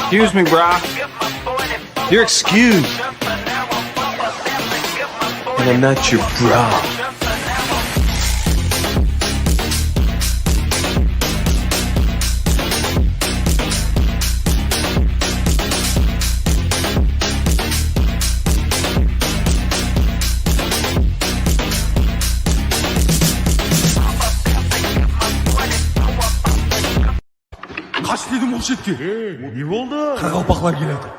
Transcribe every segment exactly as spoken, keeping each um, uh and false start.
Excuse me, bro. You're excused. And I'm not your bro. Qash dedim ǵoy shetke. Ne boldı? Qaraqalpaqlar kelyatır.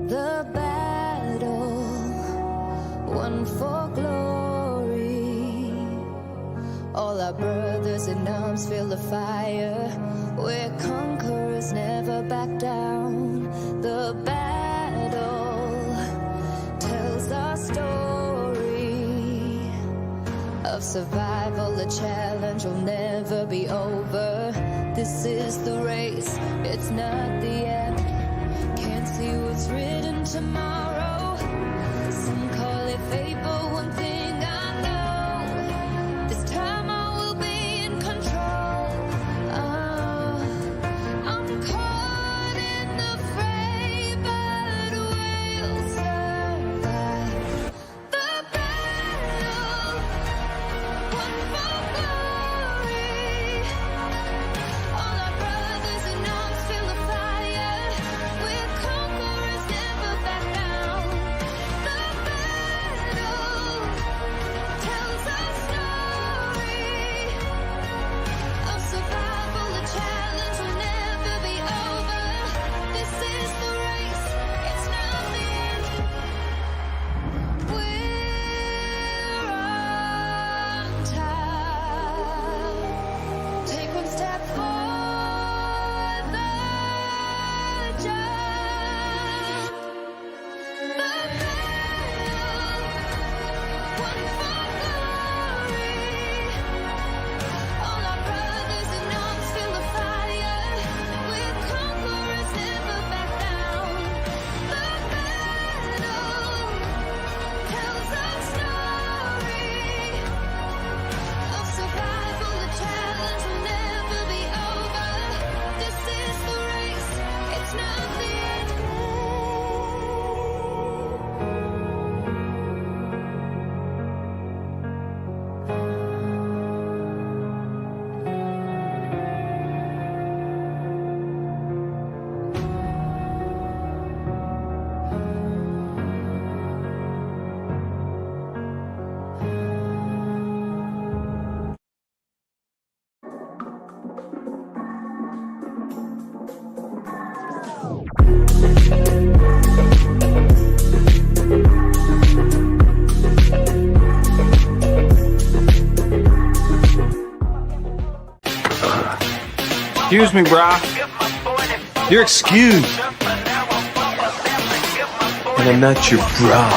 The battle won for glory. All our brothers in arms feel the fire. We're conquerors, never back down. The battle tells our story of survival, the challenge will never be over. This is the race, it's not the end. Can't see what's written tomorrow. Some call it fate, but one thing I know, this time I will be in control. Oh, I'm caught in the fray, but we'll survive. The battle won for glory. All our brothers in arms feel the fire. We're conquerors, never back down. The battle tells our story of survival. The challenge will never be over. This is the race, it's not the end. We're on top. Take one step for the jump. The battle won for glory. All our brothers in arms feel the fire. We're conquerors, never back down. The battle tells our story of survival. The challenge will never be over. This is the race, it's not the end. Excuse me, bro. You're excused. And I'm not your bro.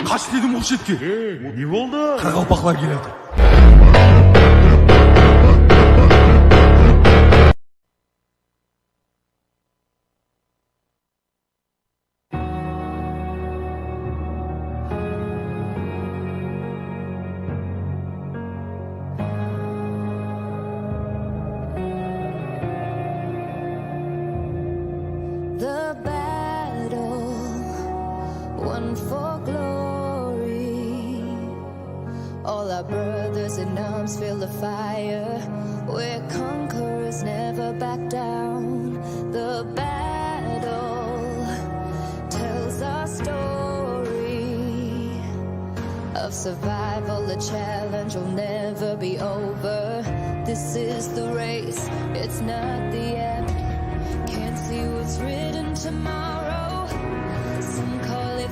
Qash dedim ǵoy shetke. Ne boldı? Qaraqalpaqlar kelyatır. The battle won for glory. All our brothers in arms feel the fire. We're conquerors, never back down. The battle tells our story of survival. The challenge will never be over. This is the race, it's not the end. Can't see what's written tomorrow. Some call it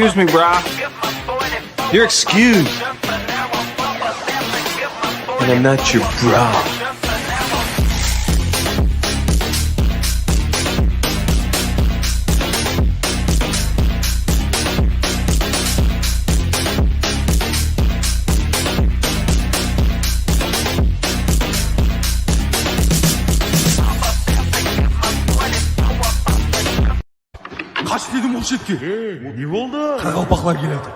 Excuse me, brah. You're excused. And I'm not your bra. Qash dedim ol shetke. Ey, ne boldı? Qaraqalpaqlar keledi.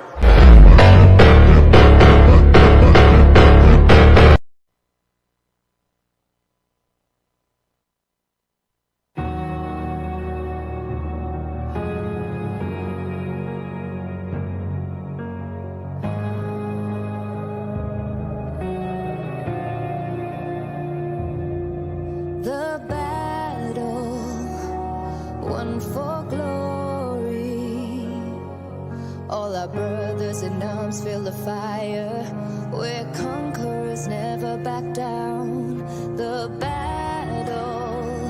The battle won for glory. All our brothers in arms feel the fire. We're conquerors, never back down. The battle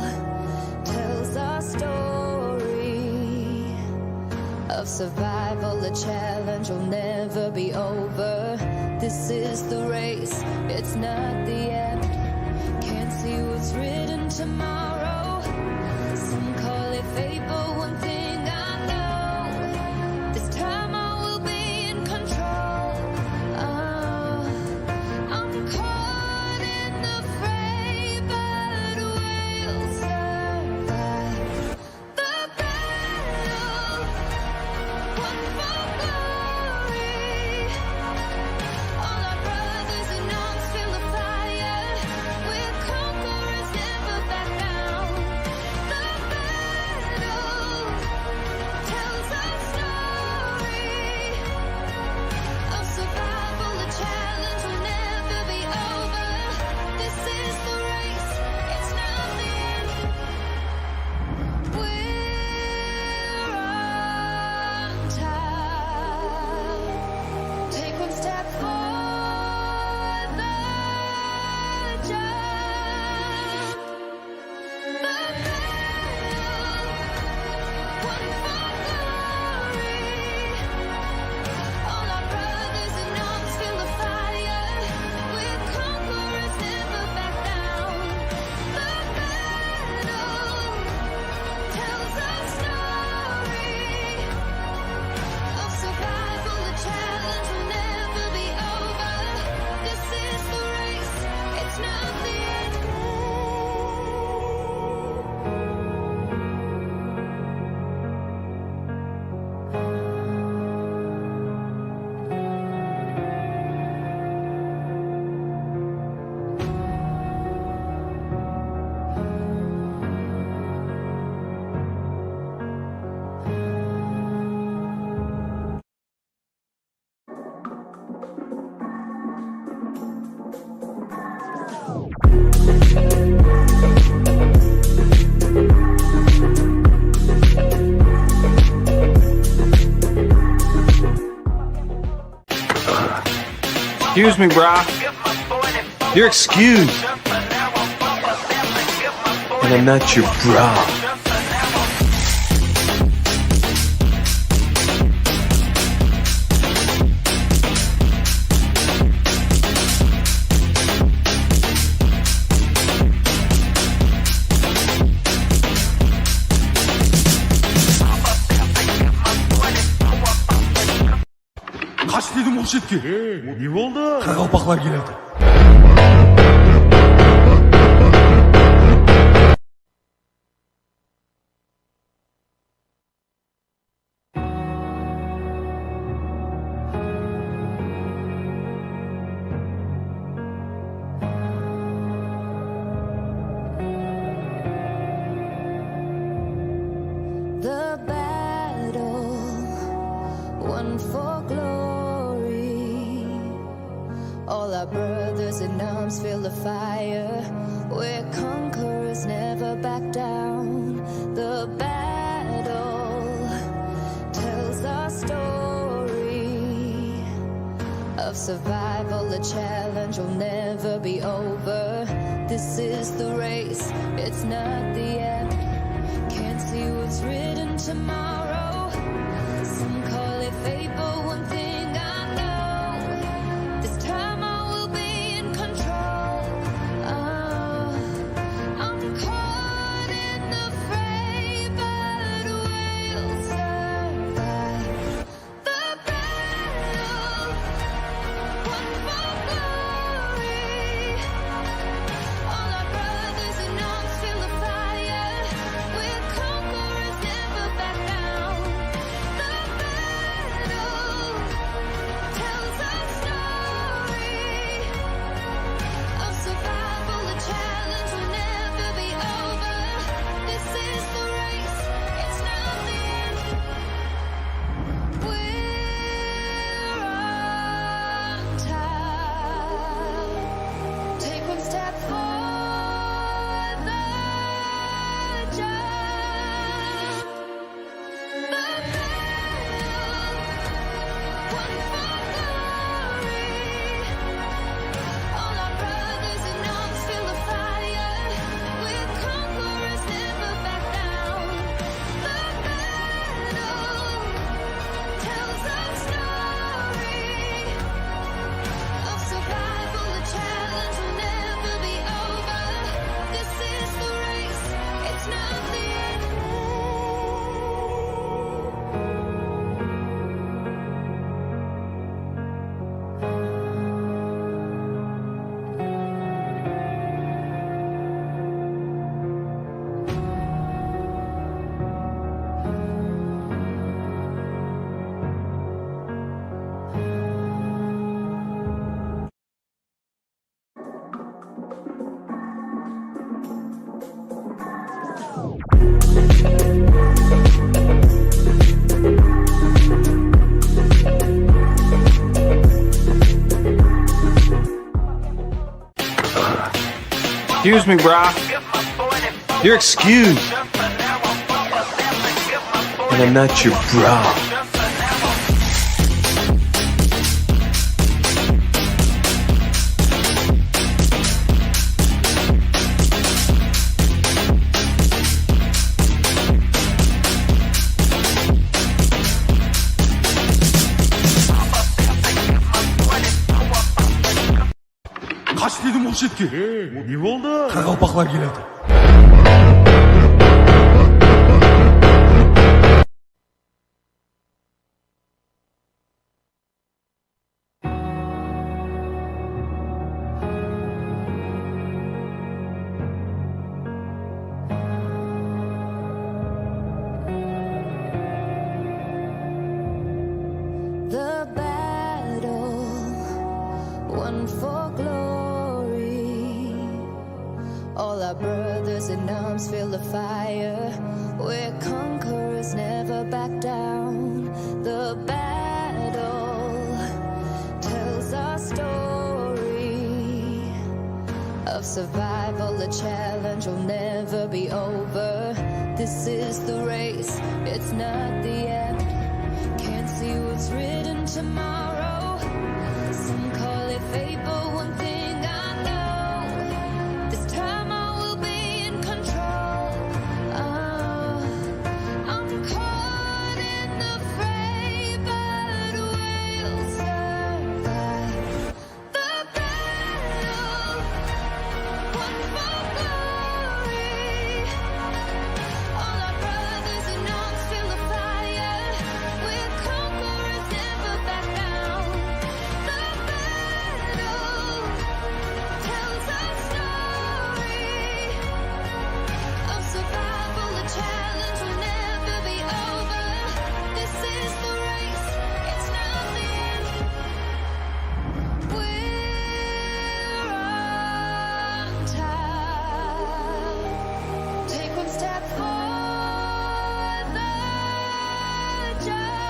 tells our story of survival, the challenge will never be over. This is the race, it's not the end. Can't see what's written tomorrow. Some call it fate, but one thing I know, this time I will be in control. Oh, I'm caught in the fray, but we'll survive. The battle won for glory. All our brothers in arms feel the fire. We're conquerors, never back down. The battle tells our story of survival. The challenge will never be over. This is the race, it's not the end. We're on top. Take one step for the jump. The battle won for glory. All our brothers in arms feel the fire. We're conquerors, never back down. The battle tells our story of survival. The challenge will never be over. This is the race, it's not the end. Excuse me, brah. You're excused. And I'm not your bra. Qash dedim ol shetke. Ey, ne boldı? Qaraqalpaqlar keledi. The battle won for glory. All our brothers in arms feel the fire. We're conquerors, never back down. The battle tells our story of survival. The challenge will never be over. This is the race, it's not the end. Can't see what's written tomorrow. Some call it fate. Excuse me, brah. You're excused. And I'm not your bra. Qash dedim ol shetke. Ey, ne boldı? Qaraqalpaqlar kelyatır. The battle won for glory. All our brothers in arms feel the fire. We're conquerors, never back down. The battle tells our story of survival, a challenge will never be over. This is the race, it's not the end. Can't see what's written tomorrow. Some call it fate, but one thing I know, this time I will be in control. Oh, I'm caught in the fray, but we'll survive. The battle won for glory. All our brothers in arms feel the fire. We're conquerors, never back down. The battle tells our story of survival, a challenge will never be over. This is the race, it's not the end. We're on top. Take one step forward, the jump.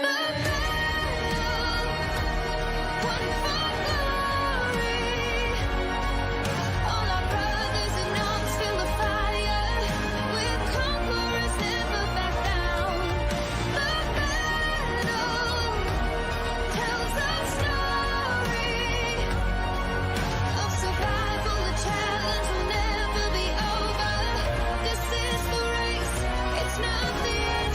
The battle won for glory. All our brothers in arms feel the fire. We're conquerors, never back down. The battle tells our story of survival, a challenge will never be over. This is the race, it's not the end.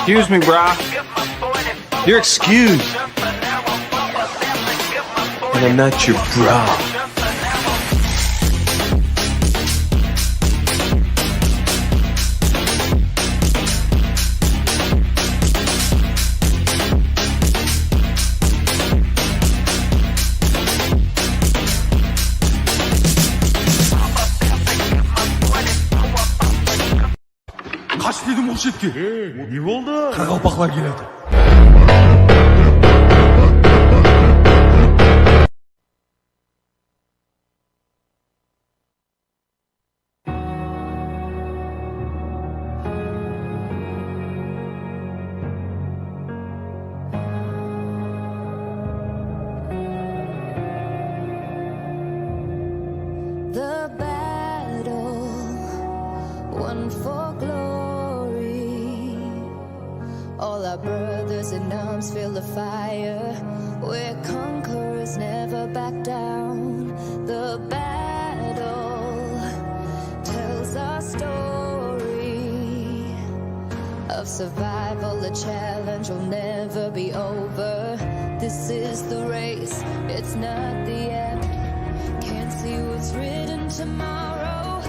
Excuse me, brah. You're excused. And I'm not your bra. Qash dedim ol shetke. Ey, ne boldı? Qaraqalpaqlar kelyatır. The battle won for glory. All our brothers in arms feel the fire. We're conquerors, never back down. The battle tells our story of survival, a challenge will never be over. This is the race, it's not the end. Can't see what's written tomorrow.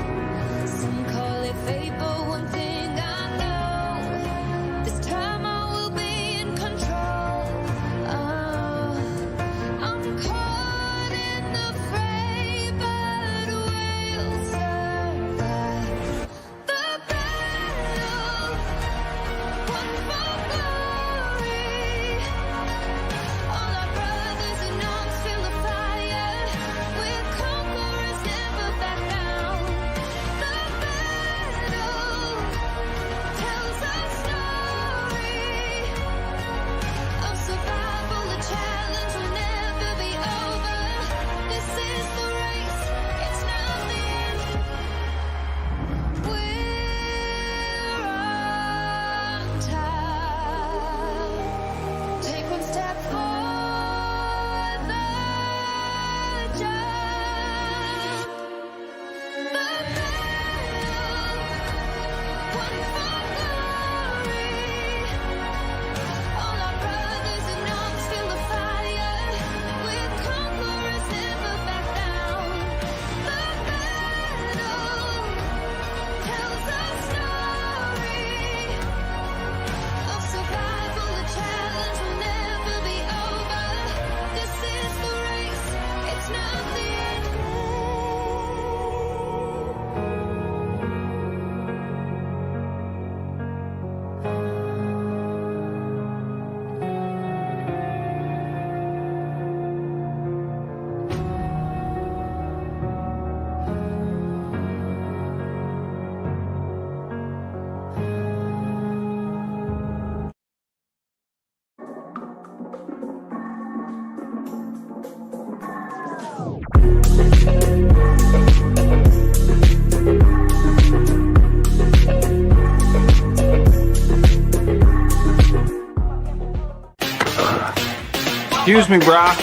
Excuse me, brah.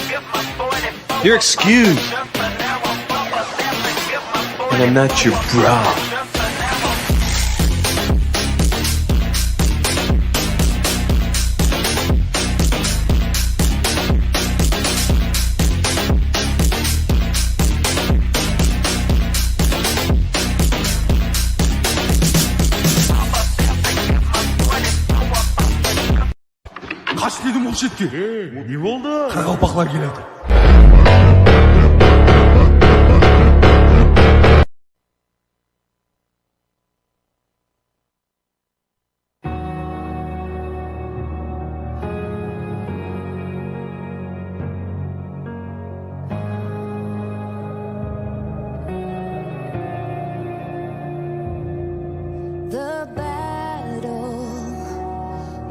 You're excused. And I'm not your bra. Qash dedim ol shetke. Ey, ne boldı? Qaraqalpaqlar keledi. The battle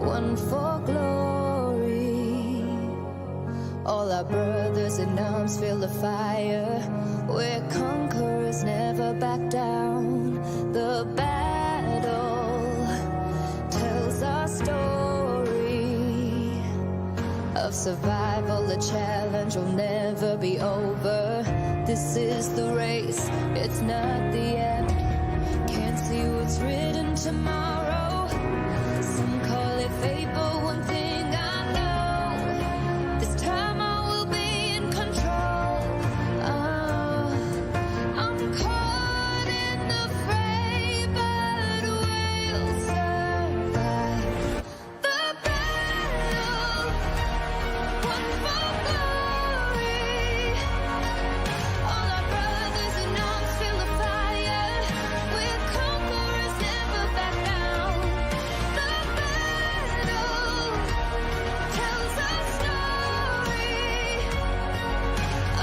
won for glory. All our brothers in arms feel the fire. We're conquerors, never back down. The battle tells our story of survival, a challenge will never be over. This is the race, it's not the end. Can't see what's written tomorrow. Some call it fate, but one thing I know, this time I will be in control. Oh, I'm caught in the fray, but we'll survive. The battle won for glory. All our brothers in arms feel the fire. We're conquerors, never back down. The battle tells our story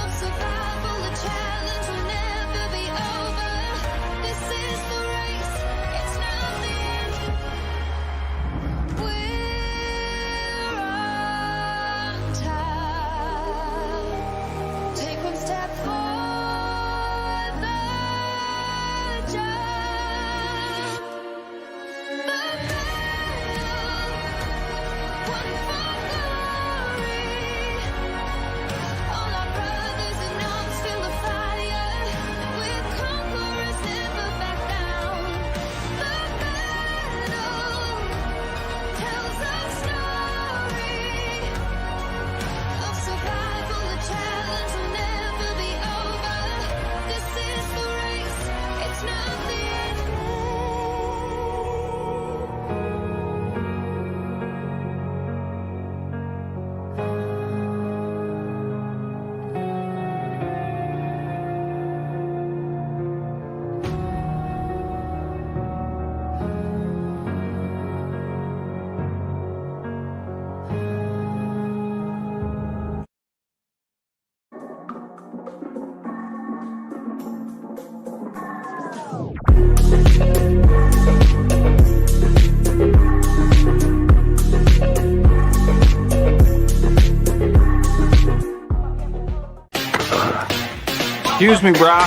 of survival, a challenge will never be over. This is the race, it's not the end. We're on top. Take one step for the jump. The battle won for glory. All our brothers in arms feel the fire. We're conquerors, never back down. The battle tells our story of survival. The challenge will never be over. This is the race, it's not the end. Excuse me, brah.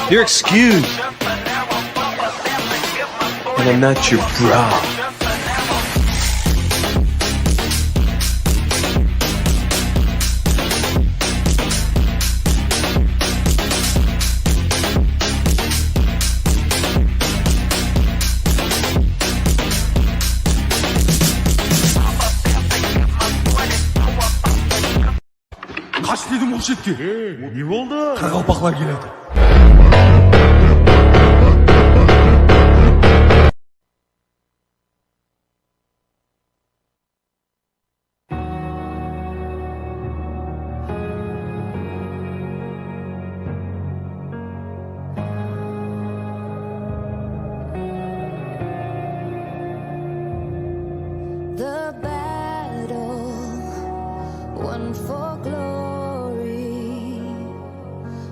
You're excused. And I'm not your bra. Qash dedim ol shetke. Ey, ne boldı? Qaraqalpaqlar keledi. The battle won for glory.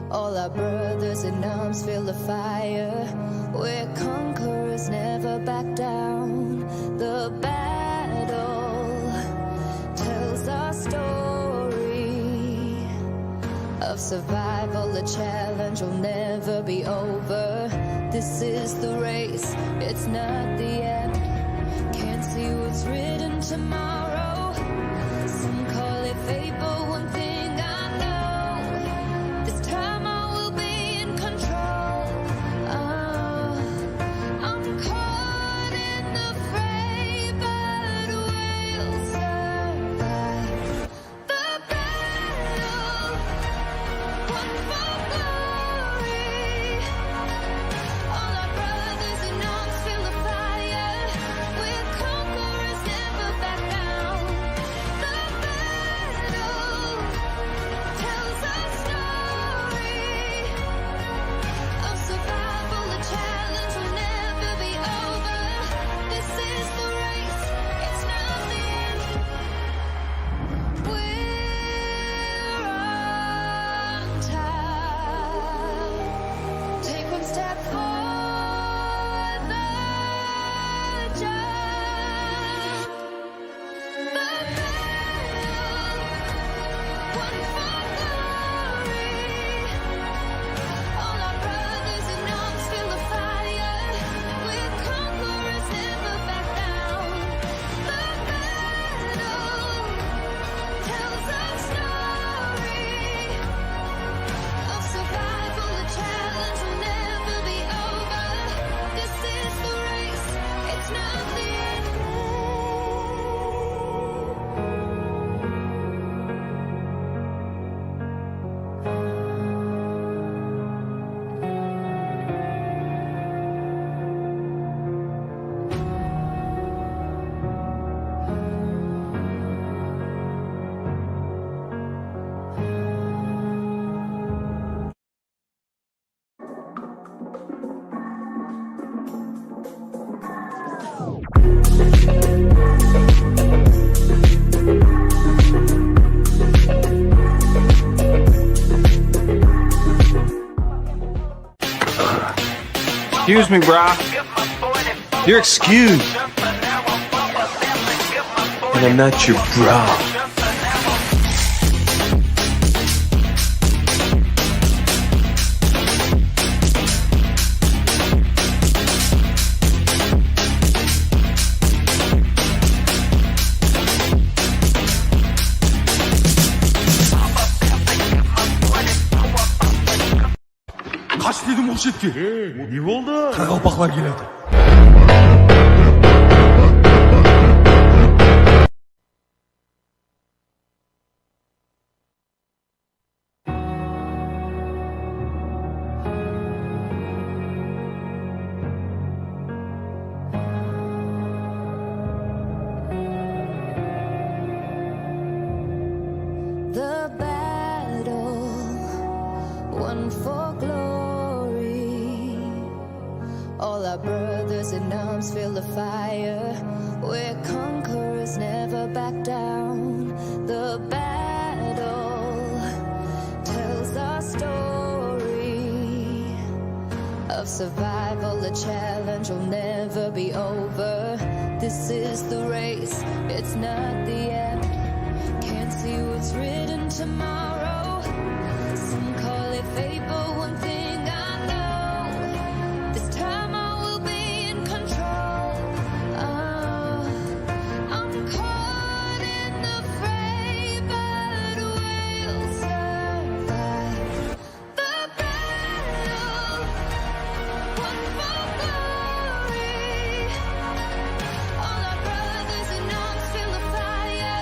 All our brothers in arms feel the fire. We're conquerors, never back down. The battle tells our story of survival, a challenge will never be over. This is the race, it's not the end. Can't see what's written tomorrow. Some call it But one thing I know, this time I will be in control. Oh, I'm caught in the fray, but we'll survive. The battle, one for glory. All our brothers in arms, feel the fire. We're conquerors, never back down. The battle tells a story of survival, a challenge will never be over. This is the race, it's not the end. We're on time. Take one step for the jump. The battle, one for glory. All our brothers in arms, feel the fire. We're conquerors, never back down. The battle tells a story of survival, a challenge will never be over. This is the race, it's not the end. Excuse me, brah. You're excused. And I'm not your bra. Qash dedim, oqshaydı. Ne boldı? Qaraqalpaqlar keledi. The battle, one for glory. All our brothers in arms, feel the fire. We're conquerors, never back down. The battle tells our story of survival, a challenge will never be over. This is the race, it's not the end. Can't see what's written tomorrow. Some call it fate, but one thing I know, this time I will be in control. Oh, I'm caught in the fray, but we'll survive. The battle, one for glory. All our brothers in arms, feel the fire.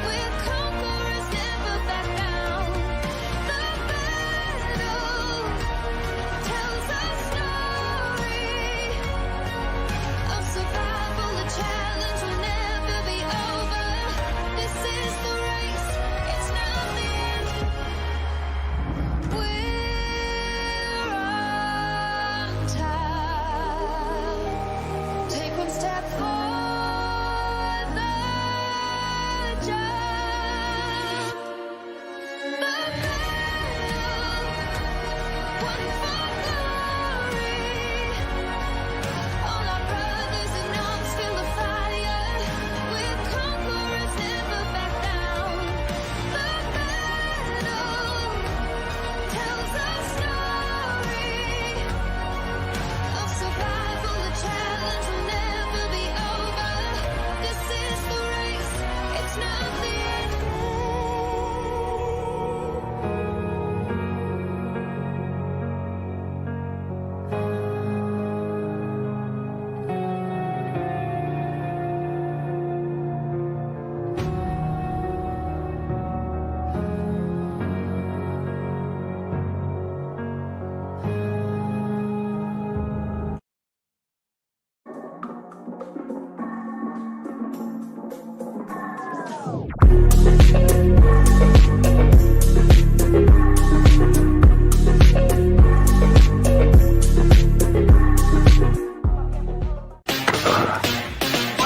We're conquerors, never back down.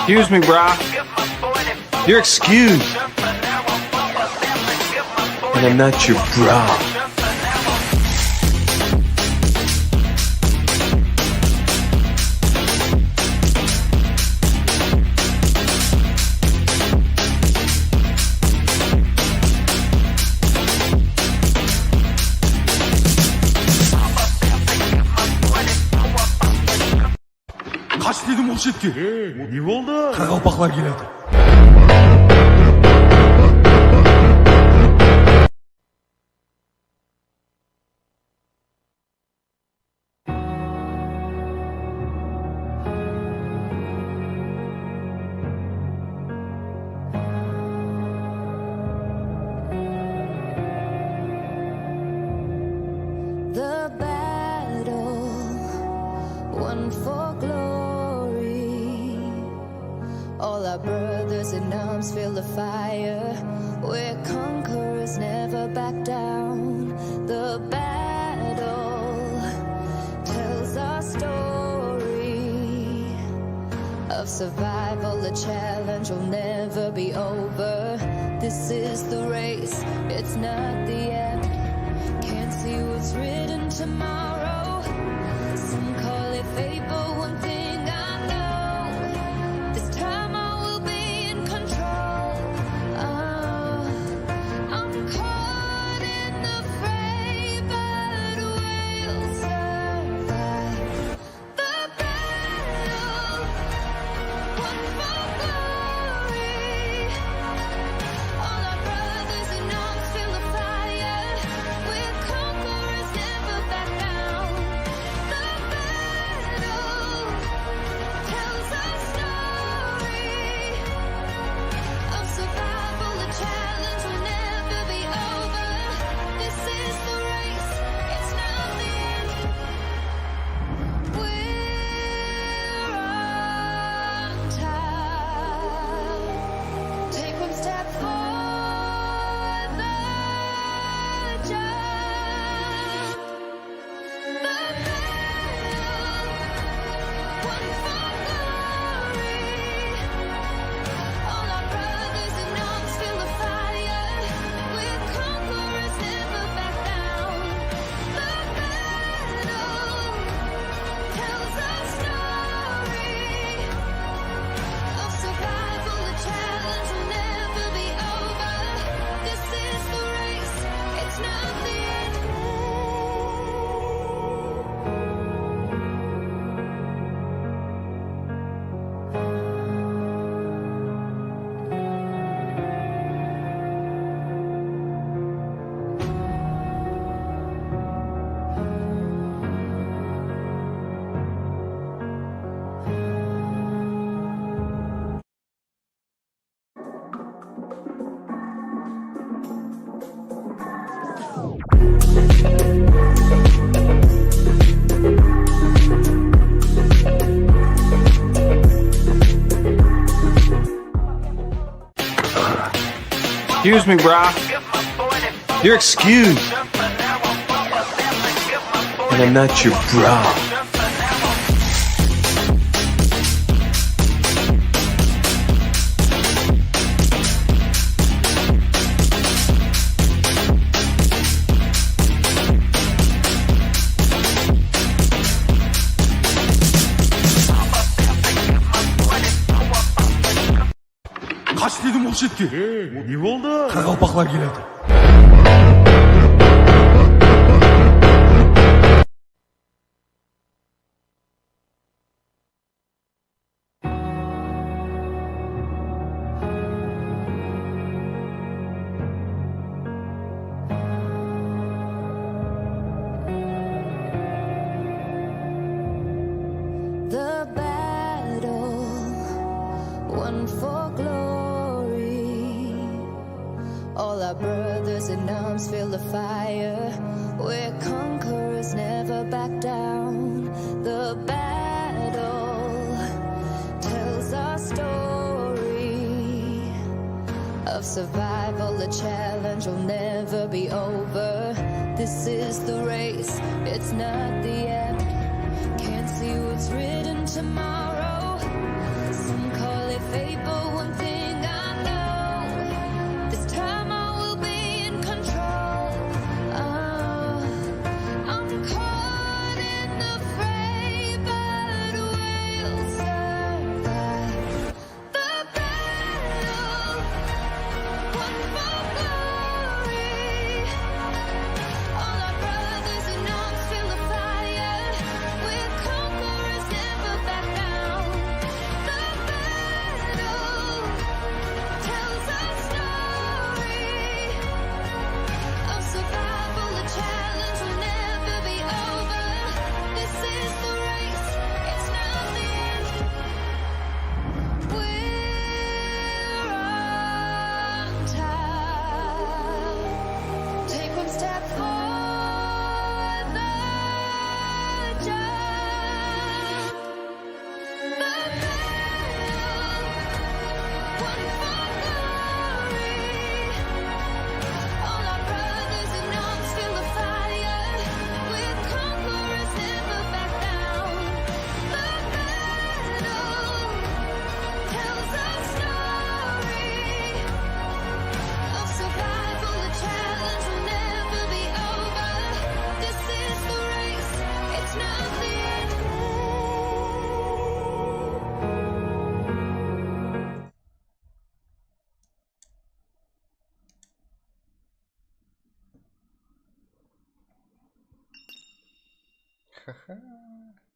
Excuse me, brah. You're excused. And I'm not your bra. Qash dedim ǵoy shetke. Ne boldı? Qaraqalpaqlar kelyatır. The battle won for glory. All our brothers in arms feel the fire. We're conquerors, never back down. The battle tells our story of survival, the challenge will never be over. This is the race, it's not the end. Can't see what's written tomorrow. Some call it fate, but one thing I know, this time I will be in control. Oh, I'm caught in the fray, but we'll survive. The battle won for glory. All our brothers in arms feel the fire. We're conquerors, never back down. The battle tells our story of survival. The challenge will never be over. This is the race, it's not the end. We're on time. Take one step for the jump. The battle won for glory. All our brothers in arms feel the fire. We're conquerors, never back down. The battle tells our story of survival. The challenge will never be over. This is the race, it's not the end. Excuse me, brah. You're excused. And I'm not your bra. Qash dedim ǵoy shetke. Ne boldı? Qaraqalpaqlar kelyatır. The battle won for glory. All our brothers in arms feel the fire. We're conquerors, never back down. The battle tells our story of survival. The challenge will never be over. This is the race, it's not the end. Can't see what's written tomorrow. Some call it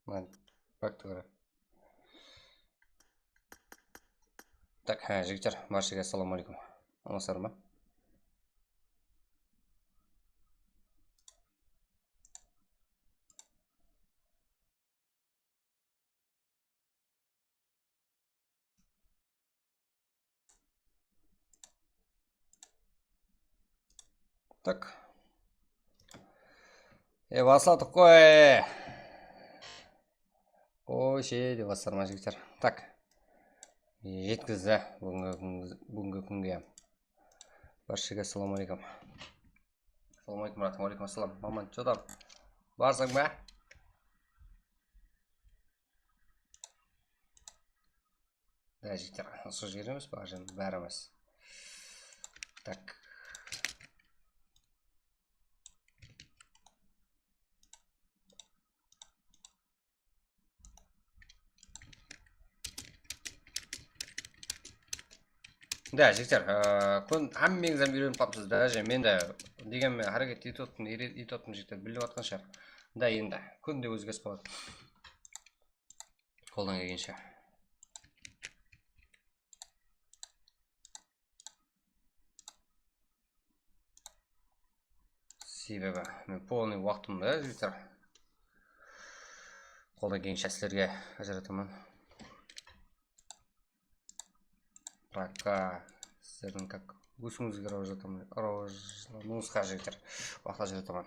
Mına, baktı qara. Tak, há, jigitler, barshaǵa assalawma aleykum. Amansızlar ma? Tak. E, basladıq qoy. Qoy, şey, dep baslarman, jigitler. Tak. Jetkizdi búgingi kún-, búgingi kúnge. Barshaǵa assalawma aleykum. Assalawma aleykum, Murat. Wa aleykum assalam. Maman, что там? Barsań ba? Da, jigitler, usı jer emes pa, bári emes. Tak. Da, jigitler, e, kún, hámmeńiz hám úyrenip qalıpsız da, men de degenmen háreket etip otırmın, etip otırmın, jigitler, bilip atqan shıǵar. Da, endi kúnde ózgeris boladı. Qoldan kelgenshe. Sebebi men polnıy waqtımdı, jigitler, qoldan kelgenshe sizlerge ajırataman. Пока sizlerdiń как ósiwińizge rawajlataman, rawajlanıwıńızǵa, jigitler, waqıt ajırataman.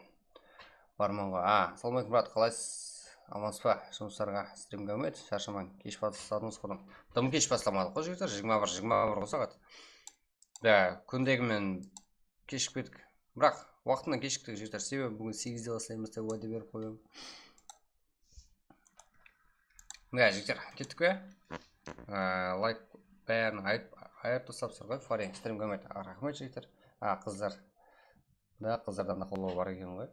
Barman ǵoy. A, assalawma aleykum, Murat, qalaysız? Amansız ba? Jumıslarǵa, strimge úmit, sharshamang. Kesh basladıńız qurdım. Dım kesh baslamadıq ǵoy, jigitler, jigirma bir, jigirma bir ǵoy saat. Da, kúndegi men keshikip kettik. Biraq waqtında keshiktik, jigitler, sebebi búgin segizde baslaymız dep wáde berip qoydım. Ya, jigitler, kettik pe? Á, layk bárin ayırıp, ayırıp taslapsızlar ǵoy. Foreign stream koment. Á, raxmet, jigitler. Á, qızlar. Da, qızlardan da qoldaw bar eken ǵoy.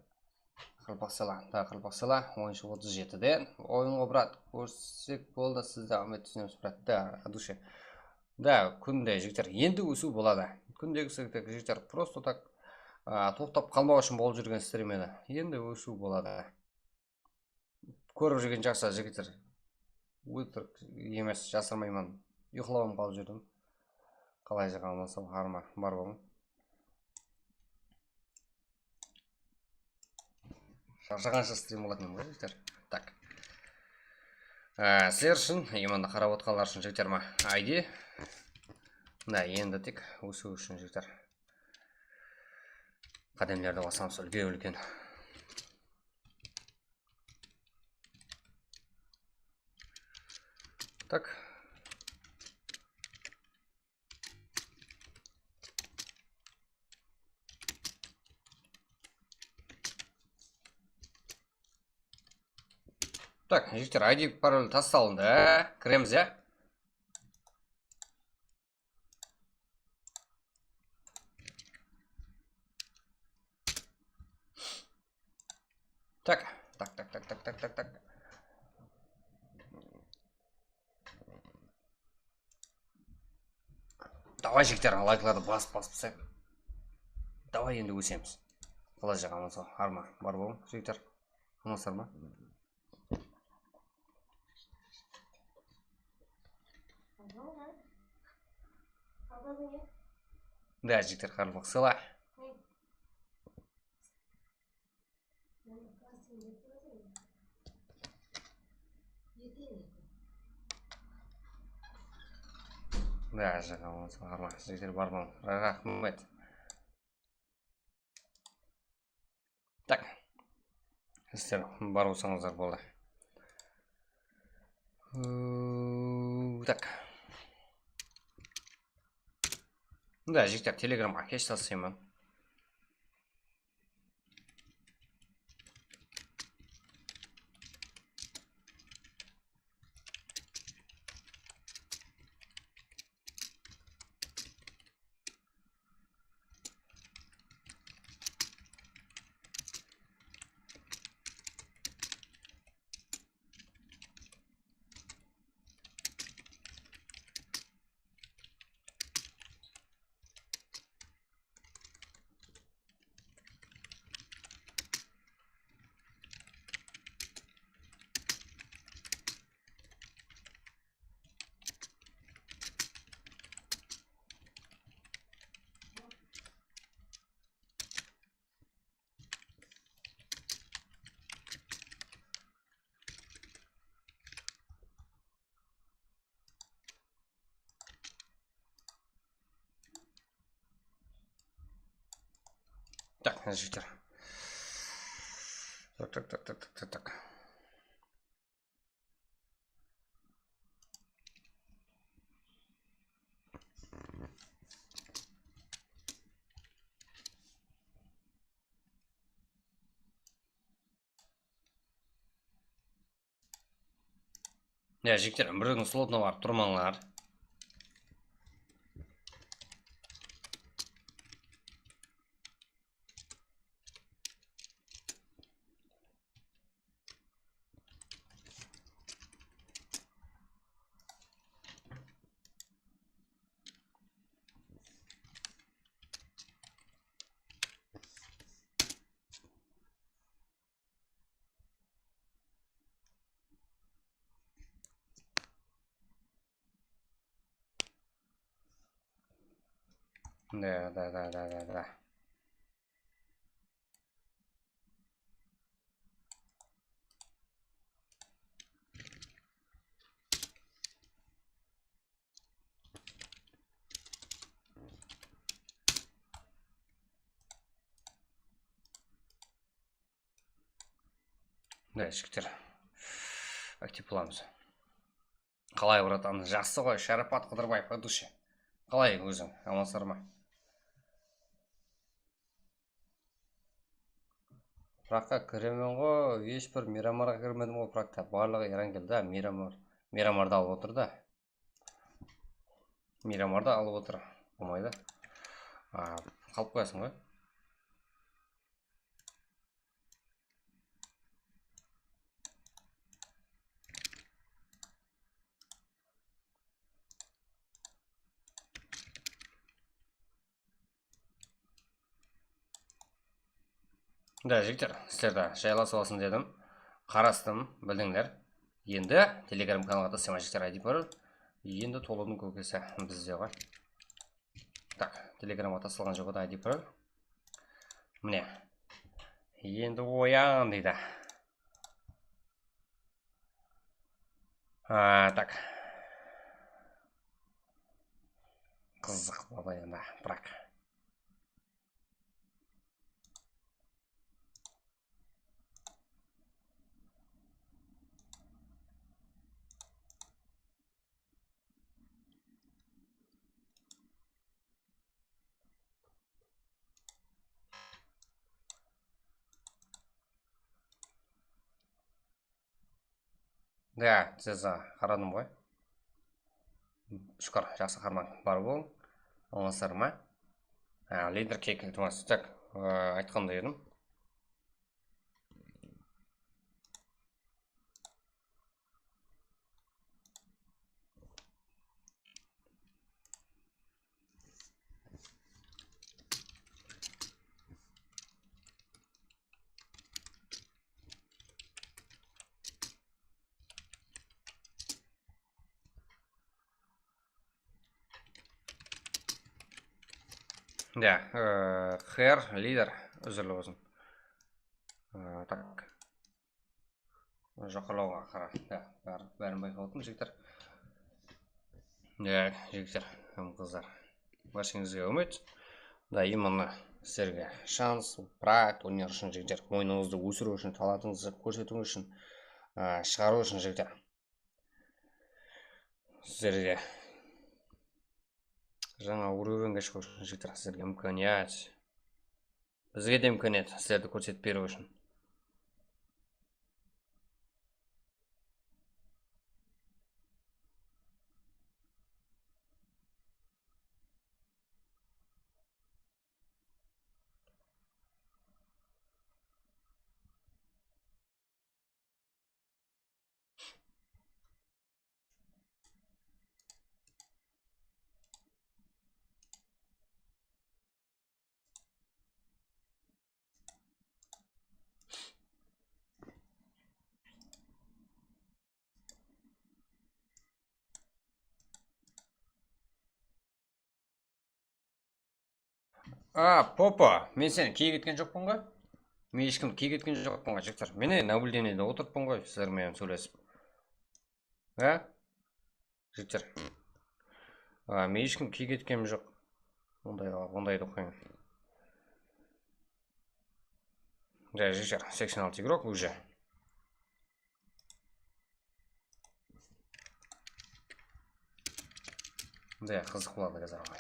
Qaraqalpaq sela, da, Qaraqalpaq sela, oyınshı otız jetiden. Oyınǵa, brat, kórsek boldı, sizdi, Ámet, túsinemiz, brat, da, от души. Da, kúnde, jigitler, endi ósiw boladı. Kúndegi, jigitler, просто так, á, toqtap qalmaw ushın bolıp júrgen strim edi. Endi ósiw boladı. Kórip júrgen jaqsı, jigitler. Ótirik emes, jasırmayman. Uyqılap qalıp júrdim. Qalay jaqan bolsam, harma, bar bolıń. Sharshaǵansha strim qılatın edim ǵoy, jigitler. Tak. Á, sizler ushın, imandı qarap otqanlar ushın, jigitler, ma, I D. Mına, endi tek ósiw ushın, jigitler. Qádemlerdi basamız úlken-úlken. Tak. Tak, jigitler, I D parol tassalındı. Kiremiz, ya? Tak, tak, tak. Davay, jigitler, layklardı basıp, basıp taslayıq. Davay, endi ósemiz. Qalay jaqan bolsa, harma, bar bolıń, jigitler. Amansızlar ma? Da, jigitler, qaraqalpaq sela. Da, jigitler, bar bolıń. Raxmet. Tak. Sizler bar bolsańızlar boldı. Hıı, tak. Da, jigitler, telegramǵa kesh taslayman. Tak, jigitler. Tak, tak, tak, tak, tak, tak, tak. Ya, jigitler, birewidiń slotına barıp turmańlar. Da, da, da, da, da, da. Mine, jigitler. Aktiv bolamız. Qalay, bratan? Jaqsı ǵoy, Sharapat Qıdırbaev, ведущий. Qalay óziń? Amansızlar ma? Pragqa kiremen ǵoy, hesh bir Miramarǵa kirmedim ǵoy Pragta. Barlıǵı Erangeldi, Miramar. Miramardı alıp otır da. Miramardı alıp otır. Bolmaydı. A, qalıp qoyasıń ǵoy. Da, jigitler, sizler de jaylasıp alsın dedim. Qarastım, bildińler. Endi Telegram kanalǵa taslama, jigitler, I D parol. Endi tolıdıń kókesi bizde ǵoy. Tak, Telegramǵa taslanǵan joq edi I D parol. Mine. Endi oyan deydi. A, tak. Qızıq boldı endi, biraq. Ya, siz, a, qaradım ǵoy. Shúkir, jaqsı, qáraman. Bar bolıń. Ońlasızlar ma? A, lider kek, iltimas. Tak, a, aytqanday edim. Ya, e, her lider, úzirli bolsın. E, tak. Joqarılawǵa qara. Ya, bár-, bárin bayqap otırmız, jigitler. Ya, jigitler hám qızlar. Bársheńizge úmit. Da, именно sizlerge shans, Prag turnirí ushın, jigitler, oyınıńızdı ósiriw ushın, talantıńızdı kórsetiw ushın, a, shıǵarıw ushın, jigitler. Sizlerge jańa уровеньge shıǵıw ushın, jigitler, sizlerge imkaniyat. Bizge de imkaniyat sizlerdi kórsetip beriw ushın. A, Popo, men seni kiyik etken joqpan ǵoy. Men hesh kimdi kiyik etken joqpan ǵoy, jigitler. Mine, наблюдениеde otırıppan ǵoy, sizler menen sóylesip. A? Jigitler. A, men hesh kimdi kiyik etkenim joq. Onday, onday da qoyıń. Jay, jigitler, seksen altı igrok уже. Mınday qızıq boladı házir oǵan.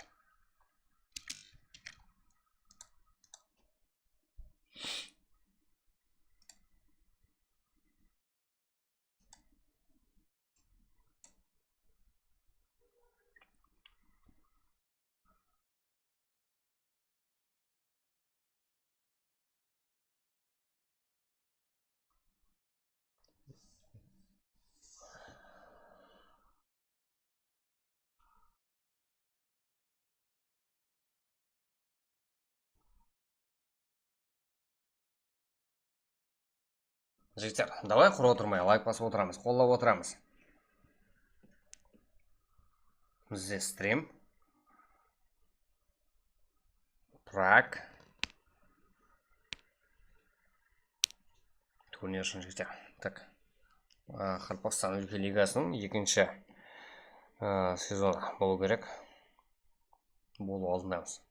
Jigitler, davay qurı otırmay, layk basıp otıramız, qollap otıramız. Bizde stream. Prag. Turnir ushın jigitler. Tak. A, Qaraqalpaqstan úlke ligasınıń ekinshi, a, sezonı bolıw kerek. Bolıw aldındamız.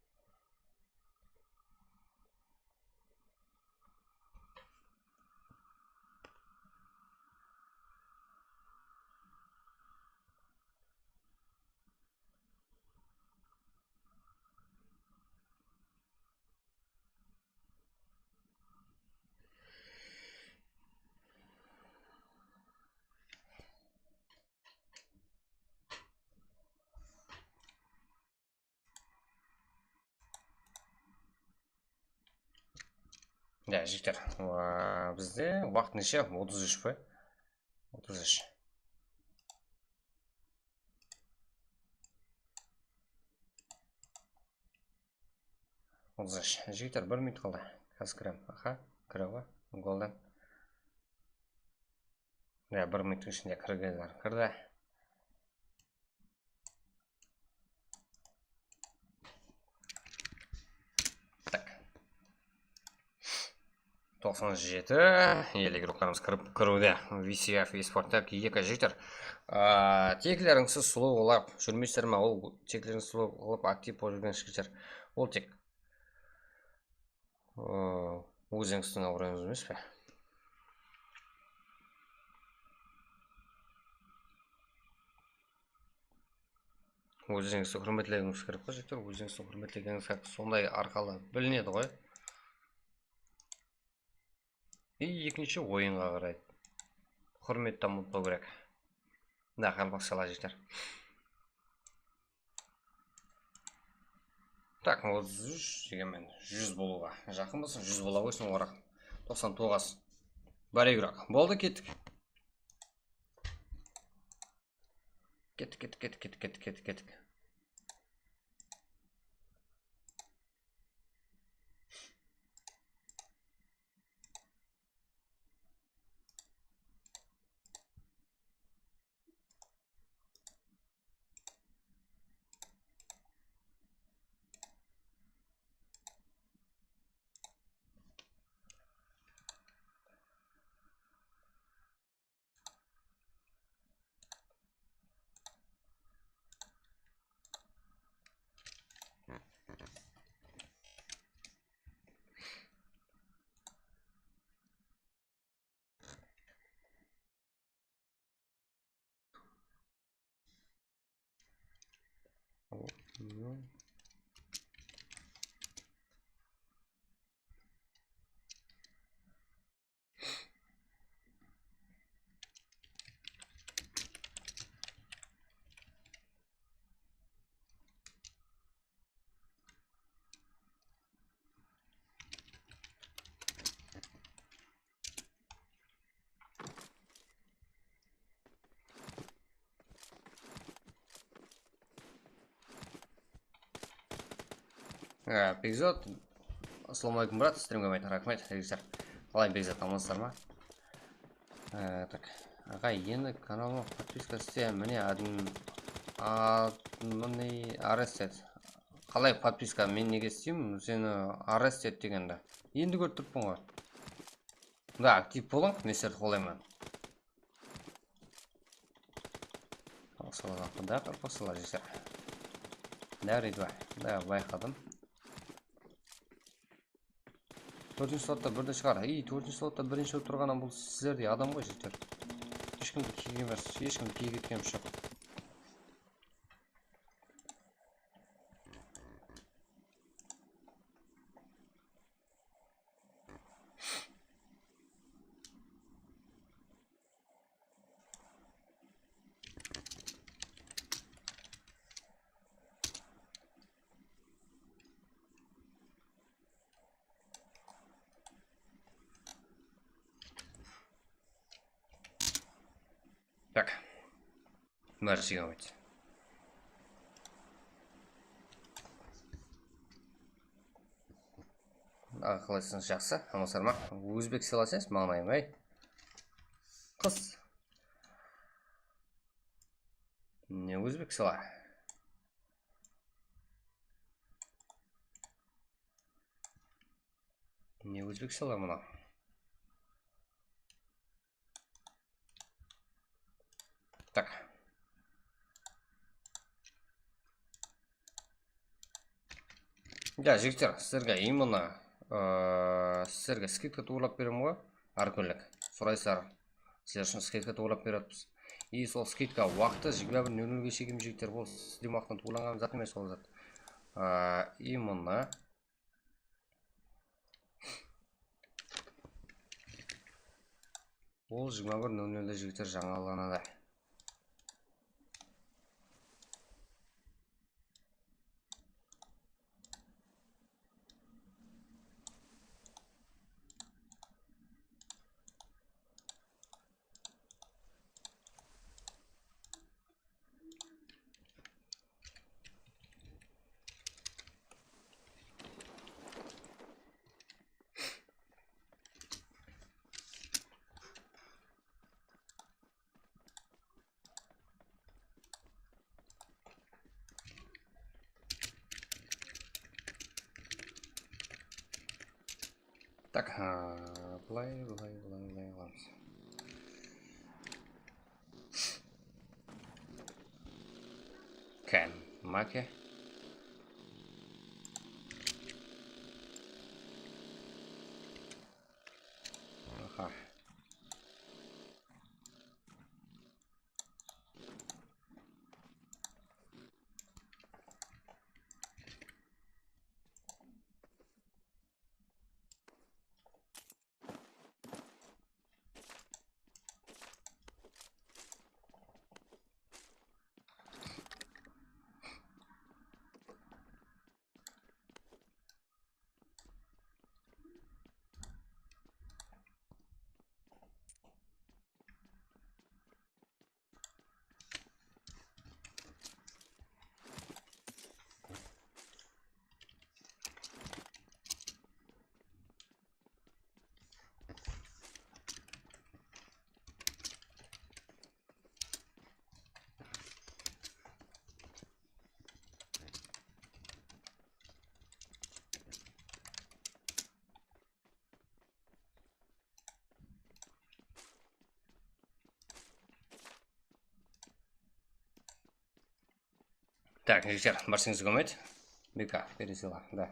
Ya, jigitler, aa, bizde waqıt neshe? Otız úsh pe? Otız úsh. Otız úsh. Jigitler, bir minut qaldı. Házir kirem. Aha, kire ǵoy. Golden. Ya, bir minuttıń ishinde kirgenler kirdi. Tak. Toqsan jeti, elli igroklarımız kirip, kiriwde. V C F Esport, tak, eki jigitler. Aa, teklerińizdi slow qılıp júrmeysiz me? Ol teklerińizdi slow qılıp aktiv bolıp júrgen jigitler. Ol tek, aa, ózińizdiń abırayıńız emes pe? Ózińizdi húrmetlewińiz kerek ǵoy, jigitler. Ózińizdi húrmetlegenińiz haqı sonday arqalı bilinedi ǵoy. I ekinshi oyınǵa qaray húrmetti umıtpaw kerek. Da, qaraqalpaqshalar, jigitler. Tak, otız úsh degen men júz bolıwǵa jaqın bolsın, júz bola qoysın, oraq. Toqsan toǵız. Bir igrok. Boldı, kettik. Kettik, kettik, kettik, kettik, kettik, kettik, kettik. Á, Bekzat, assalawma aleykum, brat, strimge baytı raxmet, Bekzat. Qalay, Bekzat, amansızlar ma? Á, tak. Aǵa, endi kanalıma podpiska iste, mine, admin, admin arrest et. Qalay podpiska, men nege isteyim seni arrest et degendi? Endi kórip turıppın ǵoy. Da, aktiv bolıń, men sizlerdi qollayman. Assalawma aleykum, da, qaraqalpaqshalar, jigitler. Da, Ridva, da, bayqadım. Tórtinshi slotta birdi shıǵar. Ey, tórtinshi slotta birinshi bolıp turǵan bul sizlerdey adam ǵoy, jigitler. Hesh kimdi kiygen emes, hesh kimdi kiyip ketkenimiz joq. Так. Bári jigit. Aǵa, qalaysań, jaqsı? Aman-sawma? Ózbek sıylasız, mańlayım, ey. Qız. Ne ózbek sıla? Ne ózbek sıla mına? Так. Ya, jigitler, sizlerge именно, ıı, sizlerge skidka tuwrılap berem ǵoy, hár kúnlik. Soraysızlar, sizler ushın skidka tuwrılap beremiz. И sol skidka waqtı jigirma bir nol nolge shekem, jigitler, bul stream waqtında tuwrılanǵan zat emes ol zat. Iı, именно Ol jigirma bir nol nolde, jigitler, jańalanadı. Так, a, bılay, bılay, bılay, bılay qılamız. Kán, make. Aha. Так, jigitler, bársheń zúgúmet. Beka, пересыла, да.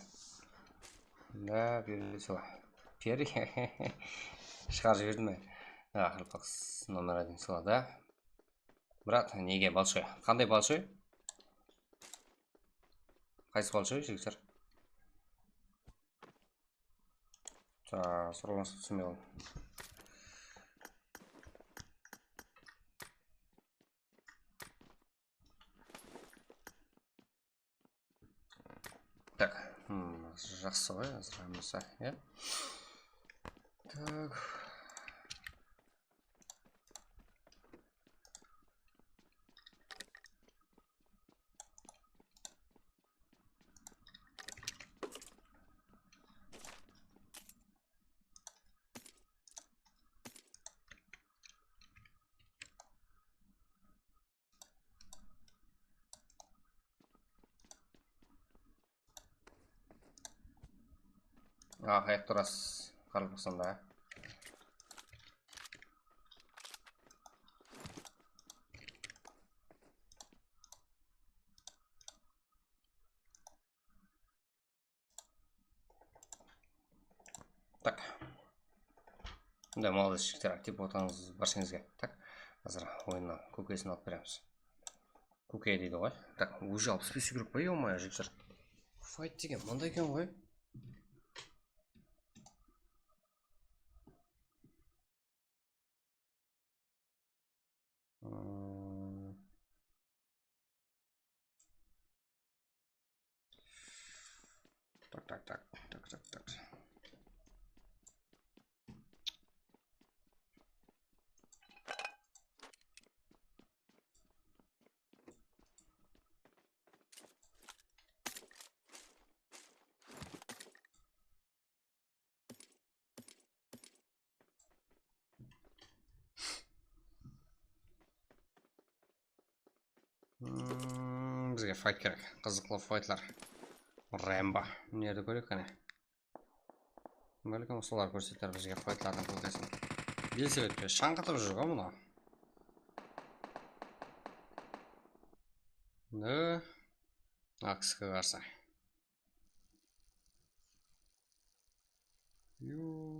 Да, пересыла. Peri. Shıǵarıp jiberdi me? Aqırı nomer один sıla, да. Brat, nege bolshoy? Qanday bolshoy? Qaysı bolshoy, jigitler? Soramasam túsinbey qaldım. Так, hmm, jaqsı ǵoy, azıramasa, ya. Так. Aqayıp turasız, Qaraqalpaqstanda. Mında maldes jigitler, aktiv bolsańız bárshengizge. Tak, házir oyınnan kókesin alıp beremiz. Kóke deydi ǵoy. Tak, уже alpıs bes yugurip qoy, ё-моё, jigitler. Fayt degen mınday eken ǵoy. Hmm. Tak, tak, tak, tak, tak, tak. Hmm, bizge fayt kerek. Qızıqlı faytlar. Rembo. Nerede kóreyik qáne? Bálkim usılar kórseter bizge faytlardıń kókesin. Belsebetpe shańǵıtıp júr ǵoy mınaw. Ne? Akske qarsı. Yu.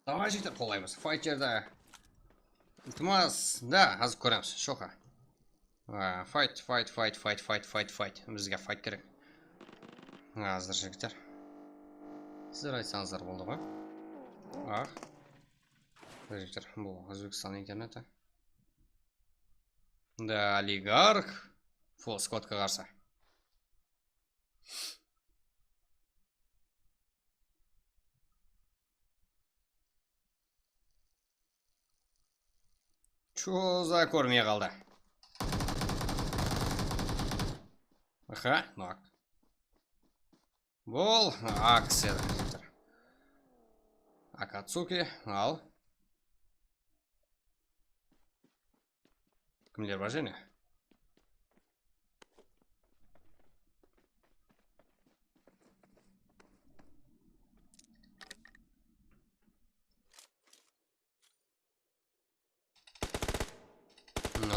Davay, jigitler, qollaymız. Fayt jerde. Iltimas, da, házir kóremiz. Shoqa. A, fayt, fayt, fayt. Bizge fayt kerek. Házir, jigitler. Sizler aytsańızlar boldı ǵoy. Ah. Jigitler, bul Ózbekstan interneti. Da, oligarx. Full skvodka qarsı. Choza kórmey qaldı. Aha, nok. Bul akciya. Akatsuki, al. Kimler bar jáne?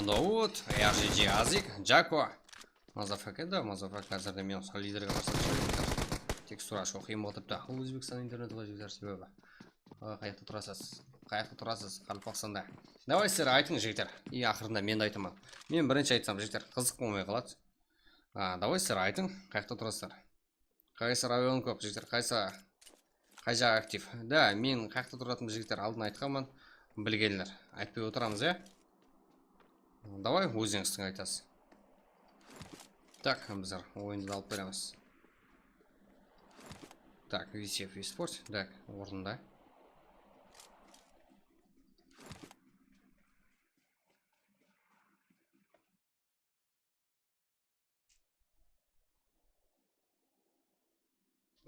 Davut, R G G Azik, Jako. Mazafaka da, mazafaka házirde men sol liderge barsam. Tekstura ashıw qıyın bolıp turıptı. Ózbekstan interneti ǵoy, jigitler, sebebi. A, qayaqta turasız? Qayaqta turasız? Qaraqalpaqstanda. Davay, sizler aytıń, jigitler. I, aqırında men de aytaman. Men birinshi aytsam, jigitler, qızıq bolmay qaladı. A, davay, sizler aytıń, qayaqta turasızlar? Qaysı rayon kóp, jigitler, qaysı, qay jaǵı aktiv? Da, men qayaqta turatın, jigitler, aldın aytqanman, bilgenler. Aytpay otıramız, ya? Davay, ózińizdiń aytasız. Tak, bizler oyındı da alıp beremiz. Tak, Visev eSport, tak, ornında.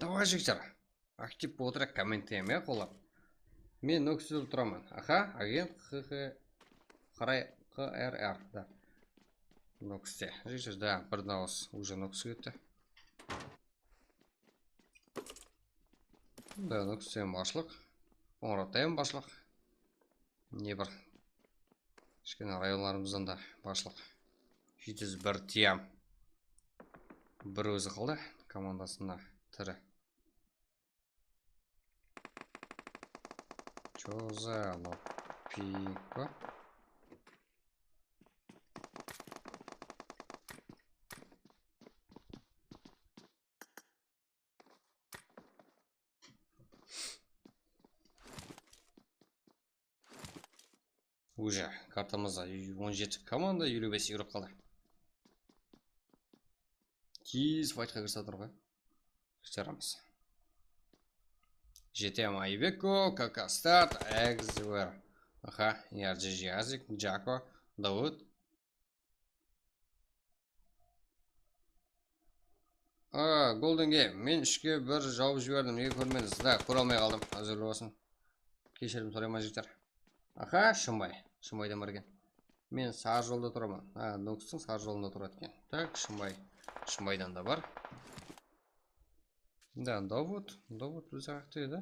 Davay, jigitler. Aktiv bolıp otıraq, kommentariyam qollap. Men Nókiste turaman. Aha, agent Q Q, qaray, Q R R, da. Nókiste. Jigitler, da, bir dawıs, уже Nókis ketti. Da, Nókiste hám bashlıq. Qońıratta hám bashlıq. Ne bir kishkene rayonlarımızdan da bashlıq. Jeti júz bir tiyam. Bir ózi qaldı. Komandasında tiri. Choza Lopiko. Уже kartamızda on jeti komanda, eliw bes igrok qaldı. Tez faytqa kirip atır ǵoy. Kutaramız. G T M Aybeko, K K Start, Exwer. Aha, R G G Azik, Jako, Davut. A, Golden Game. Men ishke bir jawıp jiberdim. Nege kórmedińiz? Da, kóre almay qaldım. Házir bolsın. Keshirim sorayman, jigitler. Aha, Shımbay. Shımbaydan bar eken. Men sarı jolda turaman. Ha, Nókistiń sarı jolında turadı eken. Tak, Shımbay. Shımbaydan da bar. Da, dovud, dovud bizde qaqta edi?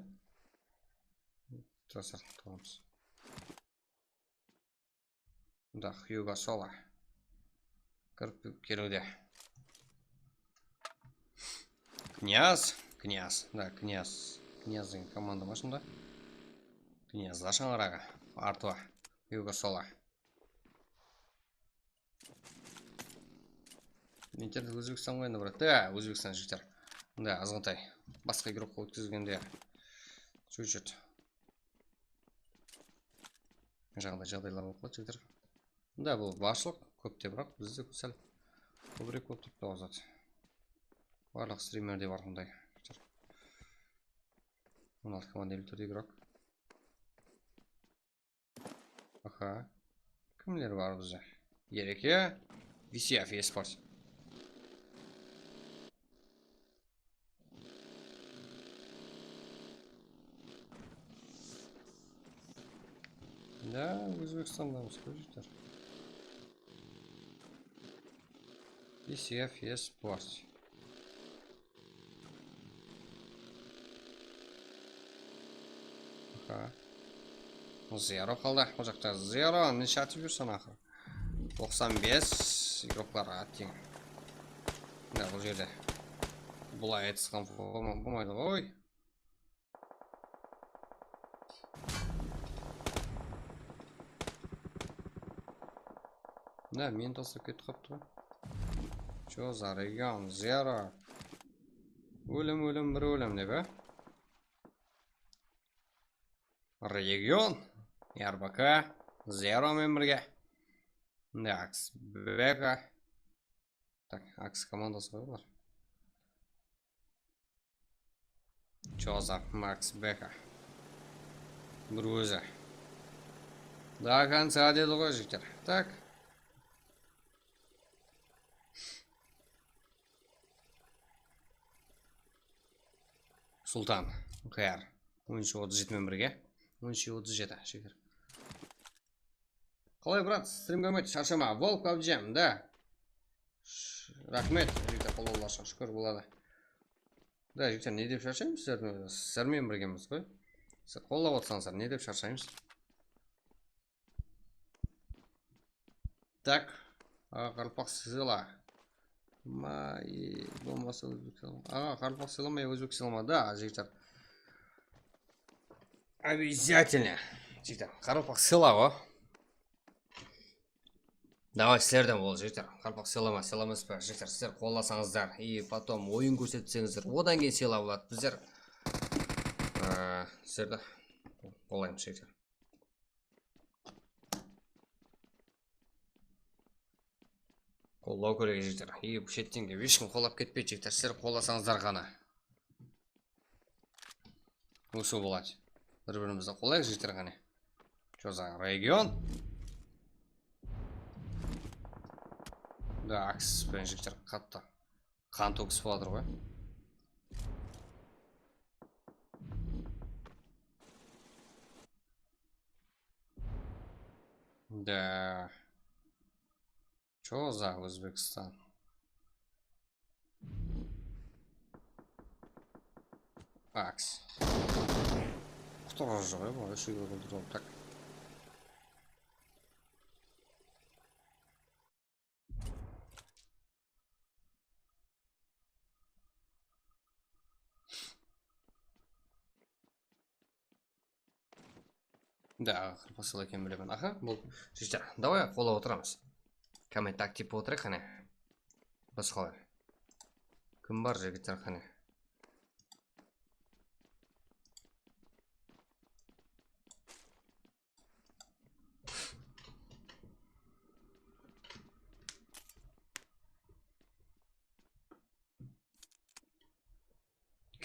Tasaq turamız. Da, Hugo Sola. Kirip keliwde. Knyaz, Knyaz, da, Knyaz. Knyaz degen komanda ma shında? Knyazlar shańaraǵı. Artua. Hugo Sola. Menterdi Ózbekstan qoyanda, brat. Da, Ózbekstan jigitler. Da, azǵantay. Basqa игрокqa ótkizgende. Чуть-чуть. Jaǵday jaǵdaylar bolıp qaladı, jigitler. Da, bul bashlıq kópte, biraq bizde sál kóbirek bolıp turıptı, ǵoy, zat. Barlıq strimerde bar bunday. On altı komanda, elli tórt игрок. Aha. Kimler bar bizde? Ereke. V C F eSports. Da, Ózbekstandamız, kórip jigitler. V C F eSports. Aha. Zero qaldı. Bul jaqta zero. Neshe atıp júrseń aqır? Toqsan bes игрокlarǵa attıń. Mına bul jerde. Bulay aytısqan forma bolmaydı ǵoy. Mına meni taslap ketip qalıptı ǵoy. Чё за регион? Zero. Ólim, ólim, bir ólim dep, á? Region, R B K, Zero men birge. Max Beka. Tak, Axe komandası ǵoy bular. Чё за Max Beka. Bir ózi. До конца dedi ǵoy, jigitler. Tak. Sultan, K R. On úsh otız jeti men birge. On úsh otız jeti, sheker. Qalay, brat, strim kórmeydi, sharshama. Volk Abjem, da. Sh-, raxmet, jigitler, qollawlarıńızǵa shúkir boladı. Da, jigitler, ne dep sharshaymız sizlerden? Sizler menen birgemiz ǵoy. Sizler qollap otırsańızlar, ne dep sharshaymız? Tak. Aǵa, qaraqalpaq sıyla. Ma, e, bolmasa ózbek sıyla ma? Aǵa, qaraqalpaq sıyla ma, ya ózbek sıyla ma? Da, jigitler. Обязательно. Jigitler, qaraqalpaq sıyla ǵo. Davay, sizlerden bol, jigitler. Qaraqalpaq sıyla ma, sıyla emes pa, jigitler, sizler qollasańızlar. И потом oyın kórsetseńizler, odan keyin sıyla boladı. Bizler, e, sizlerdi qollaymız, jigitler. Qollaw kerek, jigitler. И bul shetten kelip hesh kim qollap ketpeydi, jigitler. Sizler qollasańızlar ǵana. Usı boladı. Bir-birimizdi qollayıq, jigitler, qáne. Чё за регион? Da, Axe penen, jigitler, qattı qan tókisip atır ǵoy. Да. Чё за Ózbekstan? Axe. Qutqarıwshı joq, ya, bu úsh úyge qoltırıp, tak. Da, qaraqalpaq sıyla eken, bilemen. Aha, bul, jigitler, davay, qollap otıramız. Kommentte aktiv bolıp otırayıq, qáne. Basqalar. Kim bar, jigitler, qáne?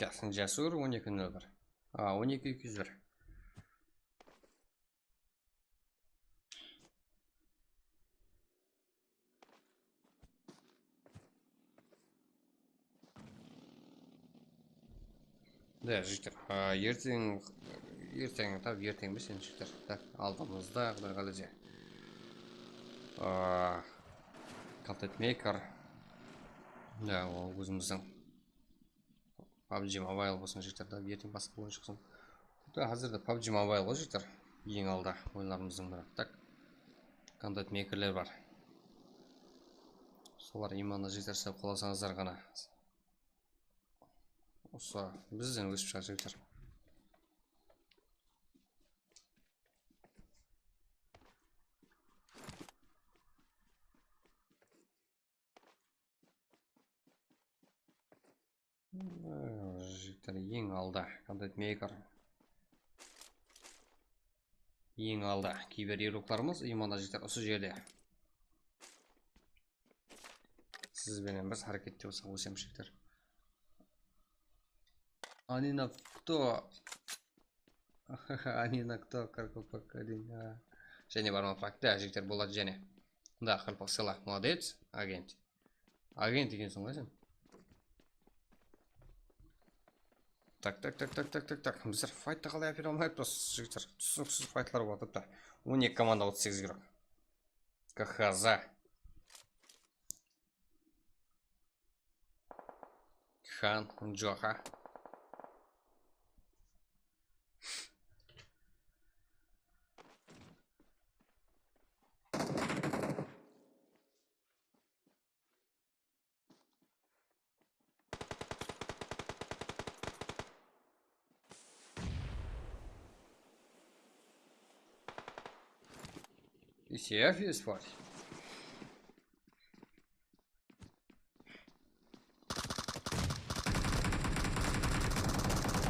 Kasın Jasur, on eki nol bir. A, on eki eki júz bir. Da, jigitler, a, erteń, erteń, tap erteń be sen, jigitler? Tap, aldımızda, Quday qálese. A, Content Maker. Da, ol ózimizdiń PUBG Mobile bolsın, jigitler, da erteń basqa oyın shıqsın. Da házirde PUBG Mobile ǵoy, jigitler, eń alda oyınlarımızdıń biri. Tak, content makerler bar. Solar, именно, jigitler, sizler qolasańızlar ǵana. Usı bizden ósip shıǵar, jigitler. Jigitler, eń alda content maker. Eń alda kiber iruqlarımız, именно, jigitler, usı jerde. Siz benen bir hárekette bolsaq, ósemiz, jigitler. Ani na кто? Ani na кто? Karkopakadin. Jáne barma prakta, jigitler, boladı jáne. Da, Qarpaq Sela, молодец, agent. Agent ekensiń ǵoy sen. Tak, tak, tak, tak, tak, tak, tak. Bizler fayttı qalay ápere almayapız, jigitler? Túsiniksiz faytlar bolıp atırıptı. On eki komanda, otız segiz igrok. K H Z. Khan, Joha. Исеев есть, парень.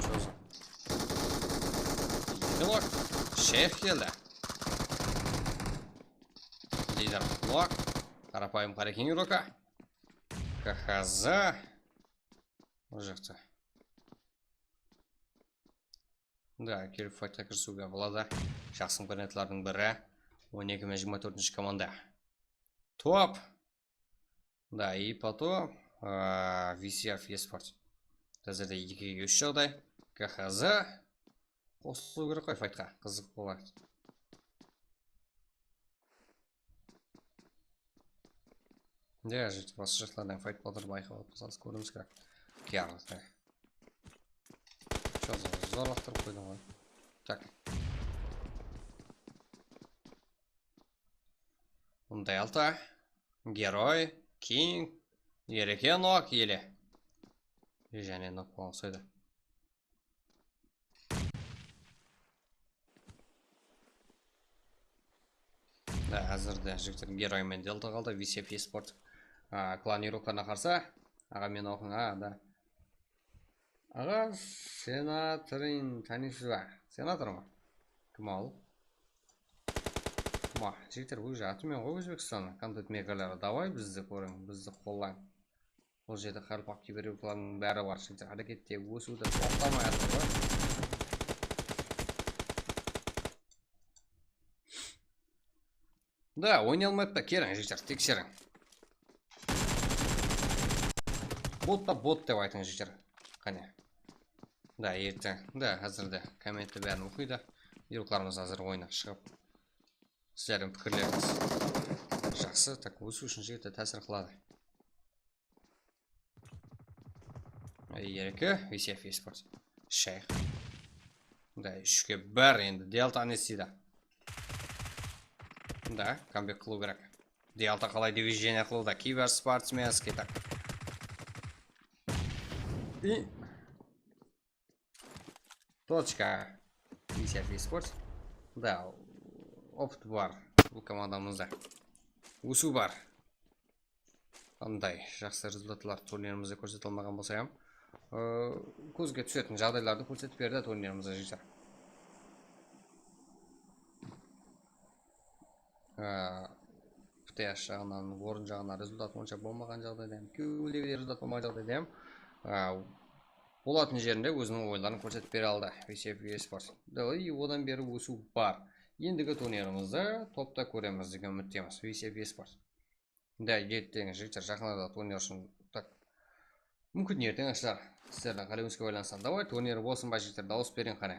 Чё за? Edi nok. Sheyx keldi. Lider nok. Qarapayım Qarekeńe roka. K H Z. Ol jaqta. Da, kelip faytqa kirisiwge boladı. Jaqsı imkaniyatlardıń biri. On eki men jigirma tórtinshi komanda. Top. Da, и потом, a, V C F Esport. Házirde ekige úsh jaǵday. K H Z. Qosılıw kerek ǵoy faytqa. Qızıq bolar. Ya, jigit, basqa jaqlardan fayt batır bayqap atırsańız, kóremiz kerek. Kiyarlıqta. Chozı zorlaqtırıp qoydım ǵoy. Tak. Bunday alta. Geroy, King, Ereke nok ele. Jáne nok bolǵan uqsaydı. Da, házirde jigitler Geroy men Delta qaldı, V C F Esport, a, klan iruqlarına qarsı. Aǵa, meni oqıń, a, da. Aǵa, senatorın tanıysız ba? Senator ma? Kim ol? Ma, jigitler, ózi atı men ǵoy Ózbekstannıń kontent makerleri. Davay bizdi kóriń, bizdi qollań. Bul jerde qarpaq kiber iruqlardıń bári bar, jigitler. Hárekette, ósiwde toqtamay atır ǵoy. Da, oynay almaydı da, keliń, jigitler, tekseriń. Bot pa bot dep aytıń, jigitler. Qáne. Da, erteń. Da, házirde kommentti bárin oqıydı. Iruqlarımız házir oyına shıǵıp, sizlerdiń pikirlerińiz jaqsı, tak, ósiw ushın jigitler tásir qıladı. Ereke, V C F Esport. Shayx. Da, úshke bir endi. Deltanı isteydi. Da, kambek qılıw kerek. Delta qalay движение qılıwda? Kibersportsmenskiy, tak. И точка. V C F Esport. Da, opıt bar bul komandamızda. Ósiw bar. Qanday jaqsı rezultatlar turnirimizde kórsete almaǵan bolsa hám, ı, kózge túsetin jaǵdaylardı kórsetip berdi turnirimizde, jigitler. Aa, P T S jaǵınan, orın jaǵınan rezultat onsha bolmaǵan jaǵdayda hám, kewilde rezultat bolmaǵan jaǵdayda hám, aa, bolatın jerinde óziniń oyınların kórsetip bere aldı V C F Esport. Da, и odan beri ósiw bar. Endigi turnirimizdi topta kóremiz degen úmittemiz, V C F Esport. Da, erteń, jigitler, jaqın arada turnir ushın, tak. Múmkin, erteń ashılar. Sizlerdiń qálewinizge baylanıslı. Davay, turnir bolsın ba, jigitler, dawıs beriń qáne.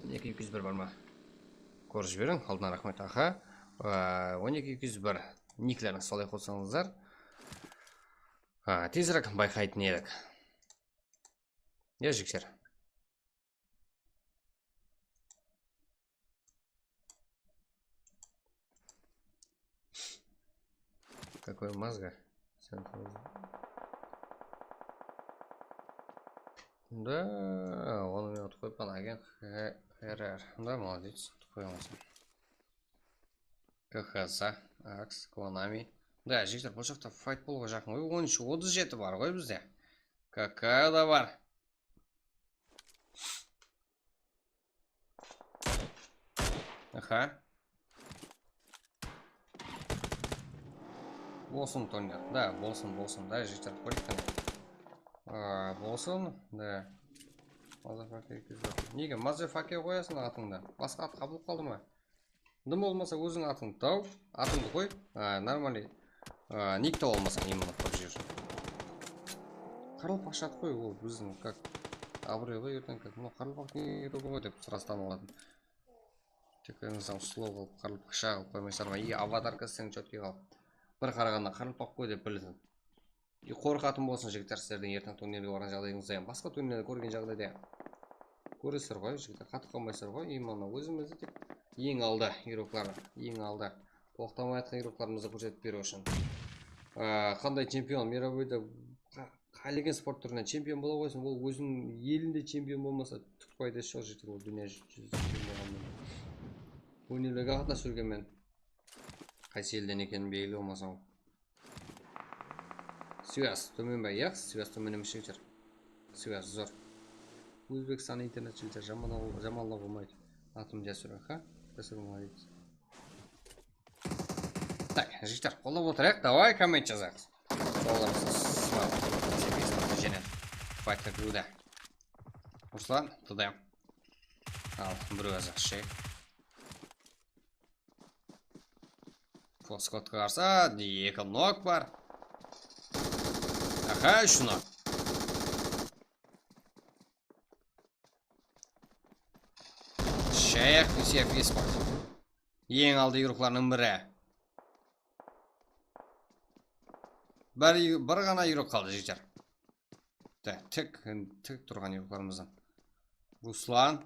On eki eki júz bir bar ma? Kórip jiberiń, aldına raxmet, axa. Aa, on eki eki júz bir. Niklerdi solay qossańızlar. Ha, tezirek bayqaytın edik. Ya, jigitler. Какой мозга? Sen tamam. Da, onı men utıp qoyıppan, agent He-, Herer. Da, молодец, utıp qoyıpsan. K H Z, Aks, Konami. Da, jigitler, bul jaqta fayt bolıwǵa jaqın ǵoy. On úsh, otız jeti bar ǵoy bizde. K K da bar. Aha. Bolsın, Tonya. Da, bolsın, bolsın. Da, jigitler, kórdik qáne. Aa, bolsın, da. Motherfucker, nege motherfucker qoyasın atıńdı? Basqa at qabıl qaldı ma? Dım bolmasa, óziń atıńdı taw, atıńdı qoy. Aa, нормальный, aa, nik tawa almasań, именно PUBG ushın. Qaraqalpaqsha at qoy, ol biziń как абырой ǵoy, erteń как, mınaw qaraqalpaqtıń игрогı ǵoy dep sırası tanıladı. Tek, mısalı, slow qılıp, qaraqalpaqsha qılıp qoymaysızlar ma? И аватаркасы seń чёткий qaldı. Bir qaraǵanda qaraqalpaq ǵoy dep bilsin. И qorqatın bolsın, jigitler, sizlerdiń erteń turnirge barǵan jaǵdayıńızda, hám basqa turnirlerdi kórgen jaǵdayda kóresizler ǵoy, jigitler, qatıp qalmaysızlar ǵoy. Именно ózimizdi tek eń aldı игрокlar, eń aldı toqtamay atqan игрокlarımızdı kórsetip beriw ushın. Aa, qanday chempion mirovoyda qa-, qálegen sport túrinen chempion bola qoysın, ol óziniń elinde chempion bolmasa, túk paydası joq, jigitler, ol dúnya júzi chempion bolǵannan. Turnirlerge qatnasıp júrgenmen. Qaysı elden ekenin belgili bolmasa, ol. Svyaz tómen be? Yaq, svyaz tómen emes, jigitler. Svyaz zor. Ózbekstan internet, jigitler, jamanlaw-, jamanlawǵa bolmaydı. Atım Jasur aka. Jasur, молодец. Tak, jigitler, qollap otırayıq. Davay, komment jazayıq. Jollarımız sınap, jene faytqa kiriwde. Ruslan, T D M. Al, birew azaq shek. Foskotqa qarsa, eki nok bar. Aha, úsh nok. Shayaq Yusef Esport. Eń aldı игрокlarınıń biri. Bir, bir ǵana игрок qaldı, jigitler. Da, tek, tek turǵan игрокlarımızdan. Ruslan.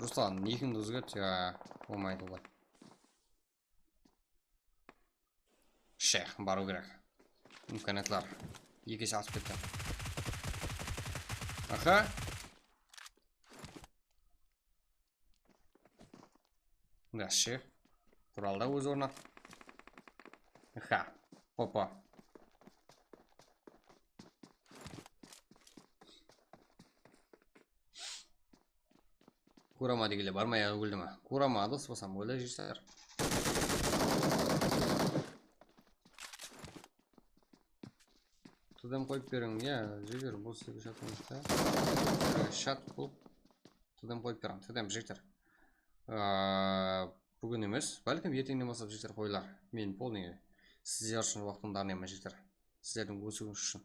Ruslan, nikińdi ózgert, ya, bolmaydı olay. Shayx, barıw kerek. Imkaniyatlar eki ese artıp ketti. Aha. Gashshı. Qural da óz ornına. Ha. Hopa. Kurama degenler bar ma ya, óldi ma? Kurama alıs basam, óldi jigitler. T D M qoyıp beriń, ya, jigitler, bul sizlerge shat bolmasa. Shat bul. T D M qoyıp beriń, T D M jigitler. Aa, búgin emes, bálkim erteńnen baslap jigitler qoyılar. Men polnıy sizler ushın waqtımdı arnayman, jigitler. Sizlerdiń ósiwińiz ushın.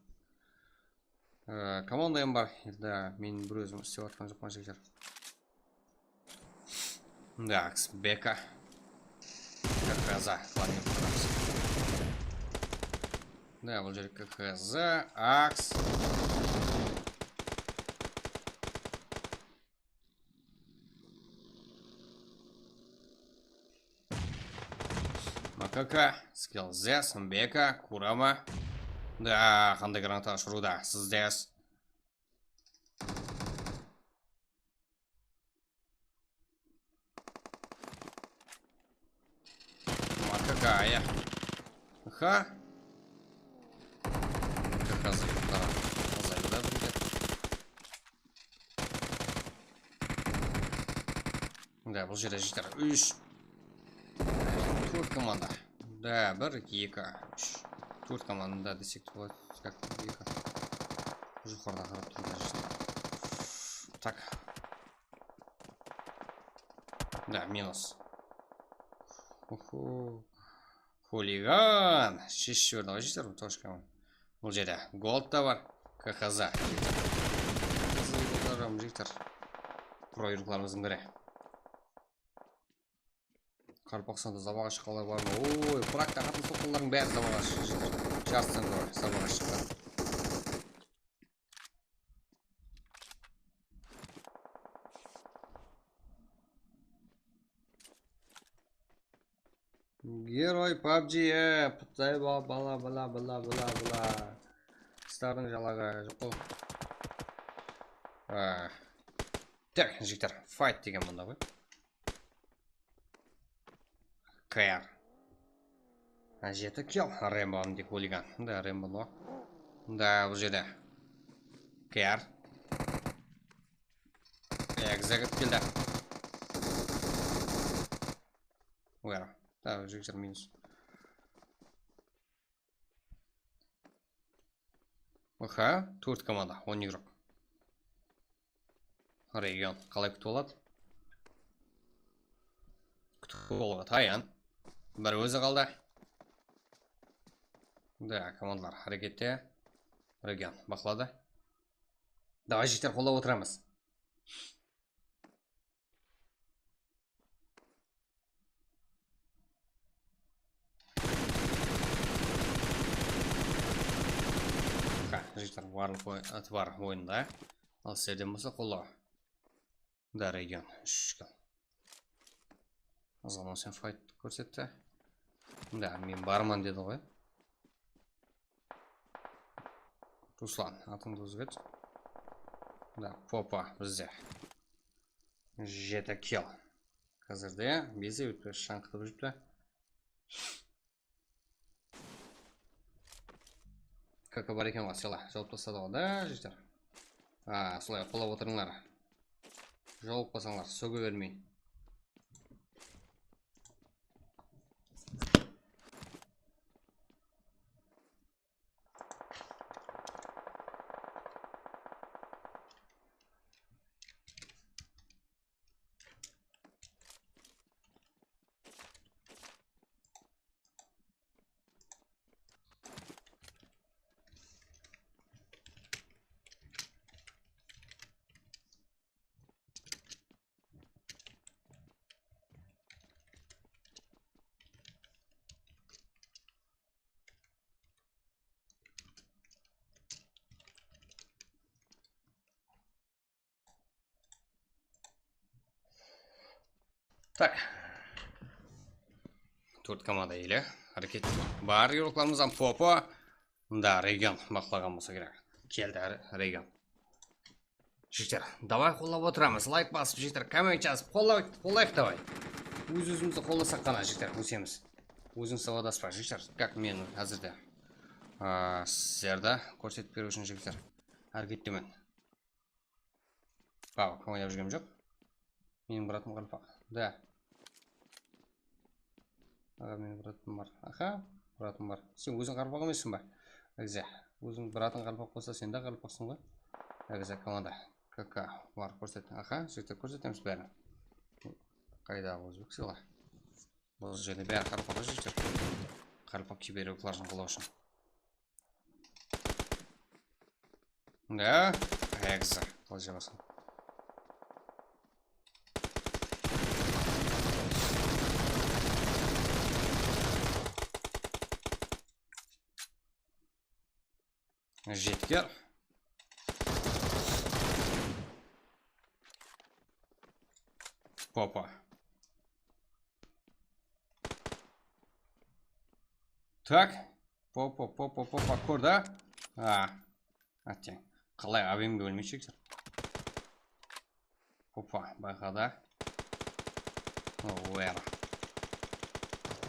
Ee, komandayım bar. Endi men bir ózim islep atqan joqpan, jigitler. Daks, Beka. K K Z, ладно, K K Z. Da, bul jerge K K Z, Aks. Makaka, Skill Z, Beka, Kurama. Da, qanday granata ushırıwda, sizdes. Makaka, ya. Ha. Makaka zayıflar. Zayıflar bizde. Da, bul jerde jigitler úsh, tórt komanda. Da, bir, eki, úsh. Tórt komanda desek te boladı. Как eki. Joqarıda qarap turıplar jigitler. Tak. Da, minus. Oho. Xuligan. Sheship jiberdi ǵoy, jigitler, bul tochkanı. Bul jerde gold ta bar. K K Z. K K Z goldlar, jigitler. Pro игрокlarımızdıń biri. K Qaraqalpaqstanda zabaǵa shıqqanlar bar ma? Oy, frakta qatın soqqanlardıń bári zabaǵa shıqtı. Jarıstan kóre zabaǵa shıqqan. Geroy pabji, e, pıttay ba-, bala, bala, bala, bala, bala. Qıstardıń jalaǵı joq ǵoy. Ah. Tak, jigitler, fight degen mında ǵoy. K R. Ha, jeti kill. Rembo, mınday xuligan. Mında Rembo no. Mında bul jerde. K R. Egza kirip keldi. Where? Da, jigitler, minus. Aha, tórt komanda, on igrok. Region qalay kútip aladı? Kútip alıwǵa tayan. Bir ózi qaldı. Da, komandalar hárekette. Region baqladı. Davay, jigitler, qollap otıramız. Ha, jigitler, barlıq oy-, atı bar oyında. Al, sizlerden bolsa qollaw. Da, region, úsh kill. Azǵana sen fight kórsetti. Da, men barman dedi ǵoy. Ruslan, atıńdı ózgert. Da, Popa bizde. Jeti kill. Házirde bezip júripti, shańqıtıp júripti. K K bar eken ǵoy, sıyla. Jawıp tasladı ǵoy da, jigitler. A, solay qollap otırıńlar. Jawıp qalsańlar, sóge bermey. Tak. Tórt komanda ele háreket. Bar, yoruklarımızdan Popo. Da, region baqlaǵan bolsa kerek. Keldi, re-, region. Jigitler, davay, qollap otıramız. Layk basıp, jigitler, komment jazıp, qollay-, qollayıq davay. Óz-ózimizdi qollasaq ǵana, jigitler, ósemiz. Ózińiz sawadaspaz, jigitler, как men házirde. A, sizlerdi kórsetip beriw ushın, jigitler, hárekettemen. Baw, oynap júrgenim joq. Meniń bratım qaraqalpaq. Da. Aǵa, meniń bratım bar. Aha, bratım bar. Sen óziń qaraqalpaq emesseń ba? Egze, óziń bratıń qaraqalpaq bolsa, sen de qaraqalpaqsıń ǵoy. Egze, komanda. K K bar, kórset. Aha, jigitler, kórsetemiz bárin. Qaydaǵı ózbek sıyla. Bul jerde bári qaraqalpaq jigitler. Qaraqalpaq kiberiwklardı qalaw ushın. Da, egze, qalay jabasın. Jetker. Popa. Tak. Popa, popa, popa, kórdi. A. Átteń. Qalay, abemge ólmeyshektir. Popa, bayqadı. Ower.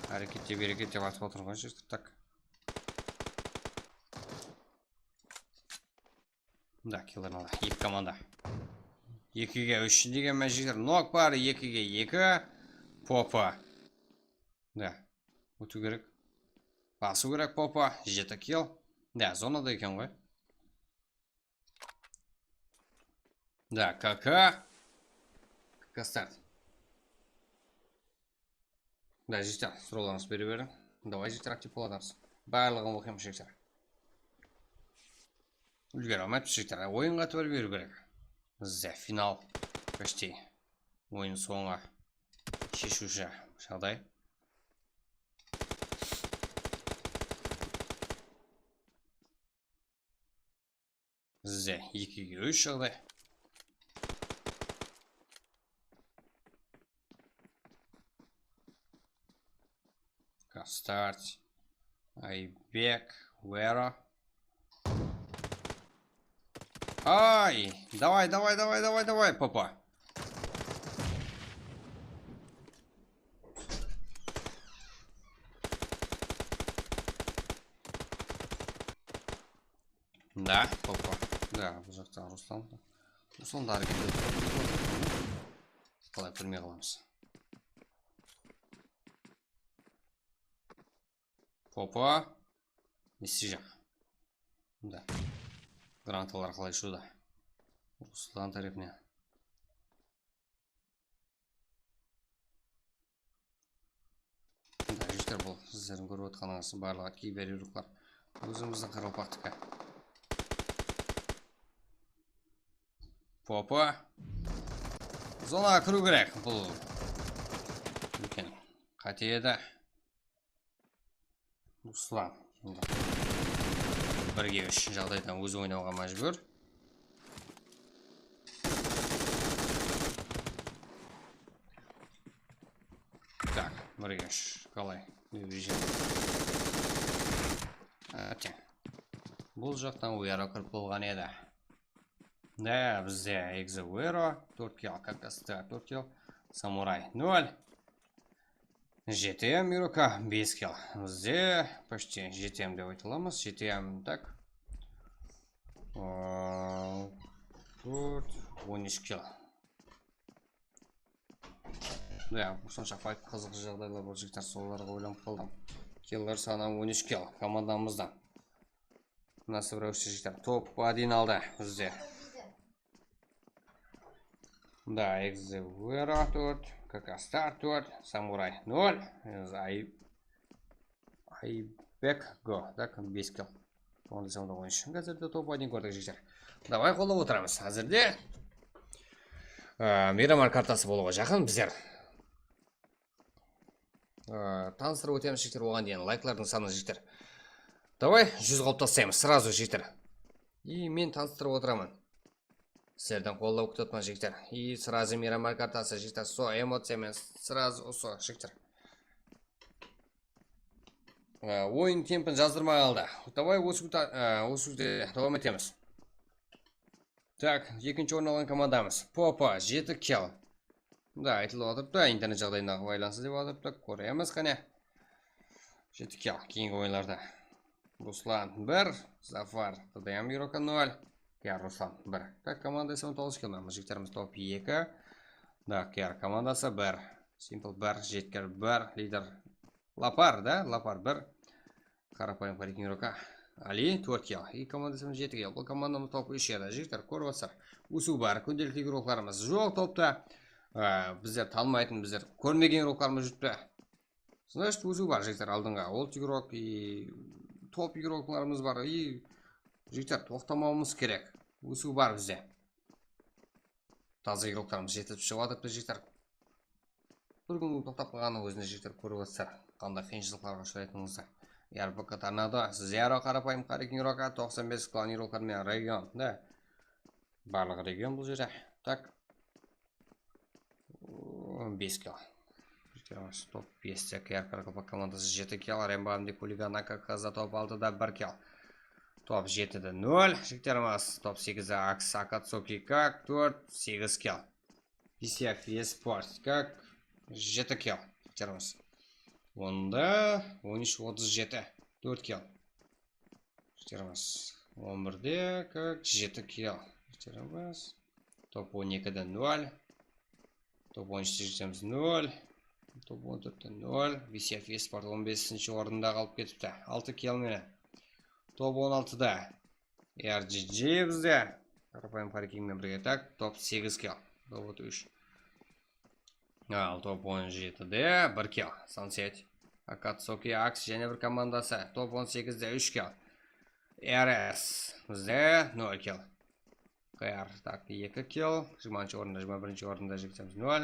Hárekette, berekette batıp atır ǵoy, jigitler, tak. Da, killerlar, eki komanda. Ekige úsh degen mán, jigitler. Nok bar, ekige eki. Popa. Da. Ótiw kerek. Basıw kerek, Popa. Jeti kill. Da, zonada eken ǵoy. Da, K K. K K start. Da, jigitler, sorawlarıńızdı bere beriń. Davay, jigitler, aktiv bolatırmız. Barlıǵın oqıyman, jigitler. Úlgere almayapız, jigitler. Oyınǵa tuwrı beriw kerek. Bizde final. Почти. Oyın sońı. Sheshiwshi jaǵday. Bizde ekige úsh jaǵday. Kastart. Aybek. Wero. Ay, davay, davay, davay, davay, davay, papa. Da, papa. Da, bul jaqta Ruslan. Ruslan da háreket etip atır. Qalay bilmey qalamız. Popa. Messeja. Mında. Granatalar qalay ushıwda. Ruslan tárepinen. Mında, jigitler, bul sizlerdiń kórip otqanıńız barlıǵı kiber yurıqlar. Ózimizdiń qaraqalpaqtıki. Popa. Zonaǵa kiriw kerek. Bul úlken qáte edi. Ruslan. Birge úsh jaǵdaydan ózi oynawǵa májbúr. Tak, birge úsh. Qalay? Áte. Bul jaqtan Wero kirip bolǵan edi. Ne, bizde Exe Wero, tórt kill, Kakasta tórt kill, Samuray nol. G T M Miroka bes kill. Bizde почти G T M dep ayta alamız. G T M, tak. Aa, tórt, on úsh kill. Ya, sonshaq payt qızıq jaǵdaylar bar, jigitler, solarǵa oylanıp qaldım. Killer sanı on úsh kill komandamızda. Mına sıbıra úshte jigitler. Top один aldı bizde. Mında Exe Wero tórt, Kakastar tórt, Samuray nol, Ay-, Aybek go, tak, bes kill. Onda sonda on úsh. Házirde top один kórdik, jigitler. Davay, qollap otıramız. Házirde, e, Miramar kartası bolıwǵa jaqın bizler. Aa, tanıstırıp ótemiz, jigitler, oǵan deyin layklardıń sanın, jigitler. Davay, júz qılıp taslaymız, сразу, jigitler. И men tanıstırıp otıraman. Sizlerden qollaw kútip atırman, jigitler. И сразу Miramar kartası, jigitler, so emociya menen, сразу usı, jigitler. Aa, oyın tempin jazdırmaǵalı da. Davay, ósiwde, aa, ósiwde dawam etemiz. Tak, ekinshi orın alǵan komandamız. Popa, jeti kill. Da, aytılıp atırıptı, internet jaǵdayına baylanıslı dep atırıptı. Kóremiz, qáne. Jeti kill, keyingi oyınlarda. Ruslan bir, Zafar, T D M Miroka nol. Kiyar Ruslan bir. Tak, komanda ise on toǵız kill, mına jigitlerimiz top eki. Da, Kiyar komandası bir. Simple bir, Jetker bir, lider Lapar da, Lapar bir. Qarapayım, qárekeńroka. Ali, tórt kill. I komandası jeti kill. Bul komandamız top úsh edi. Jigitler, kórip atsaq. Ósiw bar. Kúndelikli igroklarımız joq topta. Á, bizler tanımaytın, bizler kórmegen igroklarımız júripti. Значит, ósiw bar, jigitler, aldınǵı. Old igrok, i top igroklarımız bar. I, jigitler, toqtamawımız kerek. Ósiw bar bizde. Taza igroklarımız jetilip shıǵıp atırıptı, jigitler. Bir kún toqtap qalǵanıń ózinde, jigitler, kórip atsaq, qanday qıyınshılıqlarǵa ushıraytınıńızdı. R B K Tornado, Zero, qarapayım, qárekeńroka, toqsan bes klan igroklar menen region, da. Barlıq region bul jeri. Tak. Bes kill. Jigitlerimiz top beste, K R Qaraqalpaq komandası jeti kill, Rembo Amdi Kuligana K K Z top altıda bir kill. Top jetide nol, jigitlerimiz, top segizde Aks Akatsuki Kak, tórt, segiz kill. P C F Esport Kak, jeti kill. Jigitlerimiz. Onda on úsh otız jeti, tórt kill. Jigitlerimiz. On birde Kak, jeti kill. Jigitlerimiz. Top on ekide nol. Top on úshte jigitlerimiz nol. Top on tórtte nol. P C F Esport on besinshi orında qalıp ketipti. Altı kill menen. Top on altıda R G G bizde. Qarapayım qárekeń menen birge. Tak, top segiz kill. Top úsh. Al, top on jetide bir kill. Sunset. Akatsuki Aks jáne bir komandası. Top on segizde úsh kill. R S bizde nol kill. K R, tak, eki kill. Jigirmanshı orında, jigirma birinshi orında jigitlerimiz nol.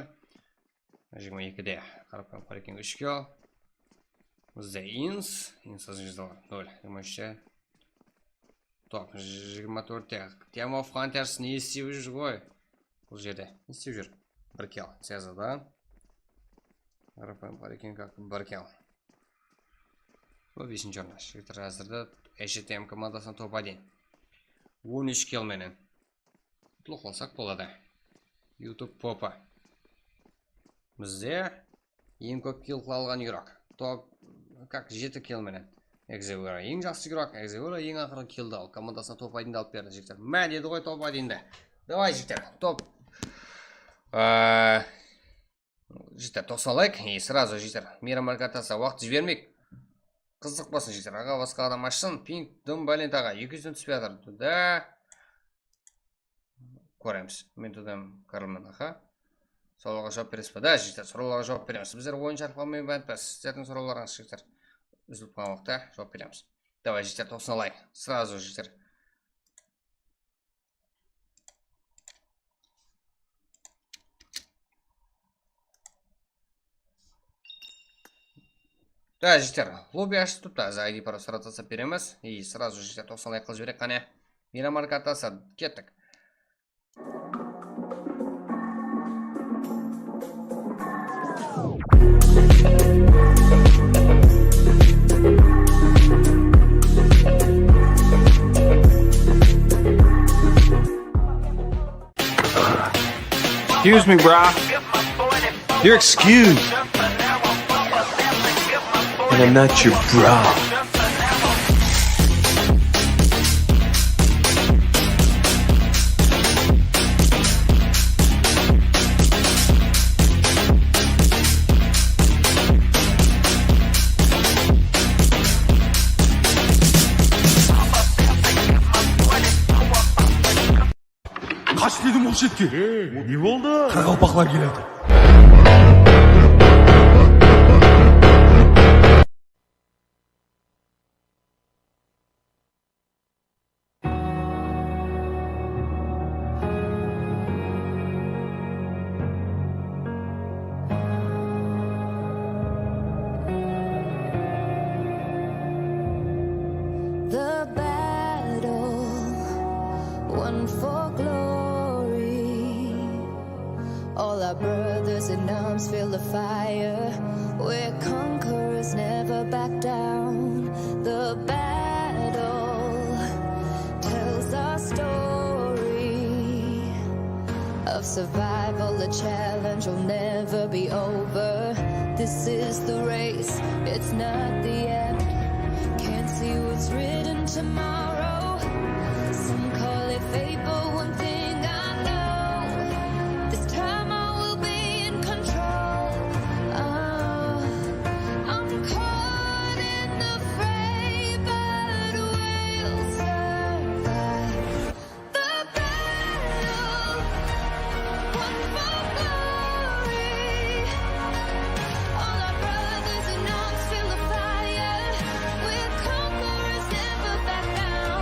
Jigirma ekide Qaraqalpaq Qárekeń úsh kill. Bizde Ins, Ins azıńızda nol. Jigirma úshte. Top, jigirma tórtte. Team of Hunters ne istep júr ǵoy? Bul jerde ne istep júr? Bir kill, C Z-dan. Rafael Parikin kak bir kill. Bul besinshi orın. Jigitler, házirde S J T M komandasına top один. On úsh kill menen. Qutlıq qılsaq boladı. YouTube popa. Bizde eń kóp kill qıla alǵan igrok. Top, kak, jeti kill menen. Exewera eń jaqsı igrok, Exewera eń aqırǵı killdi al. Komandasına top один-di alıp berdi, jigitler. Má, dedi ǵoy, top один-di. Davay, jigitler, top. Aa, jigitler, toqsan layk. И сразу, jigitler, Miyram Alkatasa waqıt jibermeyik. Qızıq bolsın, jigitler. Aǵa, basqa adam ashsın. Ping, dım, Balent aǵa, eki júz túsip atır. Da. Kóremiz. Men tudem kórmen, aha. Sorawlarǵa juwap beresiz ba? Da, jigitler, sorawlarǵa juwap beremiz. Bizler oyın sharqlamay bántpez. Sizlerdiń sorawlarıńız, jigitler. Úzilip qalǵan waqıtta juwap beremiz. Davay, jigitler, toqsan layk. Сразу, jigitler. Da, jigitler, lobby ashıp turıptı, házir I D parol sırata tasap beremiz. И сразу, jigitler, toqsan layk qılıp jibereyik, qáne. Miyram Alkatasa, kettik. Excuse me, brah. You're excused. And I'm not your bra. Qash dedim ol shetke. Ne boldı? Qaraqalpaqlar keledi. The battle won for glory. All our brothers in arms feel the fire. We're conquerors, never back down. The battle tells our story of survival, the challenge will never be over. This is the race, it's not the end. Can't see what's written tomorrow. Some call it fate, but one thing I know, this time I will be in control. Oh, I'm caught in the fray, but we'll survive. The battle won for glory. All our brothers in arms feel the fire. We're conquerors, never back down.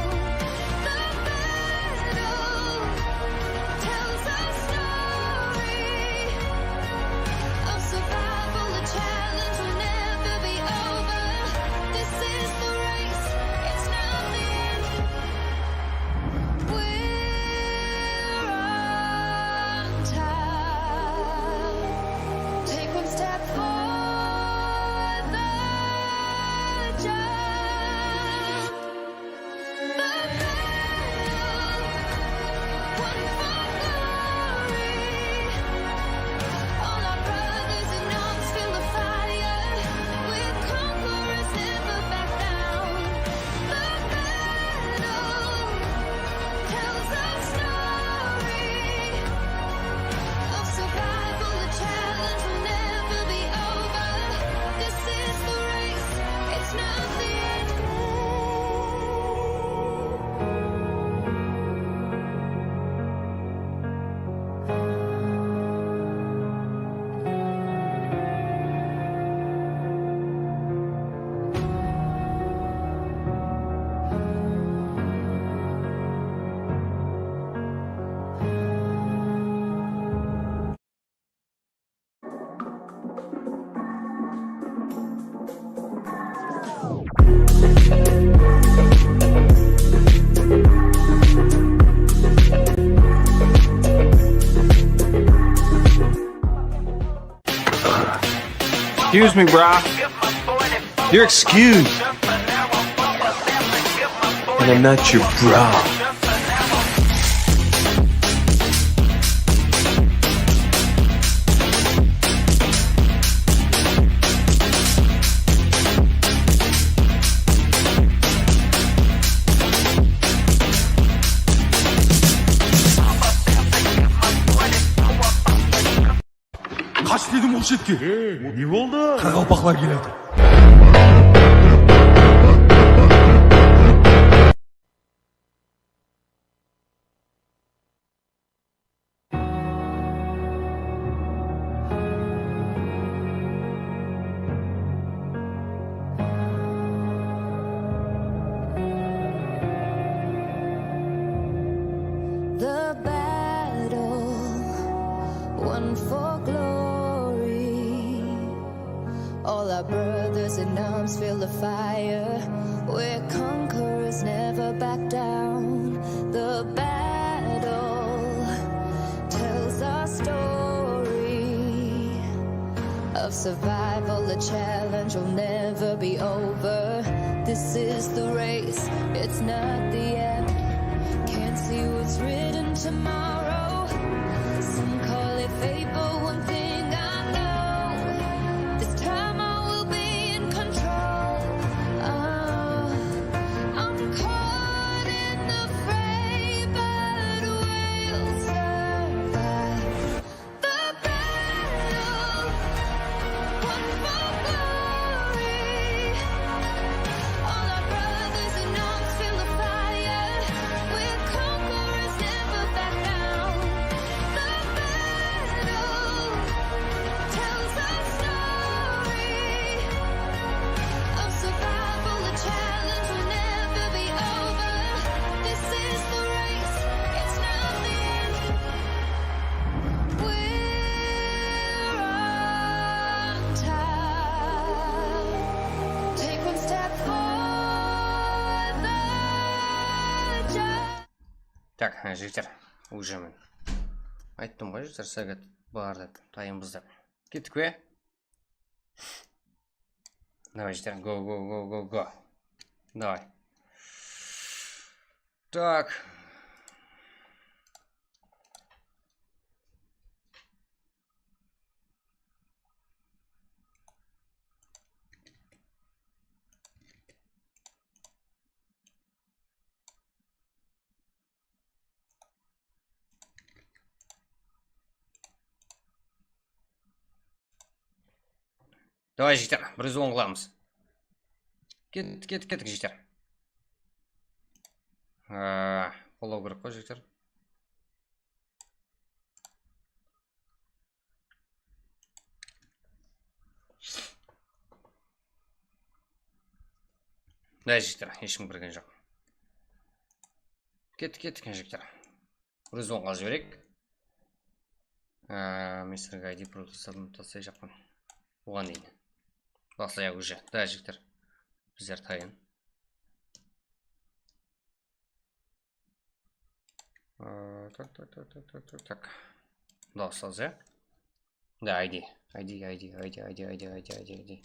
Excuse me, brah. You're excused. And I'm not your bra. Qash dedim ol shetke. Ne boldı? Qaraqalpaqlar keledi. The battle won for glory. All our brothers in arms feel the fire. We're conquerors, never back down. The battle tells our story of survival, the challenge will never be over. This is the race, it's not the end. Can't see what's written tomorrow. Some call it fate, but one thing I know, this time I will be in control. Oh, I'm caught in the fray, but we'll survive. The battle won for glory. All our brothers in arms feel the fire. We're conquerors, never back down. The battle tells our story of survival. The challenge will never be over. This is the race, it's not the end. We're on top. Take one step for the jump. Так, há, jigitler, уже men ayttım ǵoy, jigitler, sagat bar dep, tayınbız dep. Kettik pe? Давай, jigitler, go, go, go, go, go. Давай. Так. Давай, jigitler, bir júz on qılamız. Kettik, kettik, kettik, jigitler. Aa, qollaw kerek ǵoy, jigitler. Давай, jigitler, hesh kim kirgen joq. Kettik, kettik, jigitler. Bir júz onǵa jibereyik. Aa, mister Gaydi produkti satıp taslayjaqpan. Buǵan deyin. Baslayıq уже. Да, jigitler. Bizler tayın. Aa, tak, tak, tak, tak, tak, tak, tak. Dawıs alsa. Да, I D. I D, I D, I D.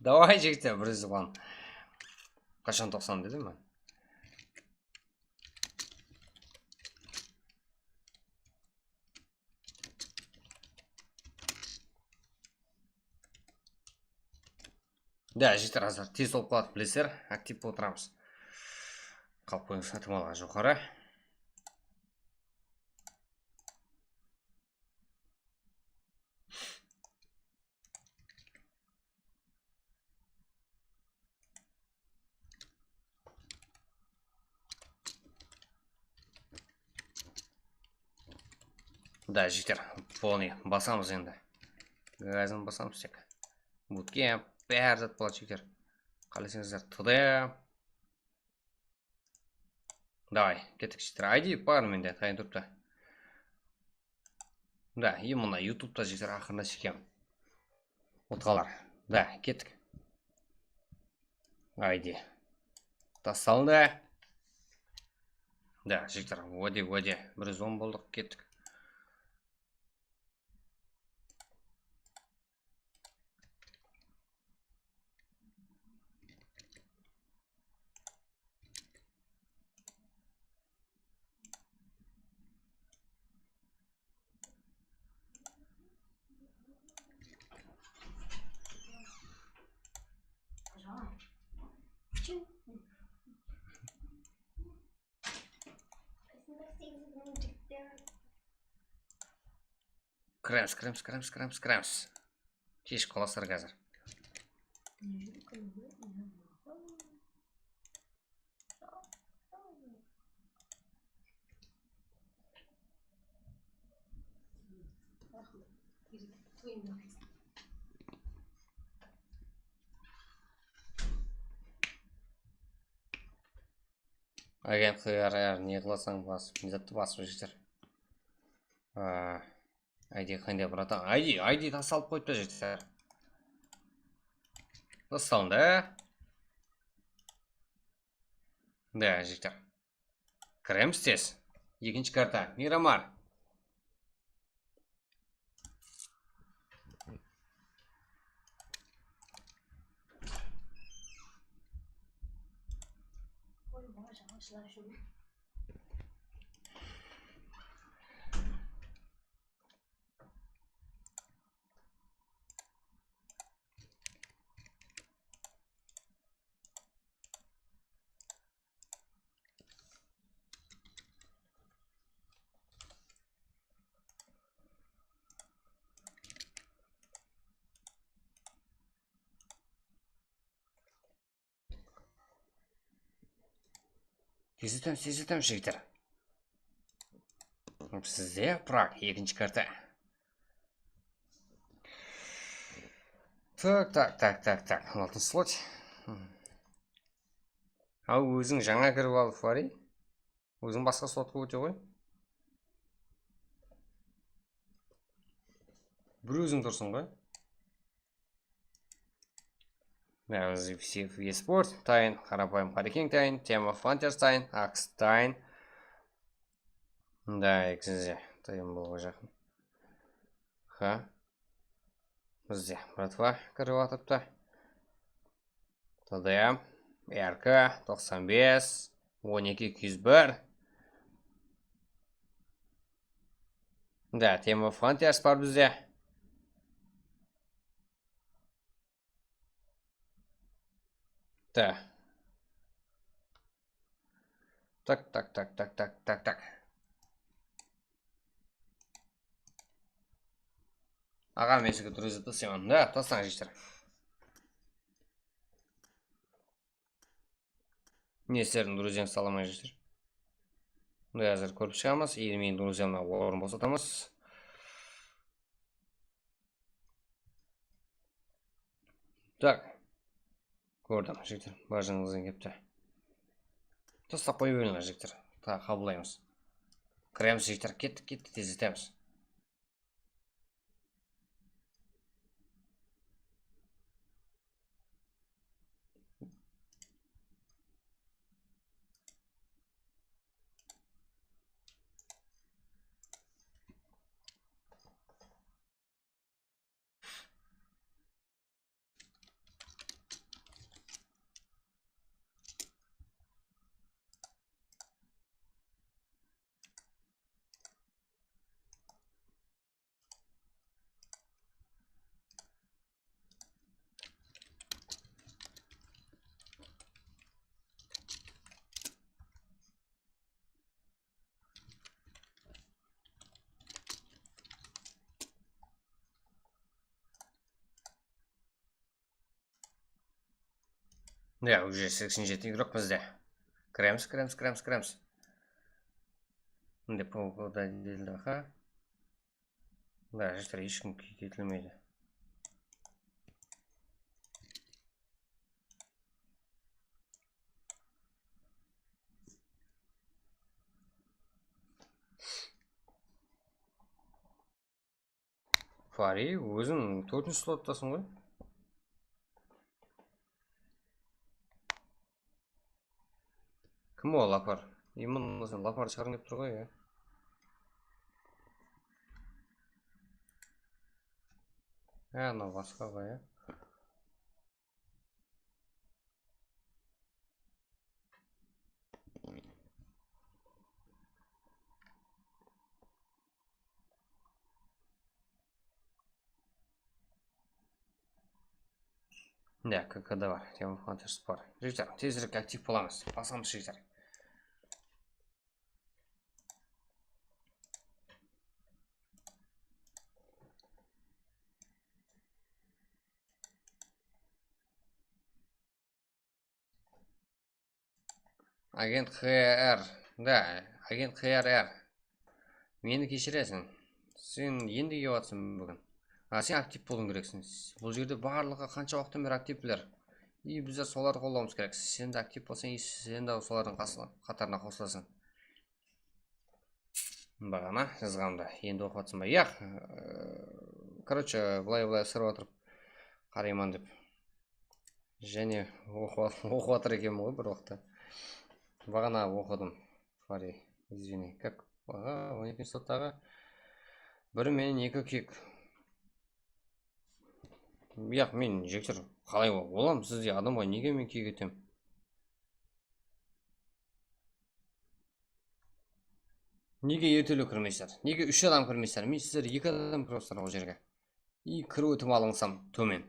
Давай, jigitler, bir júz qılam. Qashan toqsan dedim men? Да, jigitler, házir tez bolıp qaladı, bilesizler, aktiv bolıp otıramız. Qalip qoyıńız, itimalǵa joqarı. Да, jigitler, полный basamız endi. Gazın basamız tek. Bootcamp, bári zat boladı, jigitler. Qáleseńizler, T D. Davay, kettik, jigitler. I D bar mende, tayın turıptı. Da, и mına YouTube-ta jigitler aqırına shekem. Utqalar. Da, kettik. I D. Taslandı. Da, jigitler, wáde, wáde. Bir júz on boldıq, kettik. Kiremiz, kiremiz, kiremiz, kiremiz, kiremiz. Keshigip qalasızlar házir. Agent Q R R ne qılasań, basıp, ne zattı basıp júrseń? A, I D qanday, bratan? I D, I D taslalıp qoyıptı, jigitler. Taslandı. Da, jigitler. Kiremiz tez. Ekinshi karta. Miramar. Tezletemiz, tezletemiz, jigitler. Sizde Prag, ekinshi karta. Tak, tak, tak, tak, tak. Altın slot. Al, óziń jańa kirip al, Fari. Óziń basqa slotqa óte ǵoy. Bir óziń tursıń ǵoy. Mına bizde Esport tayın, Qarapayım Qarekeń tayın, Tema Hunters tayın, Aks tayın. Da, ekisi de tayın bolıwǵa jaqın. Ha. Bizde bratva kirip atırıptı. T D M, R K, toqsan bes, on eki, eki júz bir. Da, Tema Hunters bar bizde. Da. Tak, tak, tak, tak, tak, tak, tak. Aǵa, men sizge durız etip taslayman. Da, taslań, jigitler. Ne sizlerdiń durızıńız sala ma, jigitler? Mına házir kórip shıǵamız. Endi meniń durızımnan orın bosatamız. Tak. Kórdim, jigitler. Barıńızdan kepti. Taslap qoya berińler, jigitler. Ta, qabıllaymız. Kiremiz, jigitler. Kettik, kettik, tezletemiz. Ya, уже seksen jeti igrok bizde. Kiremiz, kiremiz, kiremiz, kiremiz. Mine, polkada deyildi, ha? Da, jigitler, hesh kim ke-, ketilmeydi. Fari, óziń tórtinshi slottasıń ǵoy. Kim ol, Lapar? Imın bolsa Lapar shıǵarıń dep tur ǵoy, ya. Há, mınaw basqa ǵoy, ya. Ya, K K da bar, Team of Hunters bar. Jigitler, tezirek aktiv bolamız. Basamız, jigitler. Agent H R. Da, agent H R. Meni keshireseń. Sen endi kep atırsań búgin. A, sen aktiv bolıwıń kerekseń. Bul jerde barlıǵı qansha waqıttan beri aktivler. I bizler solardı qollawımız kerek. Sen de aktiv bolsań, i sen de solardıń qası-, qatarına qosılasań. Baǵana jazǵanımda, endi oqıp atırsań ba? Yaq, e, короче, bılay-bılay ısırıp atırıp qarayman dep. Jáne oqıp, oqıp atır ekenmen ǵoy bir waqıtta. Baǵana oqıdım. Fari, извини. Как? Aǵa, on ekinshi slot aǵa. Biri menen eki kiyik. Yaq, men jigitler, qalay bolam? Sizde adamǵa nege men kiyik etem? Nege ertelew kirmeysizler? Nege úsh adam kirmeysizler? Men sizler eki adam kirip atırsalar ol jerge. I kiriw itimalıńız tómen.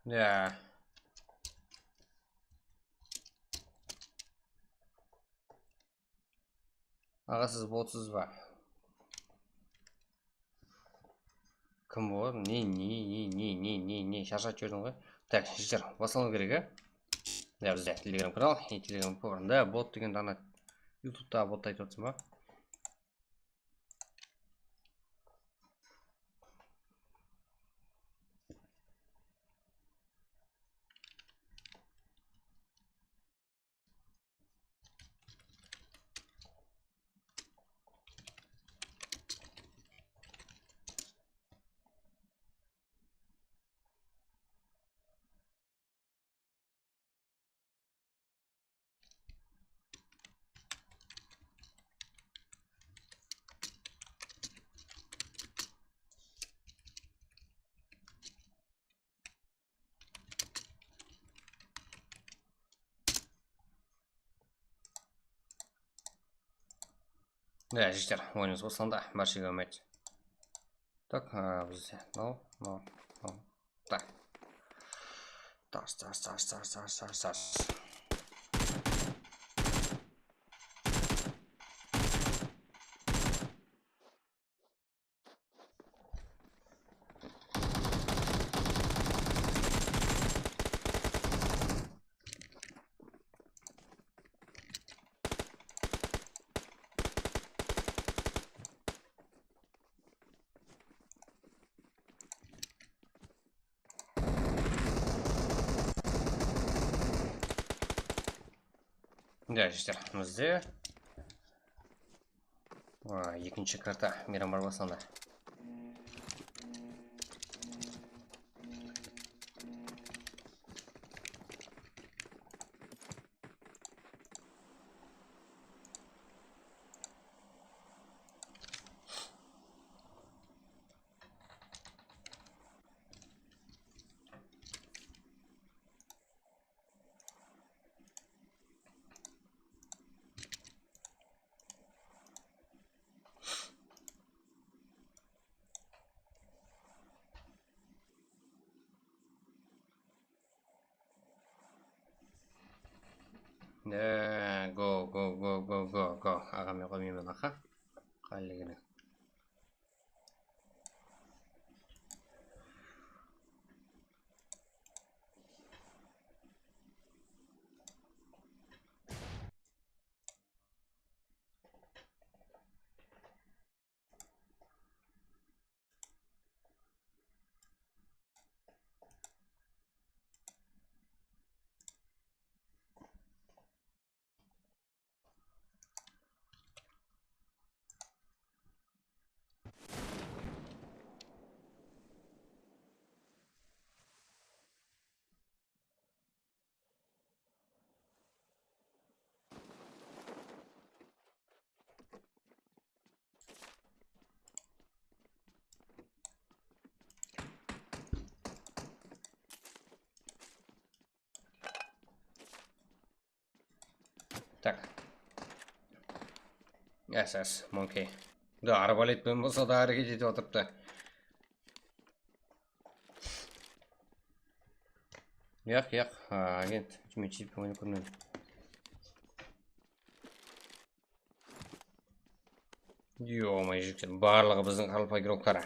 Ya. Aǵa, siz botsız ba? Kim bot? Ne, ne, ne, ne, ne, ne, ne? Sharshap jiberdim ǵoy. Tak, jigitler, baslanıw kerek, á? Ya, bizde Telegram kanal, e, Telegram kanalda bot degen dana YouTubetaǵı bottı aytıp atırsań ba? Ya, jigitler, oyınımız baslandı. Bárshege ámet. Tak, a, bizde. No, no, no. Tak. Tas, tas, tas. Ya, jigitler, bizde. A, ekinshi karta, miyram bar baslandı. Ne, go, go, go, go, go, go. Aǵa, men qoymayman, aqa. Qálegeni. Tak. Yes, yes, monkey. Da, arbaletpen bolsa da háreket etip atırıptı. Yaq, yaq, a, agent, men chip oyın kórmedim. Ё-моё, jigitler, barlıǵı biziń qalpa игрокları.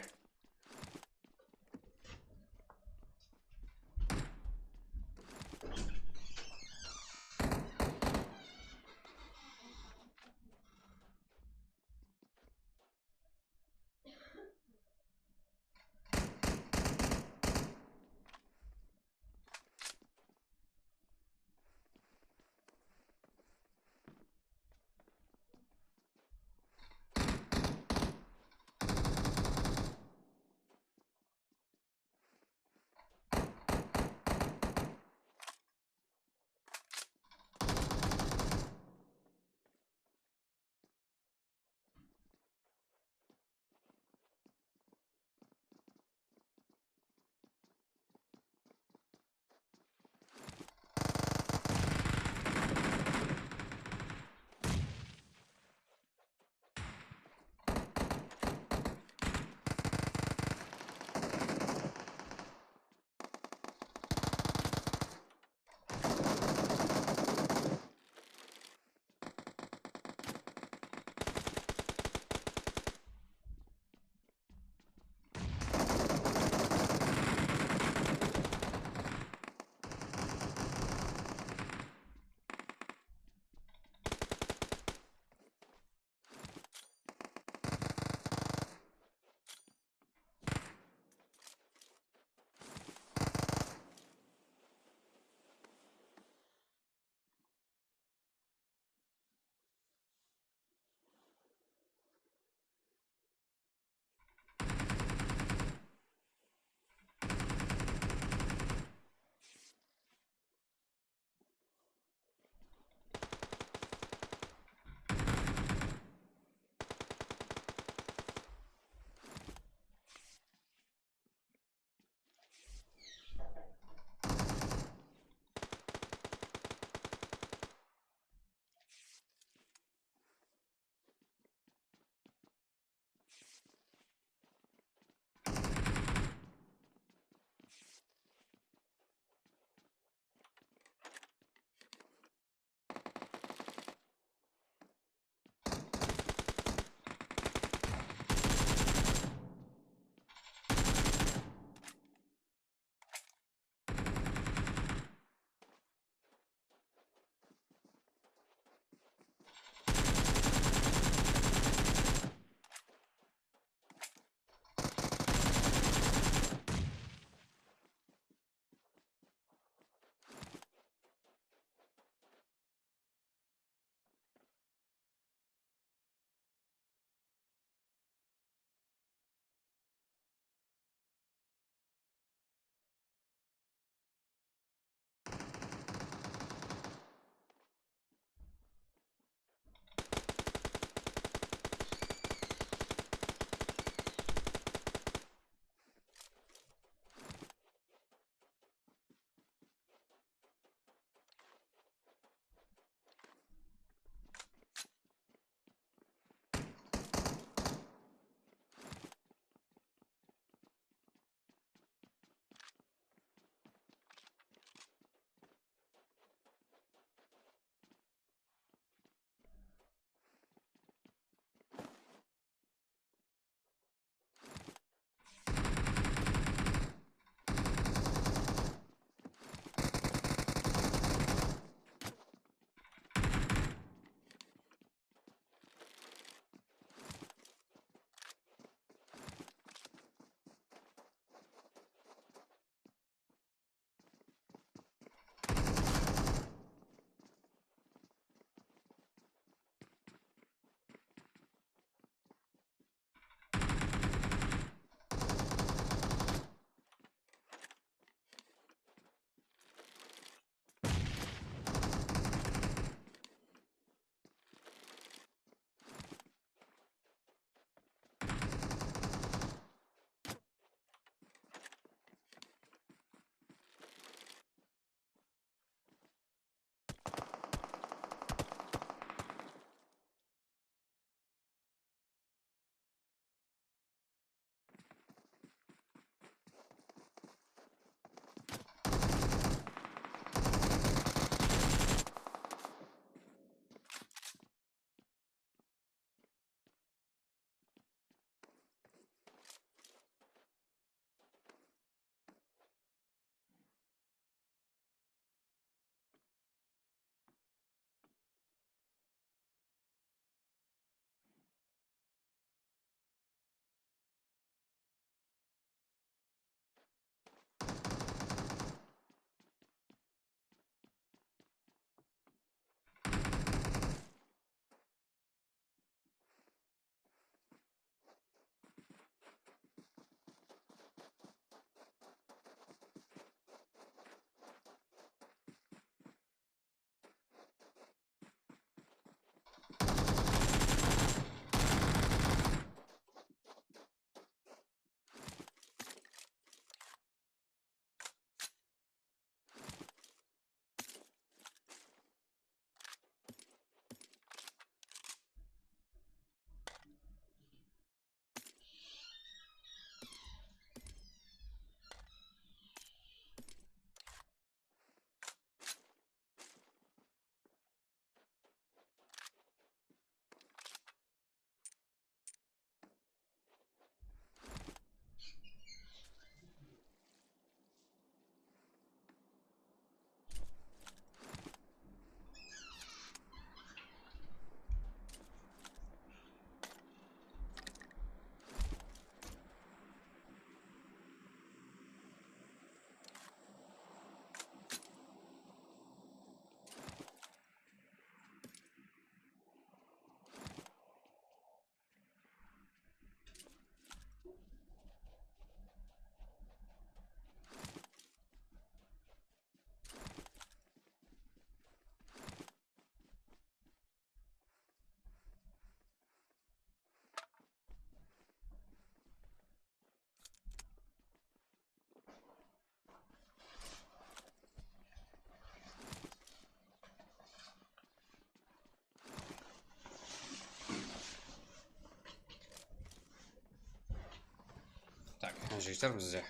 Jigitler, bizde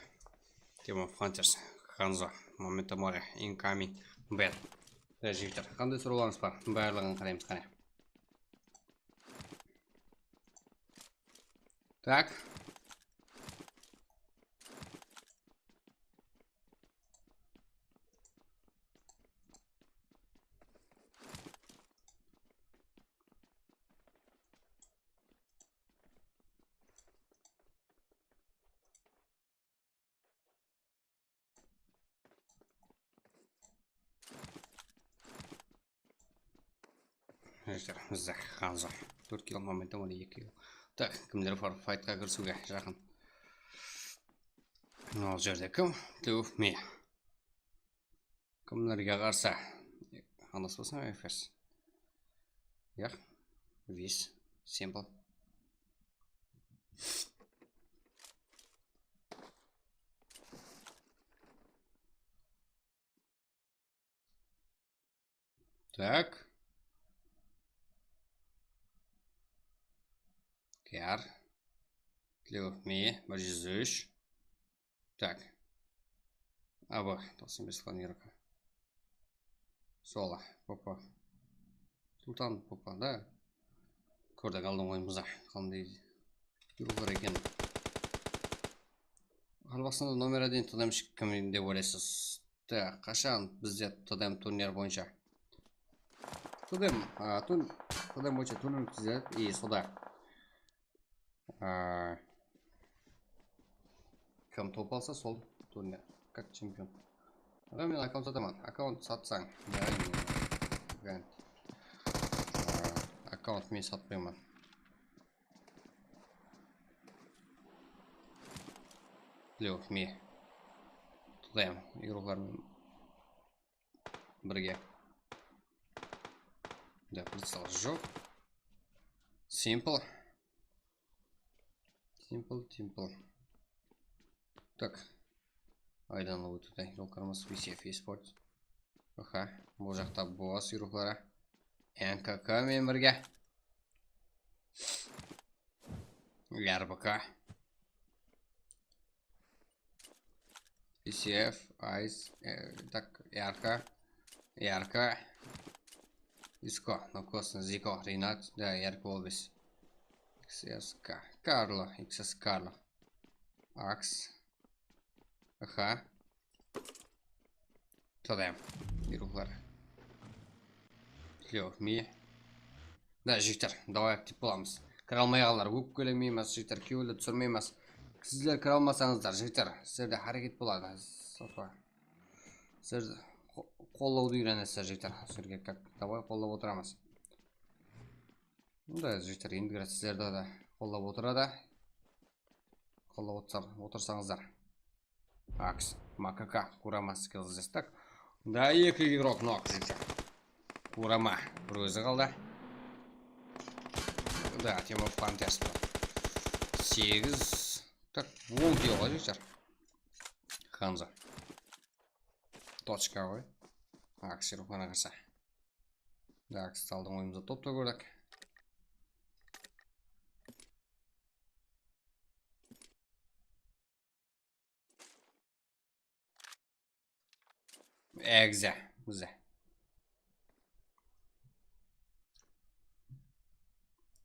Team of Hunters, Hanzo, Memento Mori, Incoming, Bad. Bizde, jigitler, qanday sorawlarıńız bar? Barlıǵın qaraymız qáne. Tak. Jigitler, bizde Hanzo. Tórt kill, Memento Mori eki kill. Tak, kimler bar fightqa kirisiwge jaqın? Al jerde kim? Tlewf me. Kimlerge qarsı? Anaspasın, F S. Yaq. Wis. Simple. Tak. Kar. Tlewf me, bir júz úsh. Tak. A B, toqsan bes planировка. Sola, Popa. Sultan Popa, da. Kórdik, aldın oyımızda. Qanday yurıqlar eken. Qaraqalpaqstanda nomer один T D M shik kim dep oylaysız? Tak, qashan bizde T D M turnir boyınsha? T D M, a, tun-, T D M boyınsha turnir ótkiziledi. I soda. A, kim top alsa, sol turnir. Как чемпион. Aǵa, men akkaunt sataman. Akkaunt satsań. Yaǵnıy, a, akkaunt men satpayman. Tlewf me. T D M igroklar menen birge. Da, pricel joq. Simple. Simple, simple. Tak. Aydan ótedi. Yol karması V C F Esports. Aha, bul jaqta bos igrokları. N K K menen birge. R B K. V C F, Ice, e, tak, R K, R K, Isko, no, Kosno, Ziko, Rinat, da, R K Olbis. X S K, Karlo, X S Karlo. Aks. Aha. T D M. Igroklar. Tlewf me. Da, jigitler, davay, aktiv bolamız. Kire almay qalǵanlar ókpelemeymiz, jigitler, kewildi túsirmeymiz. Sizler kire almasańızlar, jigitler, sizlerde háreket boladı. Sofa. Sizler qo-, qollawdı úyrenesizler, jigitler. Sizlerge как, davay, qollap otıramız. Bunda, jigitler, endi sizlerdi de qollap otıradı. Qollap otsa-, otırsańızlar. Aks, Makaka, Kurama, skills destak. Da, eki igrok nok, jigitler. Kurama bir ózi qaldı. Da, Team of Hunters bar. Segiz. Tak, on kill ǵoy, jigitler. Hanzo. Tochka ǵoy. Aks, ruxana qarsa. Da, Aks, saldıń oyımızda topta kórdik. Egze, bize.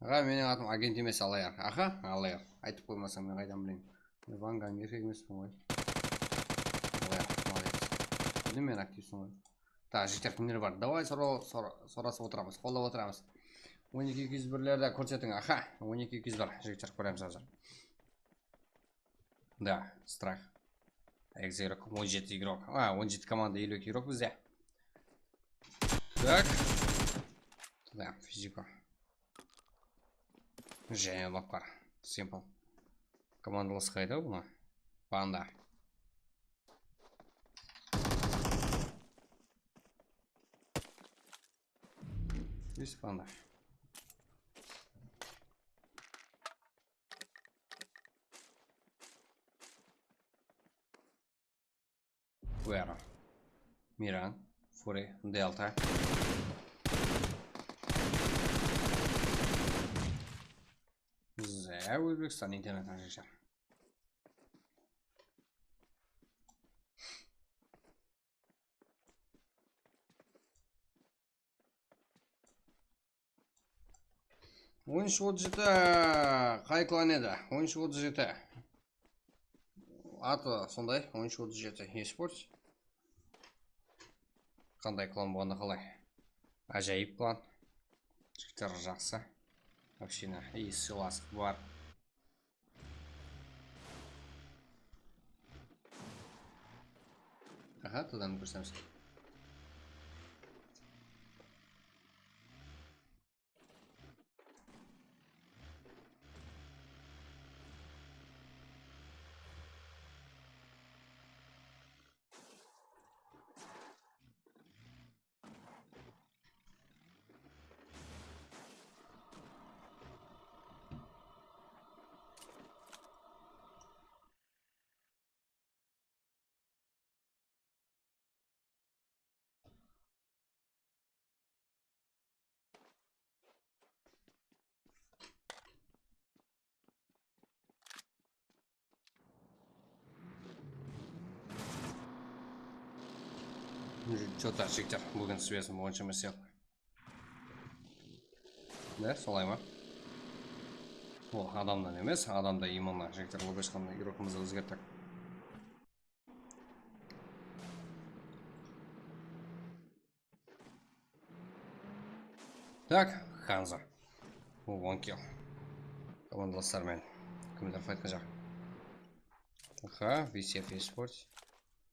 Aǵa, meniń atım agent emes, alayar. Aha, alayar. Aytıp qoymasań, men qaydan bileyin? Vangan erkek emessen ǵoy. Alayar, molodec. Bildim men aktivseń ǵoy. Ta, jigitler, kimler bar? Davay, sora-, sora-, sorasıp otıramız, qollap otıramız. On eki eki júz birlerdi kórsetiń. Aha, on eki eki júz bir. Jigitler, kóremiz házir. Da, strah. Egze igrok, on jeti igrok. A, on jeti komanda, elli eki igrok bizde. Tak. Da, fiziko. Jáne loklar. Simple. Komandalas qayda bunı? Panda. Biz panda. Guerra. Miran. Fury. Delta. Bizde Ózbekstan internetine jashar. On úsh otız jeti, qay klan edi? On úsh otız jeti. Atı sonday, on úsh otız jeti. Esport. Qanday klan bolǵanda qalay? Ájayıp klan. Jigitler jaqsı. Вообще, isi ılasıq bar. Aha, tıdan kórsemiz. Чё-то, jigitler, búgin svesim onsha emes sıyaqlı. Ne, solay ma? Ol adamnan emes, adamda imman bar, jigitler, lobeshkanı yuraqımızdı ózgerttik. Tak, Hanzo. O, on kill. Komandalaslar menen kimler faytqa jaq? Aha, V C F Esports.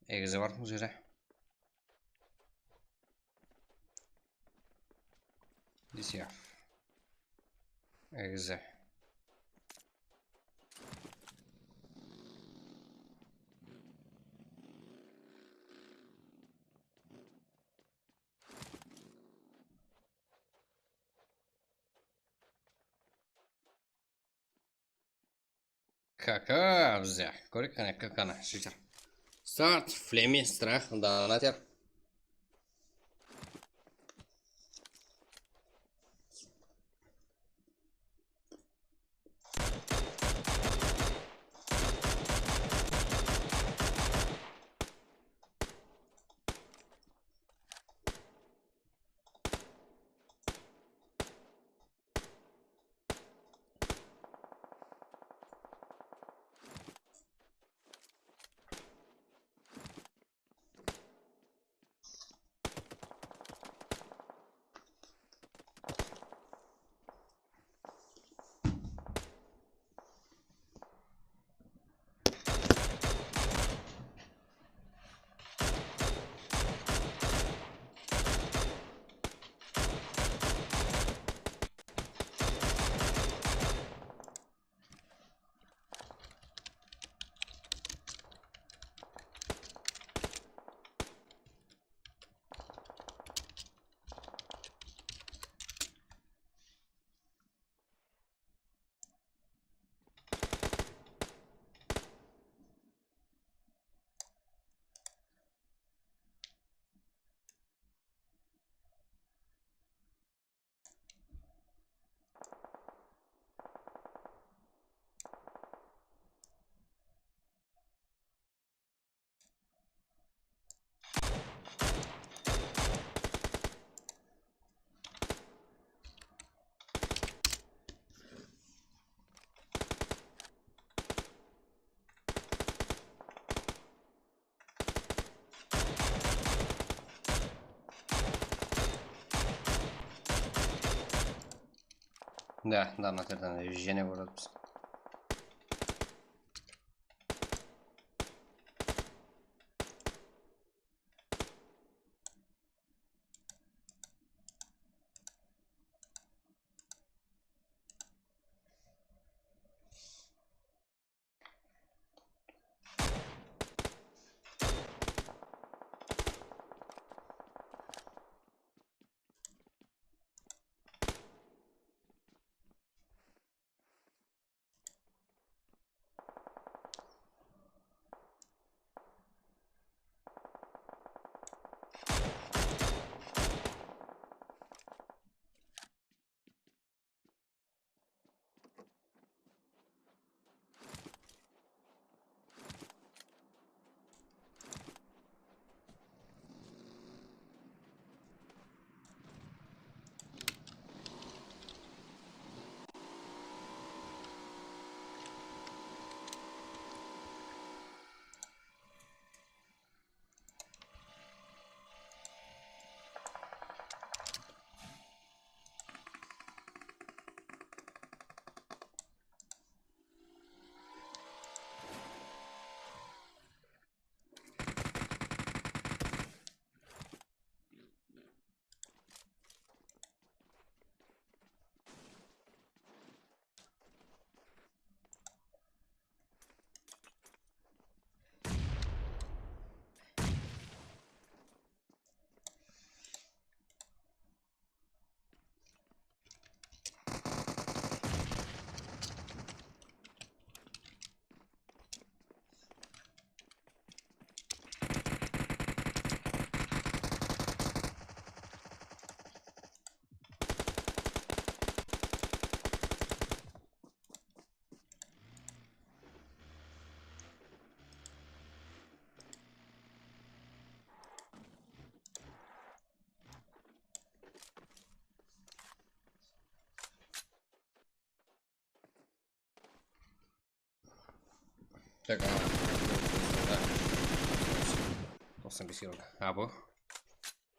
Egizi bar bul jerde. V C F. Egizi. K K bizde. Kóreyik qáne K K-nı, jigitler. Start, Flemi, Strah, Donater. Da, Donaterden jáne bir atpız. Tak, a, toqsan bes euro. A, bu.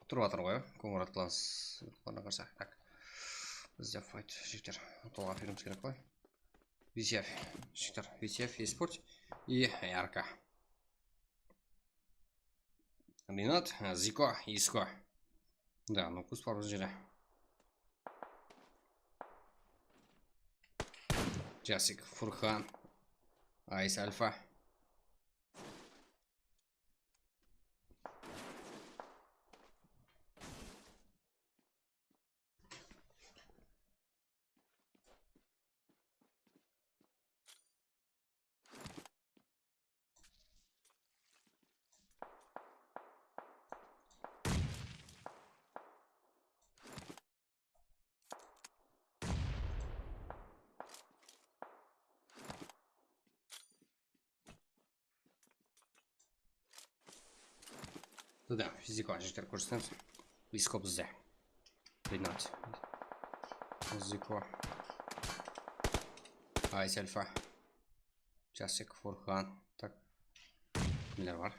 Turıp atır ǵoy, Końırat Clans. Qana qarsa. Tak. Bizde fight, jigitler. Tolǵa berimiz kerek ǵoy. V C F, jigitler. V C F, eSport. И R K. Rinat, Ziko, Isko. Да, ну, кус bar bul jerde. Jasik, Furxan, Ais Alfa. Tуда, Ziko, jigitler, kórsetemiz. Isko bizde. Rinat. Ziko. Ais Alfa. Jasik, Furxan. Tak. Kimler bar?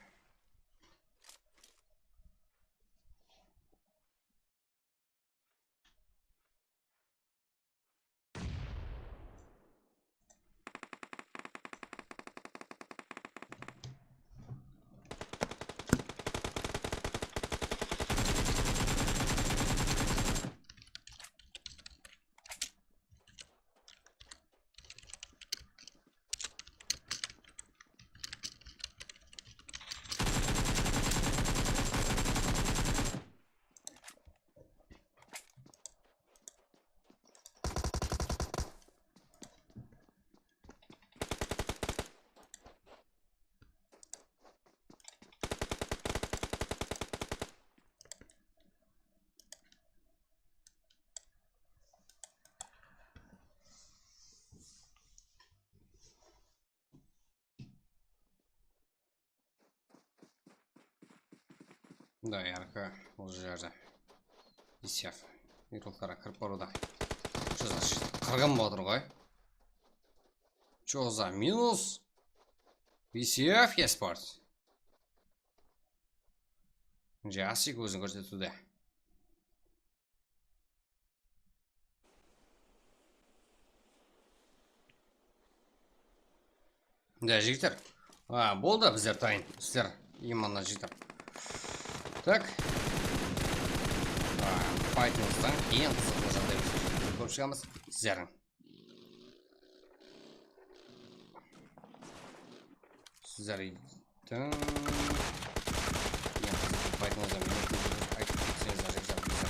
Да, ярко, уже jardı. Isyav. Mikroflara kirip barıwda. Чё за, qırǵın bolıp atır ǵoy. Чё за минус? Isyav eSport. Jasik ózin kórsetiwde. Да, jigitler. A, boldı, bizler tayın. Sizler imanlı jigitler. Tak. A, faytımızdan keyin qızıqlı jaǵdayımızdı kórip shıǵamız sizlerdiń. Sizlerdiń. Endi faytımızda meni aytıp ketseńiz, ajayıp zat bizler.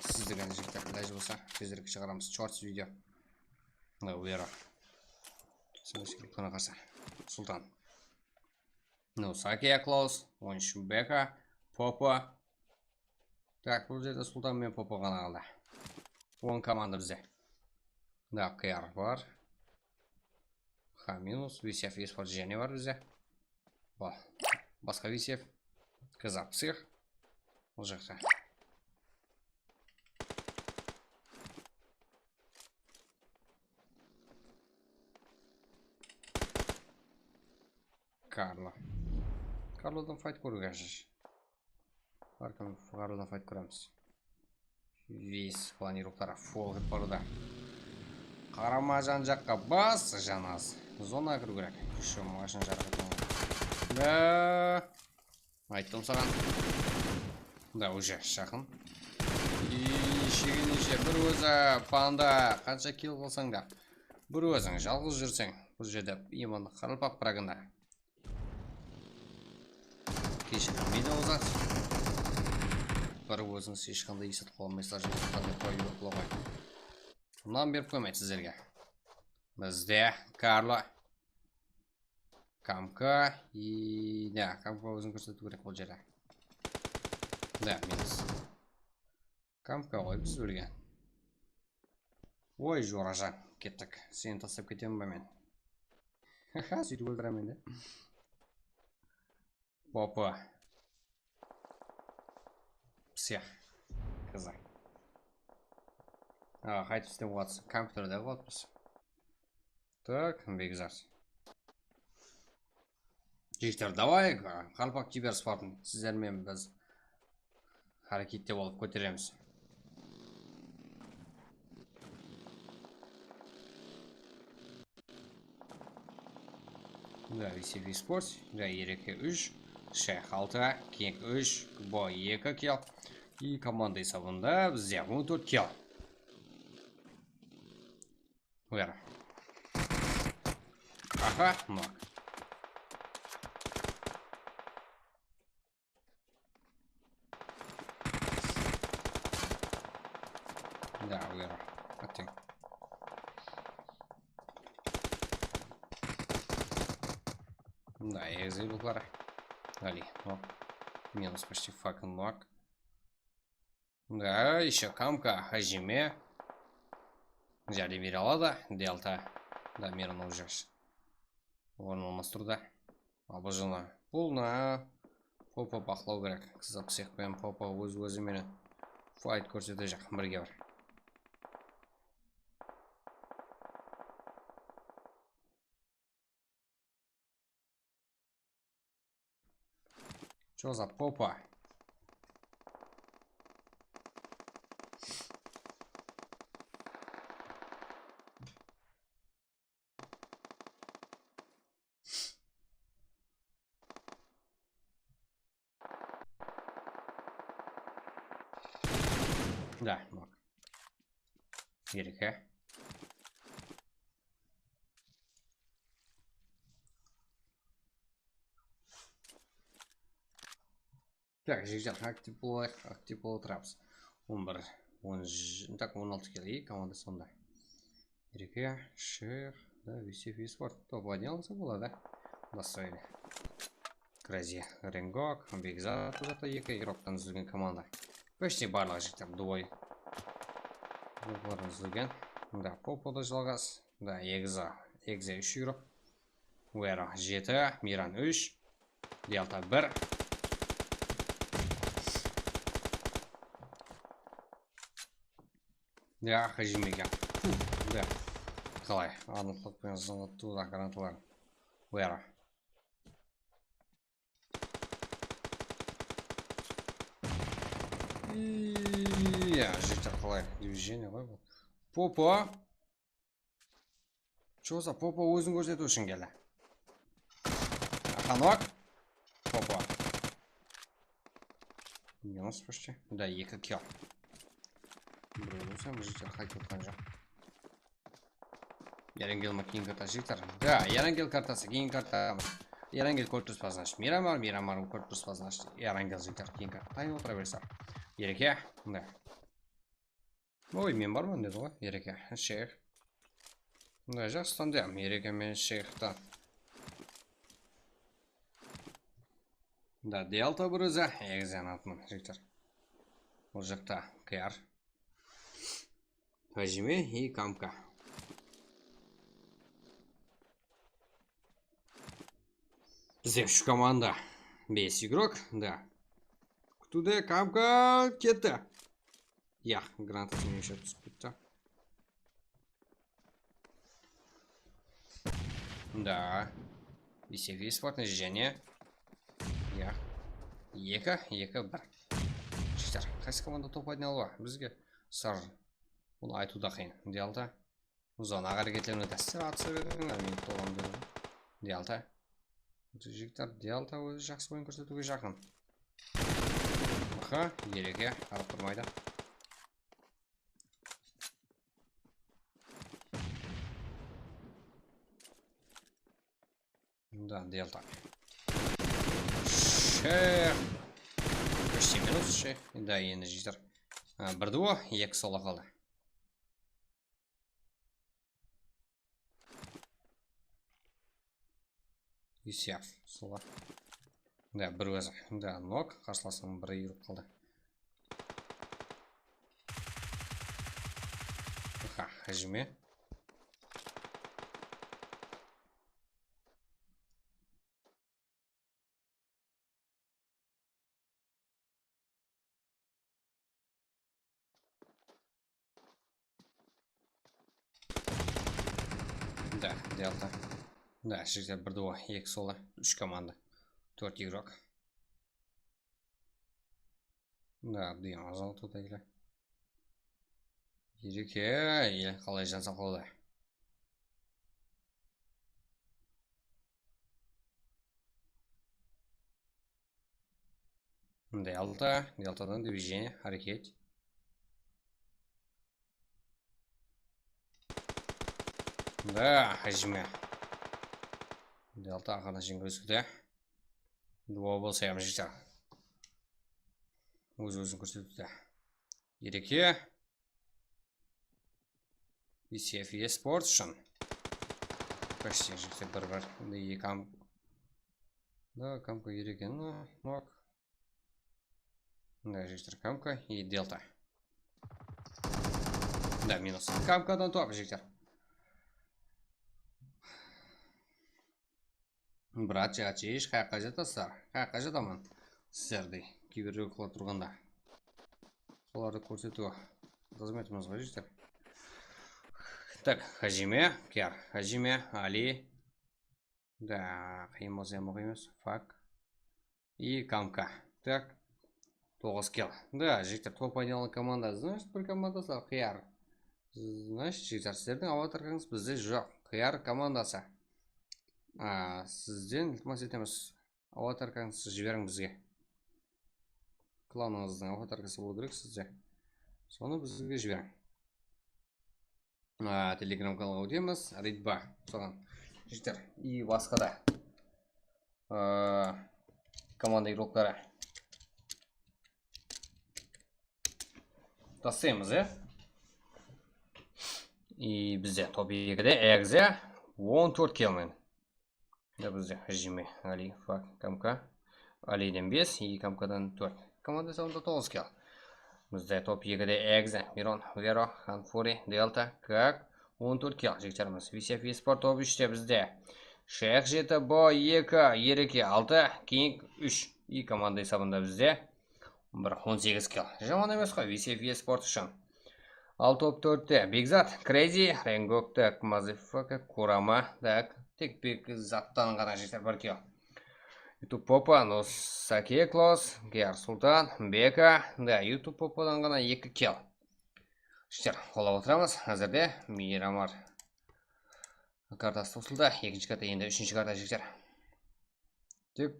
Siz degen jigitler, ilajı bolsa, tezirek shıǵaramız. Shorts video. Mına, Vera. Sizlerge qarsa. Sultan. Mınaw Sakiya Klaus, onınshı Beka, Popo. Tak, bul jerde Sultan menen Popo ǵana qaldı. On komanda bizde. Mına Qıyar bar. Ha, minus, Visyev, Esport jáne bar bizde. Ba-, basqa Visyev. Kazap Psix. Bul jaqta. Karlo. Karlodan fayt kóriw kerek. Barkam Karlodan fayt kóremiz. Ves, planirovkalar full etip barıwda. Qarama jan jaqqa, bas, janaz. Zonaǵa kiriw kerek. Ещё mashina jaraqat aldı. Da. Ayttım saǵan. Da, уже jaqın. Ishiginishi bir ózi panda, qansha kill qılsań da, bir óziń jalǵız júrseń, bul jerde imanlı qaraqalpaq pragında. Keshirilmeydi ol zat. Bir ózińiz hesh qanday eslatqı qıla almaysızlar, qanday proyekt qıla qoy. Mınanı berip qoymaydı sizlerge. Bizde Karlo. Kamka i, da, Kamka ózin kórsetiw kerek bul jerde. Da, minus. Kamka ǵoy biz ólgen. Oy, jorajan, kettik. Seni taslap ketemen ba men? Haha, sóytip óltiremen de. Popo. Psix. Kızı. A, qaytip islep atırmız. Kompyuterde qılıp atırmız. Tak, Begzat. Jigitler, davay, Qaraqalpaq kibersportın sizler menen biz hárekette bolıp kóteremiz. Да, V C V Sports, да, Ereke úsh, Shayx altı, King úsh, Boy eki kill. И komanda esabında bizde on tórt kill. Where? Aha, knock. Да, where? Atteń. Да, я их забыл, пара. Али, knock. Минус почти fucking knock. Да, ещё Kamka, Hajime. Járdem bere aladı, Delta. Да, Miran уже. Orın almastırdı. Abıjına. Bul na. Popa baqlaw kerek. Qızıp sıyıq penen Popa óz-ózi menen fight kórsetejaq. Birge bir. Чё за попа? Да, nok. Ерке. Так, jigitler, aktiv bolayıq, aktiv bola turamız. On bir, on, tak, on altı kilo, и komanda sonda. Erke, Shayx, da, Visif Esport. Top один alsa boladı. Настроение. Crazy, Rengok, Begzat, bul jaqta eki igroktan úzilgen komanda. Почти barlıq jigitler dvoy. Igroklardan úzilgen. Da, Popo da jalǵız. Da, Egza, Egza úsh igrok. Wero jeti, Miran úsh, Delta bir. Ya, Hajime eken. Puf, da. Qalay? Anıqlıq penen zıńǵıttı da granatalar. Wero. Ya, jigitler, qalay? Движение ǵoy bul. Popo. Чё за Popo ózin kórsetiw ushın keldi. Aha, nok. Popo. Minus почти. Да, eki kill. Birew bolsa, mujikler qaytıp atqan joq. Erangel ma, keyin karta, jigitler? Да, Erangel kartası, keyin kartamız. Erangel kórip turıpsız, значит, Miramar, Miramar kórip turıpsız, значит, Erangel, jigitler, keyin karta. Tayın otıra bersizler. Erke, mında. Oy, men barman dedi ǵoy, Ereke, Sheyx. Mınday jaqsıdan da, Ereke menen Sheyxtan. Da, Delta bir ózi, egizden atman, jigitler. Bul jaqta K R. Hajime и Kamka. Bizde úsh komanda, bes igrok, da. Kutude Kamka ketti. Ya, granatası menen túsip ketti. Da. Visif Esport jáne. Ya. Eki, eki, bir. Jigitler, qaysı komanda top oynay ala? Bizge sır. Bunı aytıw da qıyın. Delta. Zonaǵa háreketlenip atır. Sizler atısa beriń, minut toǵan berdi. Delta. Jigitler, Delta ózi jaqsı oyın kórsetiwge jaqın. Aha, Ereke, qarap turmaydı. Da, Delta. Sheyx. Почти minus Sheyx. Da, endi jigitler. A, bir duo, eki solo qaldı. Isyav, solo. Da, bir ózi. Da, nok, qarsılasıń biri urıp qaldı. Aha, Hajime. Так, Delta. Да, jigitler, bir duo, eki solo, úsh komanda, tórt igrok. Да, búgin azal tutayla. Ereke, ele qalay jan saqlawda. Delta, Deltadan движение, háreket. Да, hájime. Delta aqırına shekem ósipti. Duo bolsa hám jigitler. Óz-ózin kórsetipti. Ereke. Visef esport ushın. Почти jigitler bir-bir. Mine eki am-, da, kamka ereke, nok. Mına jigitler, kamka и Delta. Da, minus. Kamkadan top, jigitler. Brat, jigitler, qayaqqa jatasızlar? Qayaqqa jataman sizlerdi, kiberyoqlar turǵanda. Solardı kórsetiw xızmetimiz ǵoy, jigitler. Так, Hajime, Kiyar, Hajime, Ali. Da, qıyın bolsa hám oqıymız. Fak. И Kamka. Так. Toǵız kill. Да, jigitler, top oynayalǵan komanda. Значит, bir komandası Qıyar. Значит, jigitler, sizlerdiń avatarkańız bizde joq. Qıyar komandası. A, sizden iltimas etemiz. Avatarkańızdı jiberiń bizge. Klanıńızdıń avatarkası bolıw kerek sizde. Sonı bizge jiberiń. A, Telegram kanalǵa ótemiz. Ritba, soǵan. Jigitler, и basqa da, a, komanda igrokları taslaymız, e? И bizde top ekide, egze, on tórt kill menen. Ya bizde Hajime, Ali, Fak, Kamka. Aliden bes, и Kamkadan tórt. Komanda esabında toǵız kill. Bizde top ekide Egze, Miron, Vero, Hanfuri, Delta, Kak, on tórt kill, jigitlerimiz. Visef esport top úshte bizde. Shayx jeti, Bo eki, Ereke altı, King úsh. И komanda esabında bizde bir on segiz kill. Jaman emes ǵoy, Visef esport ushın. Al top tórtte Begzat, Crazy, Rengokta, Mazifaka, Kurama, tak, tek Begzattan ǵana jigitler bir kill. YouTube Popa, Nosake Klos, Giyar Sultan, Beka, da, YouTube Popadan ǵana eki kill. Jigitler, qollap otıramız. Házirde Miramar kartası tosıldı. Ekinshi karta, endi úshinshi karta, jigitler. Tek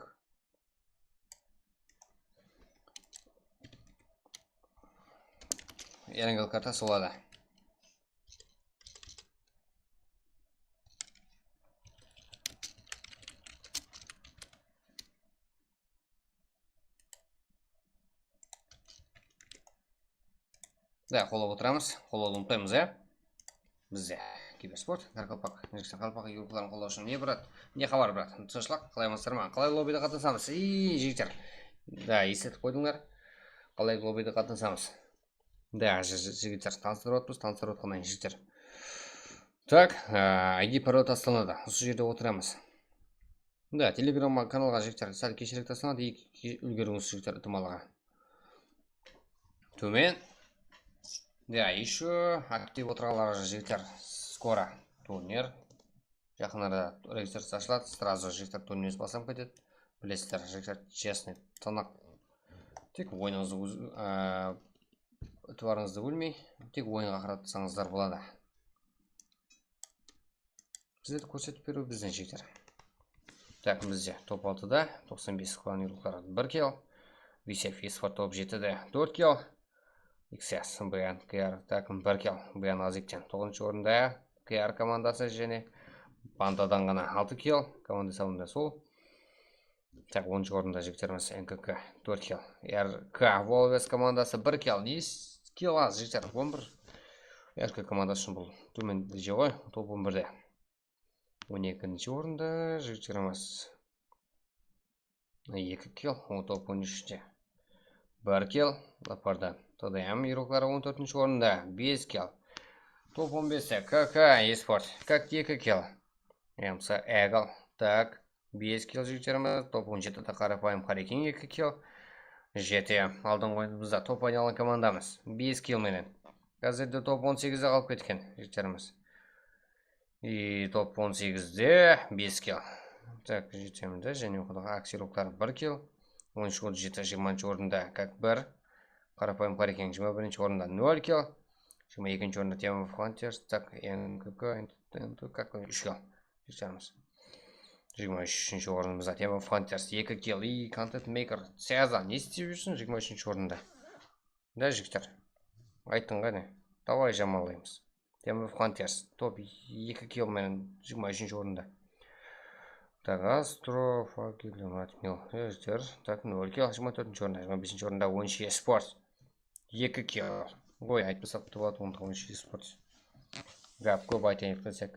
Erengel kartası boladı. Da, qollap otıramız. Qollawdı umıtpaymız, ya. Bizde kibersport, qaraqalpaq, Ózbekstan qaraqalpaq yurtların qollaw ushın. Ne, brat? Ne xabar, brat? Tınıshlıq, qalay, amансızlar ma? Qalay lobbide qatnasamız? Iy, jigitler. Da, esletip qoydıńlar. Qalay lobbide qatnasamız? Da, ji-, ji-, jigitler, tanıstırıp atırmız, tanıstırıp atqannan keyin, jigitler. Tak, a, I D parol taslanadı. Usı jerde otıramız. Da, Telegram kanalǵa, jigitler, sál keshirek taslanadı, eki úlgerińiz, jigitler, itimalǵa. Tómen. Ya, ещё aktiv otırǵanlar, jigitler, skoro turnir. Jaqın arada registraciya ashıladı, сразу, jigitler, turnir baslanıp ketedi. Bilesizler, jigitler, честный, tınıq. Tek oyınıńızdı óz, á, itibarıńızdı bólmey, tek oyınǵa qaratsańızlar boladı. Bizlerdi kórsetip beriw bizden, jigitler. Tak, bizde top altıda, toqsan bes klan yurtları bir kill. Visef esport top jetide tórt kill. X S, Bayan, K R, takım bir kill. Bayan Azikten toǵızınshı orında. K R komandası jáne Bandadan ǵana altı kill. Komanda esabında sol. Tak, onınshı orında jigitlerimiz N K K, tórt kill. R K Wolves komandası bir kill. Ne kill az, jigitler, on bir. R K komandası ushın bul tómen dereje ǵoy, top on birde. On ekinshi orında jigitlerimiz eki kill, o, top on úshte. Bir kill, Lapardan. T D M yurtları on tórtinshi orında, bes kill. Top on beste K K Esport, K K eki kill. Yamsa Eagle, tak, bes kill jigitlerimiz, top on jetide Qarapayım Qarekin eki kill. Jete, aldınǵı oyınımızda top oynalǵan komandamız, bes kill menen. Házirde top on segizde qalıp ketken jigitlerimiz. И top on segizde bes kill. Tak, jetemiz de, jáne oqıdıq. Aksel Oktar bir kill. On úsh, otız jeti, jigirmanshı orında, kak bir. Qarapayım Qarekeń jigirma birinshi orında, nol kill. Jigirma ekinshi orında Temur Hunters. Tak, N K K, N K K, úsh kill. Jigirma úshinshi ornımızda Temur Hunters, eki kill. I Content Maker, Seza, ne istep júrsiń jigirma úshinshi orında? Da, jigitler. Ayttıń ǵane. Davay, jamanlaymız. Temur Hunters, top eki kill menen jigirma úshinshi orında. Tak, Astro, Fakir, Murat, Mil, jigitler. Tak, nol kill, jigirma tórtinshi orında, jigirma besinshi orında Onshi Esports. Eki kill. Oy, aytpasaq da boladı, onda Onshi Esports. Gáp kóp, aytayıq desek.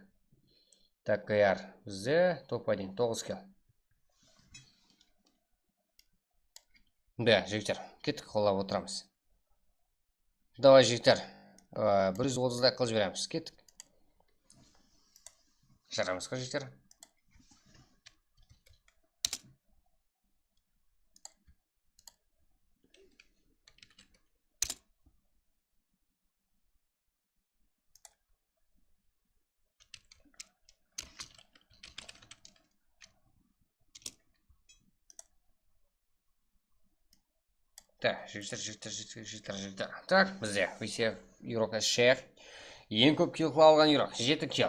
Tak, K R bizde top один, toǵız kill. Da, jigitler, kettik, qollap otıramız. Davay, jigitler, ı, bir júz otız layk qılıp jiberemiz. Kettik. Jaramız ǵo, jigitler. Tak, jigitler, jigitler, jigitler, jigitler, jigitler. Tak, bizde Vise Yurok Sheyx. Eń kóp kill qıla alǵan Yurok, jeti kill.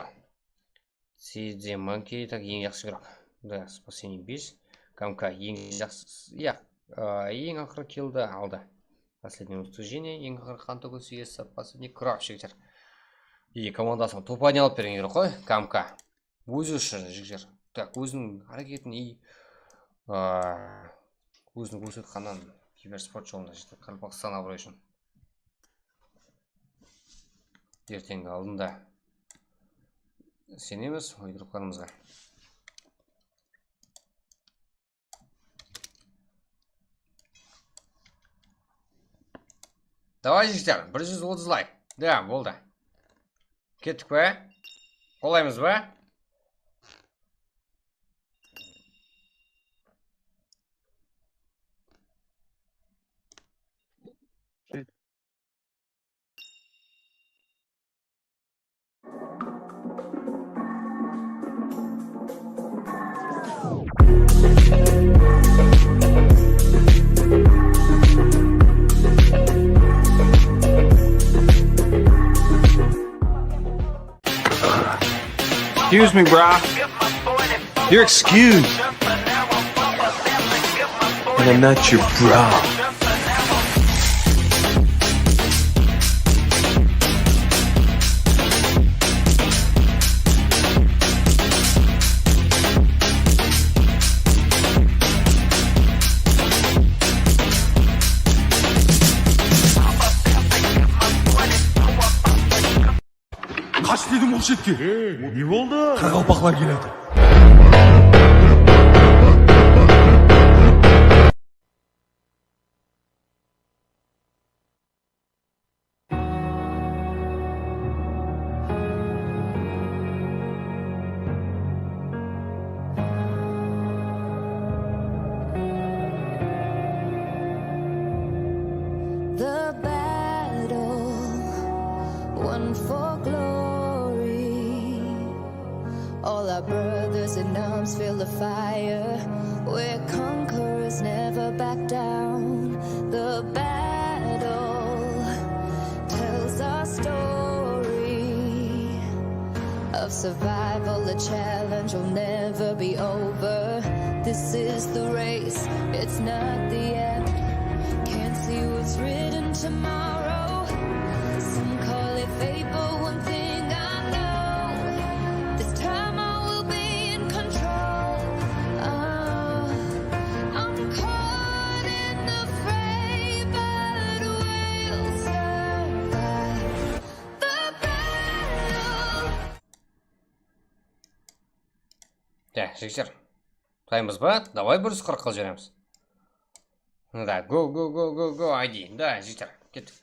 Сидземанки, так, eń jaqsı игрок. Да, спасение бес. К М К eń jaqsı, ya, a, eń aqırı killdi aldı. Последнее уничтожение, eń aqırı qan tógiwsi iyesi, последний кровь, jigitler. И komandasına top один alıp bergen игрок ǵoy, K M K. Ózi ushın, jigitler. Так, óziniń háreketin и, a, ózin kórsetip atqannan kibersport jolında, jigitler, Qaraqalpaqstan abırayı ushın. Erteńgi aldında isenemiz igroplarımızǵa. Davay, jigitler, bir júz otız layk. Da, boldı. Kettik pe? Qollaymız ba? Excuse me, brah. You're excused. And I'm not your bra. Qash dedim, oqshaydı. Ey, ne boldı? Qaraqalpaqlar keledi. The battle won for glory. All our brothers in arms feel the fire. We're conquerors, never back down. The battle tells our story of survival, the challenge will never be over. This is the race, it's not the end. Can't see what's written tomorrow. Some call it fate, but one thing I know, this time I will be in control. Oh, I'm caught in the fray, but we'll survive. Ya, jigitler. Taymız ba? Davay, bir júz qırıqqa jiberemiz. Da, go, go, go, go, go, aydi. Da, jigitler, kettik.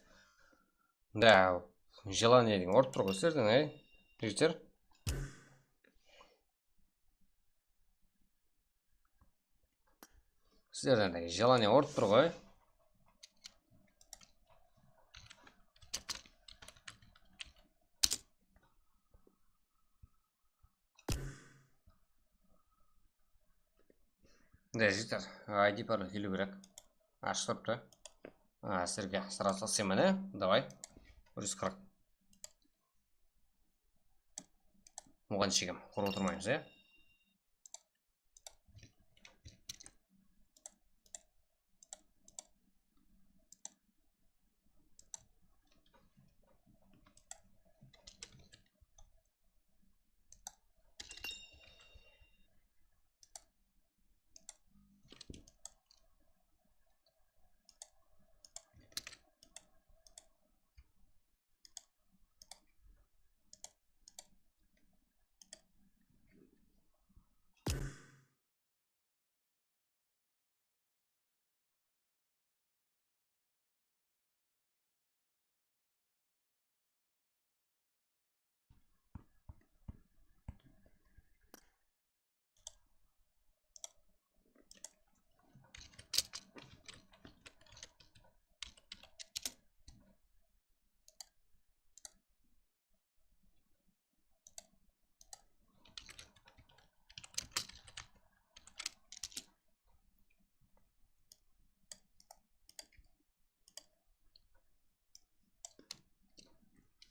Da, желание degen urıp tur ǵoy sizlerden, ey, jigitler. Sizlerden de желание urıp tur ǵoy. Mine, jigitler, I D parol keliw kerek. Ashıp turıptı. A, sizlerge srazı taslayman, e? Davay. Bir júz qırq. Oǵan shegem qurıp otırmaymız, e?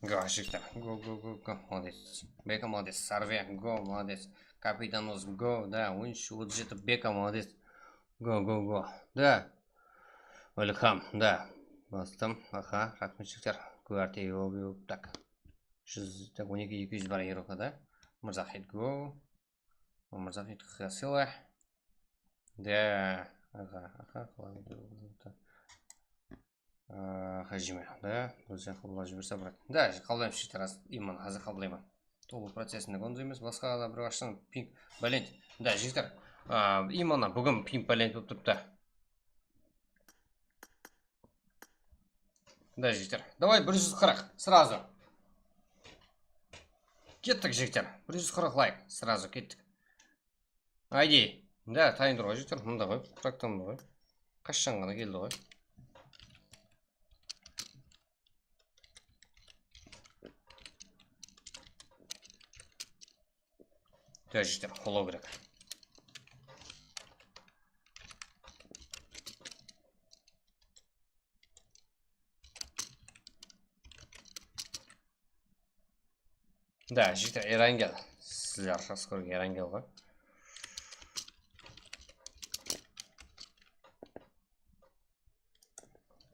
Go, jigitler. Go, go, go, go. Молодец. Beka, молодец. Sarve, go, молодец. Kapitanımız, go, da. On úsh, otız jeti, Beka, молодец. Go, go, go. Da. Welcome, da. Bastım. Aha, raxmet, jigitler. Qwerty, yop, yop, tak. Júz, tak, on eki, eki júz bar, Evropada. Mırzaxit, go. Mırzaxit, Xasila. Da, aha, aha, qalay, a, Hajime, da, ózi qabıllap jiberse, brat. Da, qabıllaymız, jigitler, imon, házir qabıllayman. Tolıw procesinde gonda emes, basqa da bir ashsam, ping, bálent. Da, jigitler, a, imon, búgin ping bálent bolıp turıptı. Da, jigitler. Davay, bir júz qırq, srazı. Kettik, jigitler. Bir júz qırq layk, srazı kettik. Aydi. Da, tayın tur ǵoy, jigitler. Mında ǵoy, traktorımdı ǵoy. Qashshan ǵana keldi ǵoy. Da, jigitler, qollaw kerek. Da, jigitler, Erangel. Sizler jaqsı kórgen Erangel ǵoy.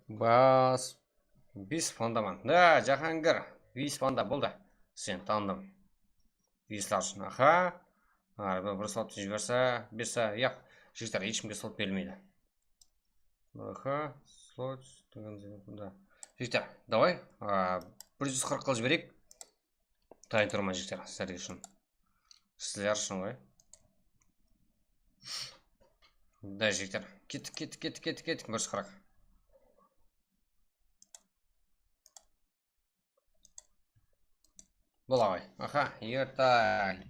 Bas, bes fondaman. Da, Jahangir, bes fonda boldı. Sen tanıdım. Bes larshın, aha. Arada bir slot jiberse, berse, yaq. Jigitler, hesh kimge slot berilmeydi. Aha, slot, da. Jigitler, davay, a, bir júz qırq qılıp jibereyik. Tayın turman, jigitler, sizler ushın. Sizler ushın ǵoy. Da, jigitler. Kettik, kettik, kettik, kettik, kettik. Bir júz qırq. Bola ǵoy. Aha, ertay.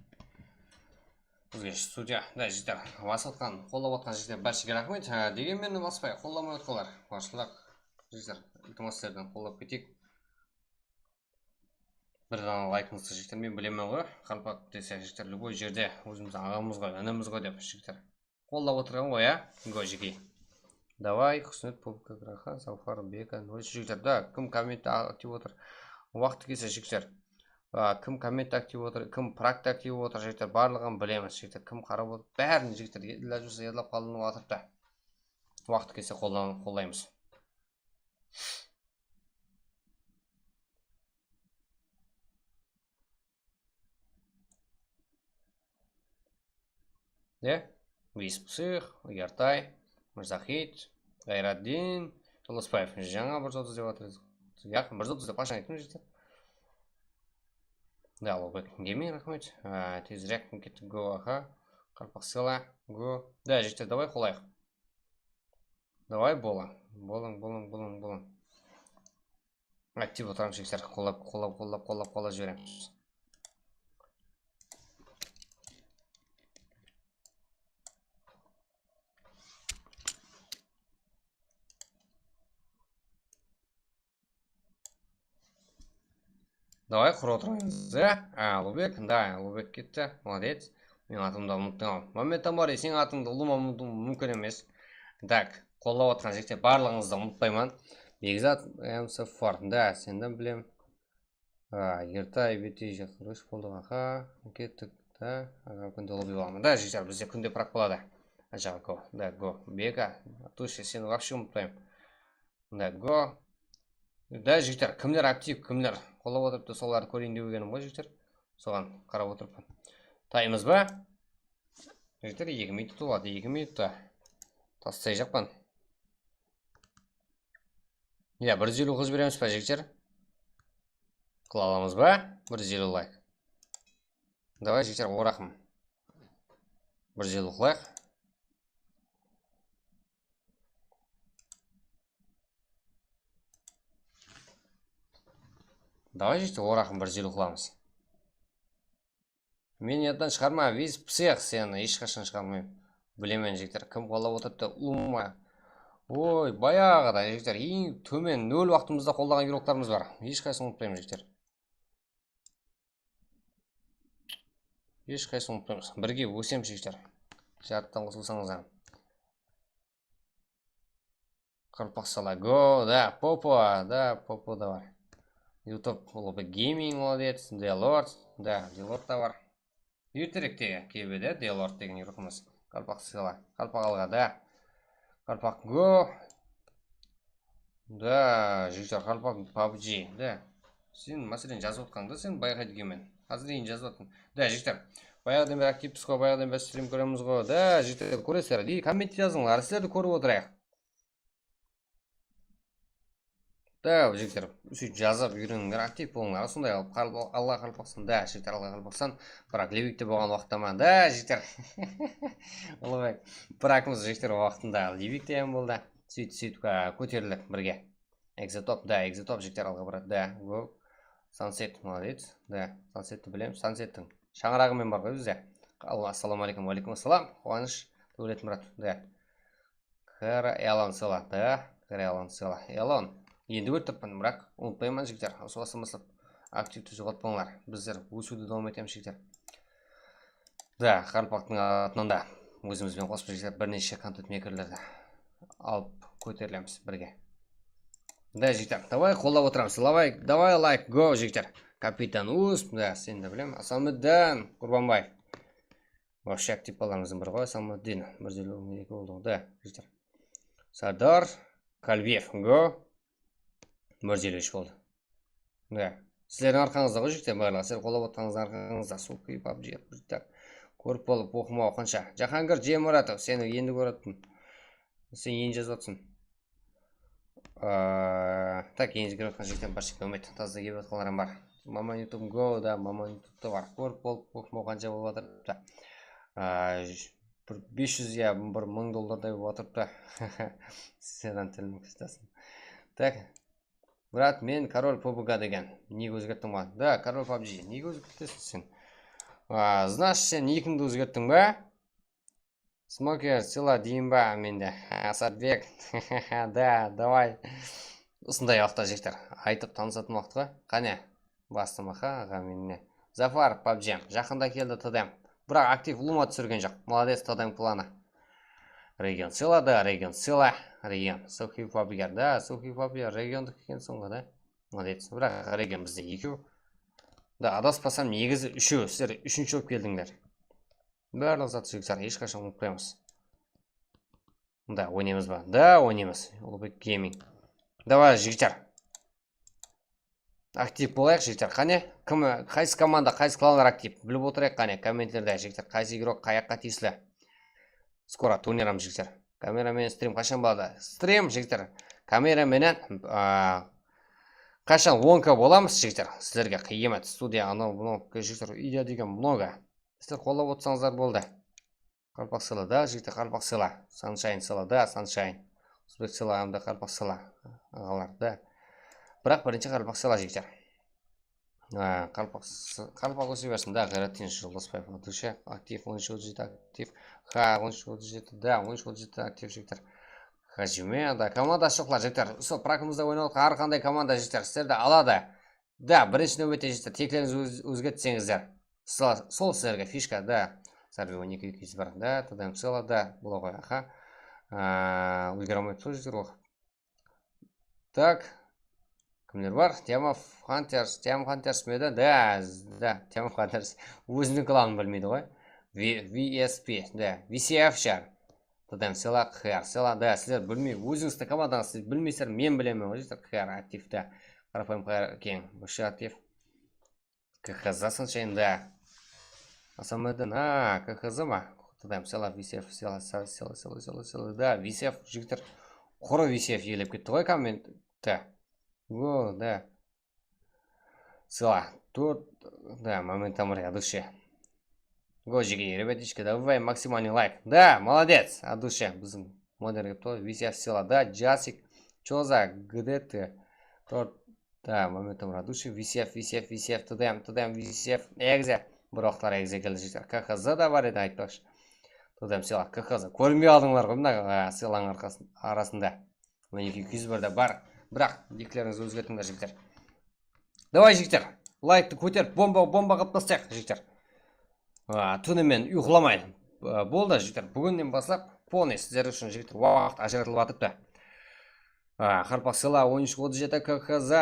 Bizge studiya. Da, jigitler. Basıp atqan, qollap atqan jigitler, bárshege raxmet. Ha, degen menen baspay, qollamay atqanlar. Barshalaǵ, jigitler, iltimas, sizlerden qollap keteyik. Bir dana laykıńızdı, jigitler, men bilemen ǵoy. Qaraqalpaq dese, jigitler, любой jerde ózimizdiń aǵamız ǵoy, inimiz ǵoy dep, jigitler. Qollap otırǵan ǵoy, á? Go, jigey. Davay, Xusnet, Popka, Graxa, Zawxar, Beka, Noychi, jigitler, da, kim kommentti aktiv otır? Waqtı kelse, jigitler. A, kim kommentti aktiv otır, kim prakti aktiv otır, jigitler, barlıǵın bilemiz, jigitler. Kim qarap otır, bárin, jigitler, ilajı bolsa, yadlap qalınıp atırıp ta. Waqtı kelse qollan-, qollaymız. Ne? Bes psıx, Uyartay, Mırzaxit, Ǵayraddin, Jollasbaev. Jańa bir júz otız dep atır. Yaq, bir júz otız dep qashan ayttım, jigitler? Da, Ulbek, Gaming, raxmet. A, tezirek kettik, go, aha. Qarpaq Sela, go. Da, jigitler, davay, qolayıq. Davay, bolıń. Bolıń, bolıń, bolıń, bolıń. Aktiv otıramız, jigitler. Qollap, qollap, qollap, qollap, qollap jiberemiz. Davay, qurıp otırmaymız, ya? A, Ulubek, da, Ulubek ketti. Молодец. Meniń atımdı umıttıń-aw. Mámmet Tamariy, seniń atıńdı ulıwma umıtıw múmkin emes. Tak, qollap atırǵan jigitler, barlıǵıńızdı umıtpayman. Bekzat M C Ford, da, senden bilem. A, erte, ebete, jaqırısh boldı, aha. Kettik, da. Aga, kúnde lobby bolaman. Da, jigitler, bizde kúnde prak boladı. Ajaǵa go, da, go. Beka, Tushe, seni вообще umıtpayman. Da, go. Da, jigitler, kimler aktiv, kimler qollap otırıptı, solardı kóreyin dep kelgenim ǵoy, jigitler. Soǵan qarap otırıppan. Taymız ba? Jigitler, eki minut boladı, eki minutta. Taslayjaqpan. Ya, bir júz eliw qılıp jiberemiz ba, jigitler? Qıla alamız ba? Bir júz eliw layk. Davay, jigitler, oraqım. Bir júz eliw qılayıq. Davay, jigitler, oraqım, bir júz eliw qılamız. Men yadtan shıǵarma, Viz Psix, seni hesh qashan shıǵarmayman. Bilemen, jigitler, kim qollap otırıptı, ulıwma. Oy, bayaǵıda, jigitler, eń tómen nol waqtımızda qollaǵan игрокlarımız bar. Hesh qaysın umıtpayman, jigitler. Hesh qaysın umıtpayman. Birge ósemiz, jigitler. Jarıttan qosılsańız ham. Qarpaq sala, go, da, Popo, da, Popo da bar. YouTube, Ulubek Gaming, молодец, Delord, da, Delord da bar. Erterekte kelip edi, Delord degen игрокımız. Qarpaq sala, Qarpaq alǵa, da. Qarpaq, go. Da, jigitler, Qarpaq, PUBG, da. Sen, máselen, jazıp atqańdı, sen bayqaydı ekenmen. Házirleyin jazıp atqan. Da, jigitler, bayaǵıdan beri aktivpiz ǵo, bayaǵıdan beri strim kóremiz ǵo. Da, jigitler, kóresizler, kommentte jazıńlar, sizlerdi kórip otırayıq. Da, jigitler, sóytip jazıp úyrenińler, aktiv bolıńlar. Sonday qılıp, qal-, Alla qarpaqsın, da, jigitler, Alla qarpaqsın. Biraq Levikte bolǵan waqıtta ma, da, jigitler. Ulubek, birakımız, jigitler, waqtında Levikte ham boldı. Sóytip, sóytip, á, kóterildik birge. Exotop, da, Exotop, jigitler, alǵa baradı, da, go. Sunset, молодец, da, Sunsetti bilemiz, Sunsettiń shańaraǵı men bar ǵoy bizde. Alla, assalamu aleykum, wa aleykum assalam, Quwanısh, Dówletmurat, da. Qara Elon sıyla, da, Qara Elon sıyla. Elon, endi kórip turıppan, biraq umıtpayman, jigitler. Usı bastan baslap aktivti joǵaltpańlar. Bizler ósiwdi dawam etemiz, jigitler. Da, Qarpaqtıń atınan da ózimiz benen qosıp, jigitler, bir neshe kontent mekerlerdi alıp kóterilemiz birge. Da, jigitler, davay, qollap otıramız. Davay, davay, layk, go, jigitler. Kapitan Us, da, seni de bilem. Asalmiddin Qurbanbaev. Вообще aktiv balalarımızdıń biri ǵoy, Asalmiddin. Bir júz eliw eki boldı ǵoy, da, jigitler. Sardar Kalbiyev, go. Bir júz eliw úsh boldı. Da. Sizlerdiń arqańızda ǵoy, jigitler, barlıǵı. Sizler qollap otqanıńızdıń arqańızda. Suki, PUBG, tak. Kórip bolıp, oqımaw qansha. Jahangir Jemuratov, seni endi kórip atırman. Sen endi jazıp atırsań. Aa, tak, endi kirip atqan jigitler bar, jigitler, ummet. Tazda kelip atqanlar ham bar. Maman YouTube Go da, Maman YouTube ta bar. Kórip bolıp, oqımaw qansha bolıp atır. Da. Aa, bir bes júz, ya, bir mıń dollarday bolıp atırıptı. Sedan tilim kıstasın. Tak. Brat, men Korol PUBG degen. Nege ózgerttiń ba? Da, Korol PUBG. Nege ózgertesiń sen? A, значит, sen nikińdi ózgerttiń ba? Smoker, sıyla deyin ba mende? Asadbek. Da, davay. Usınday waqıtta, jigitler, aytıp tanısatın waqıt ǵoy. Qáne. Bastım, aha, aǵa, men ne? Zafar, PUBG. Jaqında keldi, TDM. Biraq aktiv ulıwma túsirgen joq. Молодец, TDM klanı. Region sıyla da, region sıyla. Region. Suxiy PUBG da, Suxiy PUBG regiondıq eken sońǵı da. Молодец. Biraq region bizde ekew. Da, adaspasam, negizi úshew. Sizler úshinshi bolıp keldińler. Barlıq zat, jigitler, hesh qashan umıtpaymız. Da, oynaymız ba? Da, oynaymız. Ulubek Gaming. Davay, jigitler. Aktiv bolayıq, jigitler. Qáne, kim, qaysı komanda, qaysı klanlar aktiv? Bilip otırayıq, qáne, kommentlerde, jigitler, qaysı игрок qayaqqa tiyisli? Skoro turniram, jigitler. Kamera menen strim qashan boladı? Strim, jigitler. Kamera menen, a, qashan on K bolamız, jigitler? Sizlerge qıyamet, studiya, anaw, mınaw, jigitler, ideya degen много. Sizler qollap otsańızlar boldı. Qarpaq sıyla da, jigitler, qarpaq sıyla. Sunshine sıyla da, Sunshine. Uzbek sıyla, hamda qarpaq sıyla, aǵalar da. Biraq birinshi qarpaq sıyla, jigitler. A, qarpaq sı-, qarpaq óse bersin da, Ǵayratdin Joldasbaev, Dusha, aktiv, on úsh otız jeti aktiv. Ha, on úsh otız jeti, da, on úsh otız jeti aktiv, jigitler. Hajime, da, komanda joqlar, jigitler. Usı prakımızda oynap atqan hár qanday komanda, jigitler, sizlerdi aladı. Da, birinshi náwbette, jigitler, teklerińizdi óz-, ózgertseńizler. Sol, sol sizlerge fishka, da. Darbi on eki eki júz bir. Da, T D M Sela, da, bul ǵoy, aha. A, úlgere almayaptı ǵoy, jigitler, oqıp. Tak. Kimler bar? Tema Hunters, Tema Hunters me edi? Da, da, Tema Hunters. Óziniń klanın bilmeydi ǵoy. V-, V S P, da, V C F shar. T D M Sela, Q R Sela, da, sizler bilmey, ózińizdiń komandańızdı siz bilmeysizler, men bilemen ǵoy, jigitler, Q R aktivte. Qarapayım Q R keń, вообще aktiv. K H Z sunshayın da. Asamadın, a, K H Z ma? T D M Sela, V C F, Sela, Sela, Sela, Sela, Sela, Sela, da, V C F, jigitler. Qurı V C F iyelep ketti ǵoy kommentte. O, da. Sela, тут, да, моментом рядыши. Go, jigey, ребятишки, давай максимальный лайк. Да, молодец, от души. Biziń modern kepti ǵoy, V C F Sela, da, Jasik, Choza, G D T, tor, da, momentum радуши, V C F, V C F, V C F, T D M, T D M, V C F, Exe. Bir waqıtlar Exe keldi, jigitler. K H Z da bar edi, aytpaqshı. T D M Sela, K H Z. Kórinbey aldıńlar ǵoy, mına, a, Selań arqasın-, arasında. Minekey, kúz bir de bar. Biraq, niklerińizdi ózgertińler, jigitler. Davay, jigitler. Layktı kóterip, bomba, bomba qılıp taslayıq, jigitler. A, túni men uyqılamayın. A, boldı, jigitler. Búginnen baslap, полный sizler ushın, jigitler, waqıt ajıratılıp atırıptı. A, Qarpaq Sela, on úsh otız jeti, K H Z.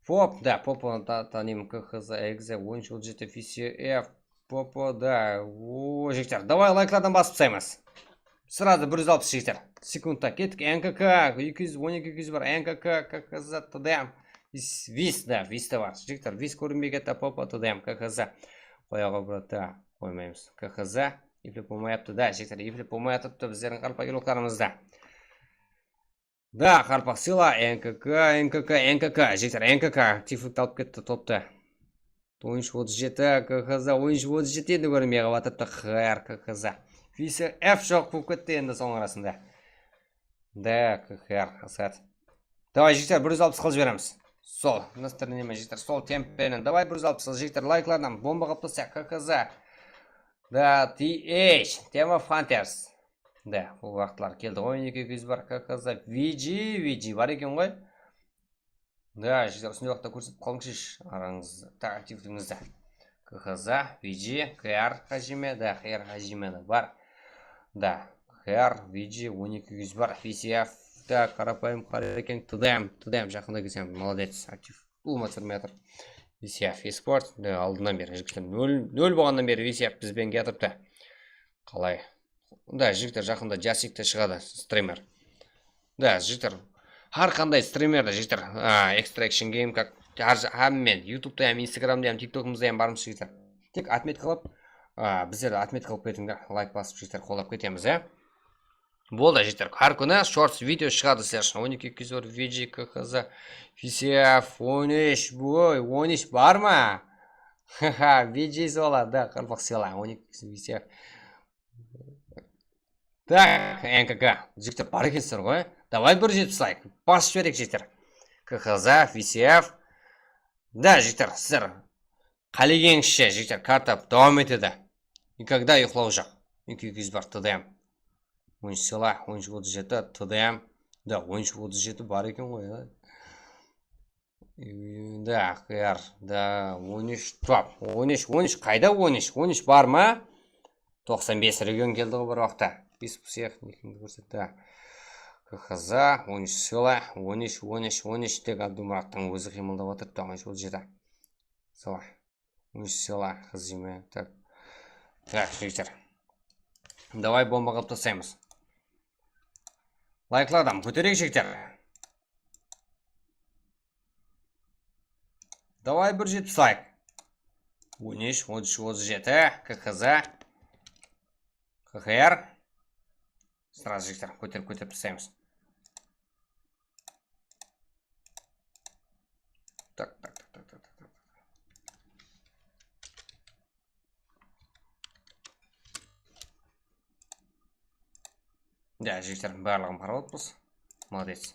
Pop, da, Pop, onı ta-, tanıyman, K H Z, Exe, on úsh otız jeti, V C F. Popo, da. O, jigitler, davay, layklardan basıp taslaymız. Srazı bir júz alpıs, jigitler. Sekundta kettik. N K K, eki júz on eki, eki júz bir, N K K, K K Z, T D M. Vis, vis, da, vis te bar. Jigitler, vis kórinbey ketti, Popo, T D M, K K Z. Qoyaǵo, brata, qoymaymız. K K Z, eplep bolmay atırıptı, da, jigitler, eplep bolmay atırıptı bizlerdiń qarpaq iloklarımızda. Da, Qarpaq Sela, N K K, N K K, N K K, jigitler, N K K aktivlikti alıp ketti toptı. On úsh otız jeti, K H Z, on úsh otız jeti endi kórinbey qalıp atırıptı, Q R, K H Z. V C F joq bolıp ketti endi soń arasında. Da, Q R, Asat. Davay, jigitler, bir júz alpıs qılıp jiberemiz. Sol, настроение, jigitler, sol temp penen. Davay, bir júz alpıs qılıp, jigitler, layklardan bomba qılıp taslayıq, K H Z. Da, T H, Tema Hunters. Da, bul waqıtlar keldi ǵoy, minekey, kúz bar, K H Z, V G, V G bar eken ǵoy. Da, jigitler, usınday waqıtta kórsetip qalıńshı arańızda, aktivligińizdi. K H Z, V G, Q R Hajime, da, Q R Hajime de bar. Da, Q R, V G, on eki kúz bar, V C F, da, qarapayım, Qarekeń, T D M, T D M, jaqında kelsem, молодец, aktiv. Ulıwma túsirmey atır. V C F Esport, da, aldınnan beri, jigitler, nol, nol bolǵannan beri V C F bizben kiyatırıptı. Qalay? Da, jigitler, jaqında Jasik te shıǵadı, strimer. Da, jigitler, hár qanday strimerdi, jigitler, a, Extraction Game, как, hár, hámme, YouTubeta hám, Instagramda hám, TikTokımızda hám barmız, jigitler. Tek отметка qılıp, a, bizlerdi отметка qılıp ketińler, layk basıp, jigitler, qollap ketemiz, e. Boldı, jigitler. Hár kúni shorts video shıǵadı sizler ushın. On eki kúz bar, V G, K H Z, V C F, on úsh, oy, on úsh bar ma? Haha, V G Sela, da, Qarpaq Sela, on eki kúz V C F. Tak, N K K. Jigitler, bar ekensizler ǵoy. Davay, bir júz jetpis layk. Basıp jibereyik, jigitler. K H Z, V C F. Da, jigitler, sizler qálegenińizshe, jigitler, karta dawam etedi. Никогда uyqılaw joq. Eki kúz bar, T D M. On úsh Sela, on úsh otız jeti, T D M. Da, on úsh otız jeti bar eken ǵoy, ya. Da, Q R, da, on úsh, top, on úsh, on úsh, qayda on úsh? On úsh bar ma? Toqsan bes region keldi ǵoy bir waqıtta. Без всех, nekimdi kórsetti. K H Z, on úsh Sela, on úsh, on úsh, on úsh, tek Abdulmurattıń ózi qıymıldap atır, toqsan úsh, otız jeti. Sela. On úsh Sela, Hajime, tak. Tak, jigitler. Davay, bomba qılıp taslaymız. Layklardan kótereyik, jigitler. Davay, bir júz jetpis layk. On úsh, otız úsh, otız jeti, K H Z, K H R. Сразу, jigitler, kóterip, kóterip taslaymız. Tak, tak, tak. Da, jigitler, barlıǵın qarap alıppız. Молодец.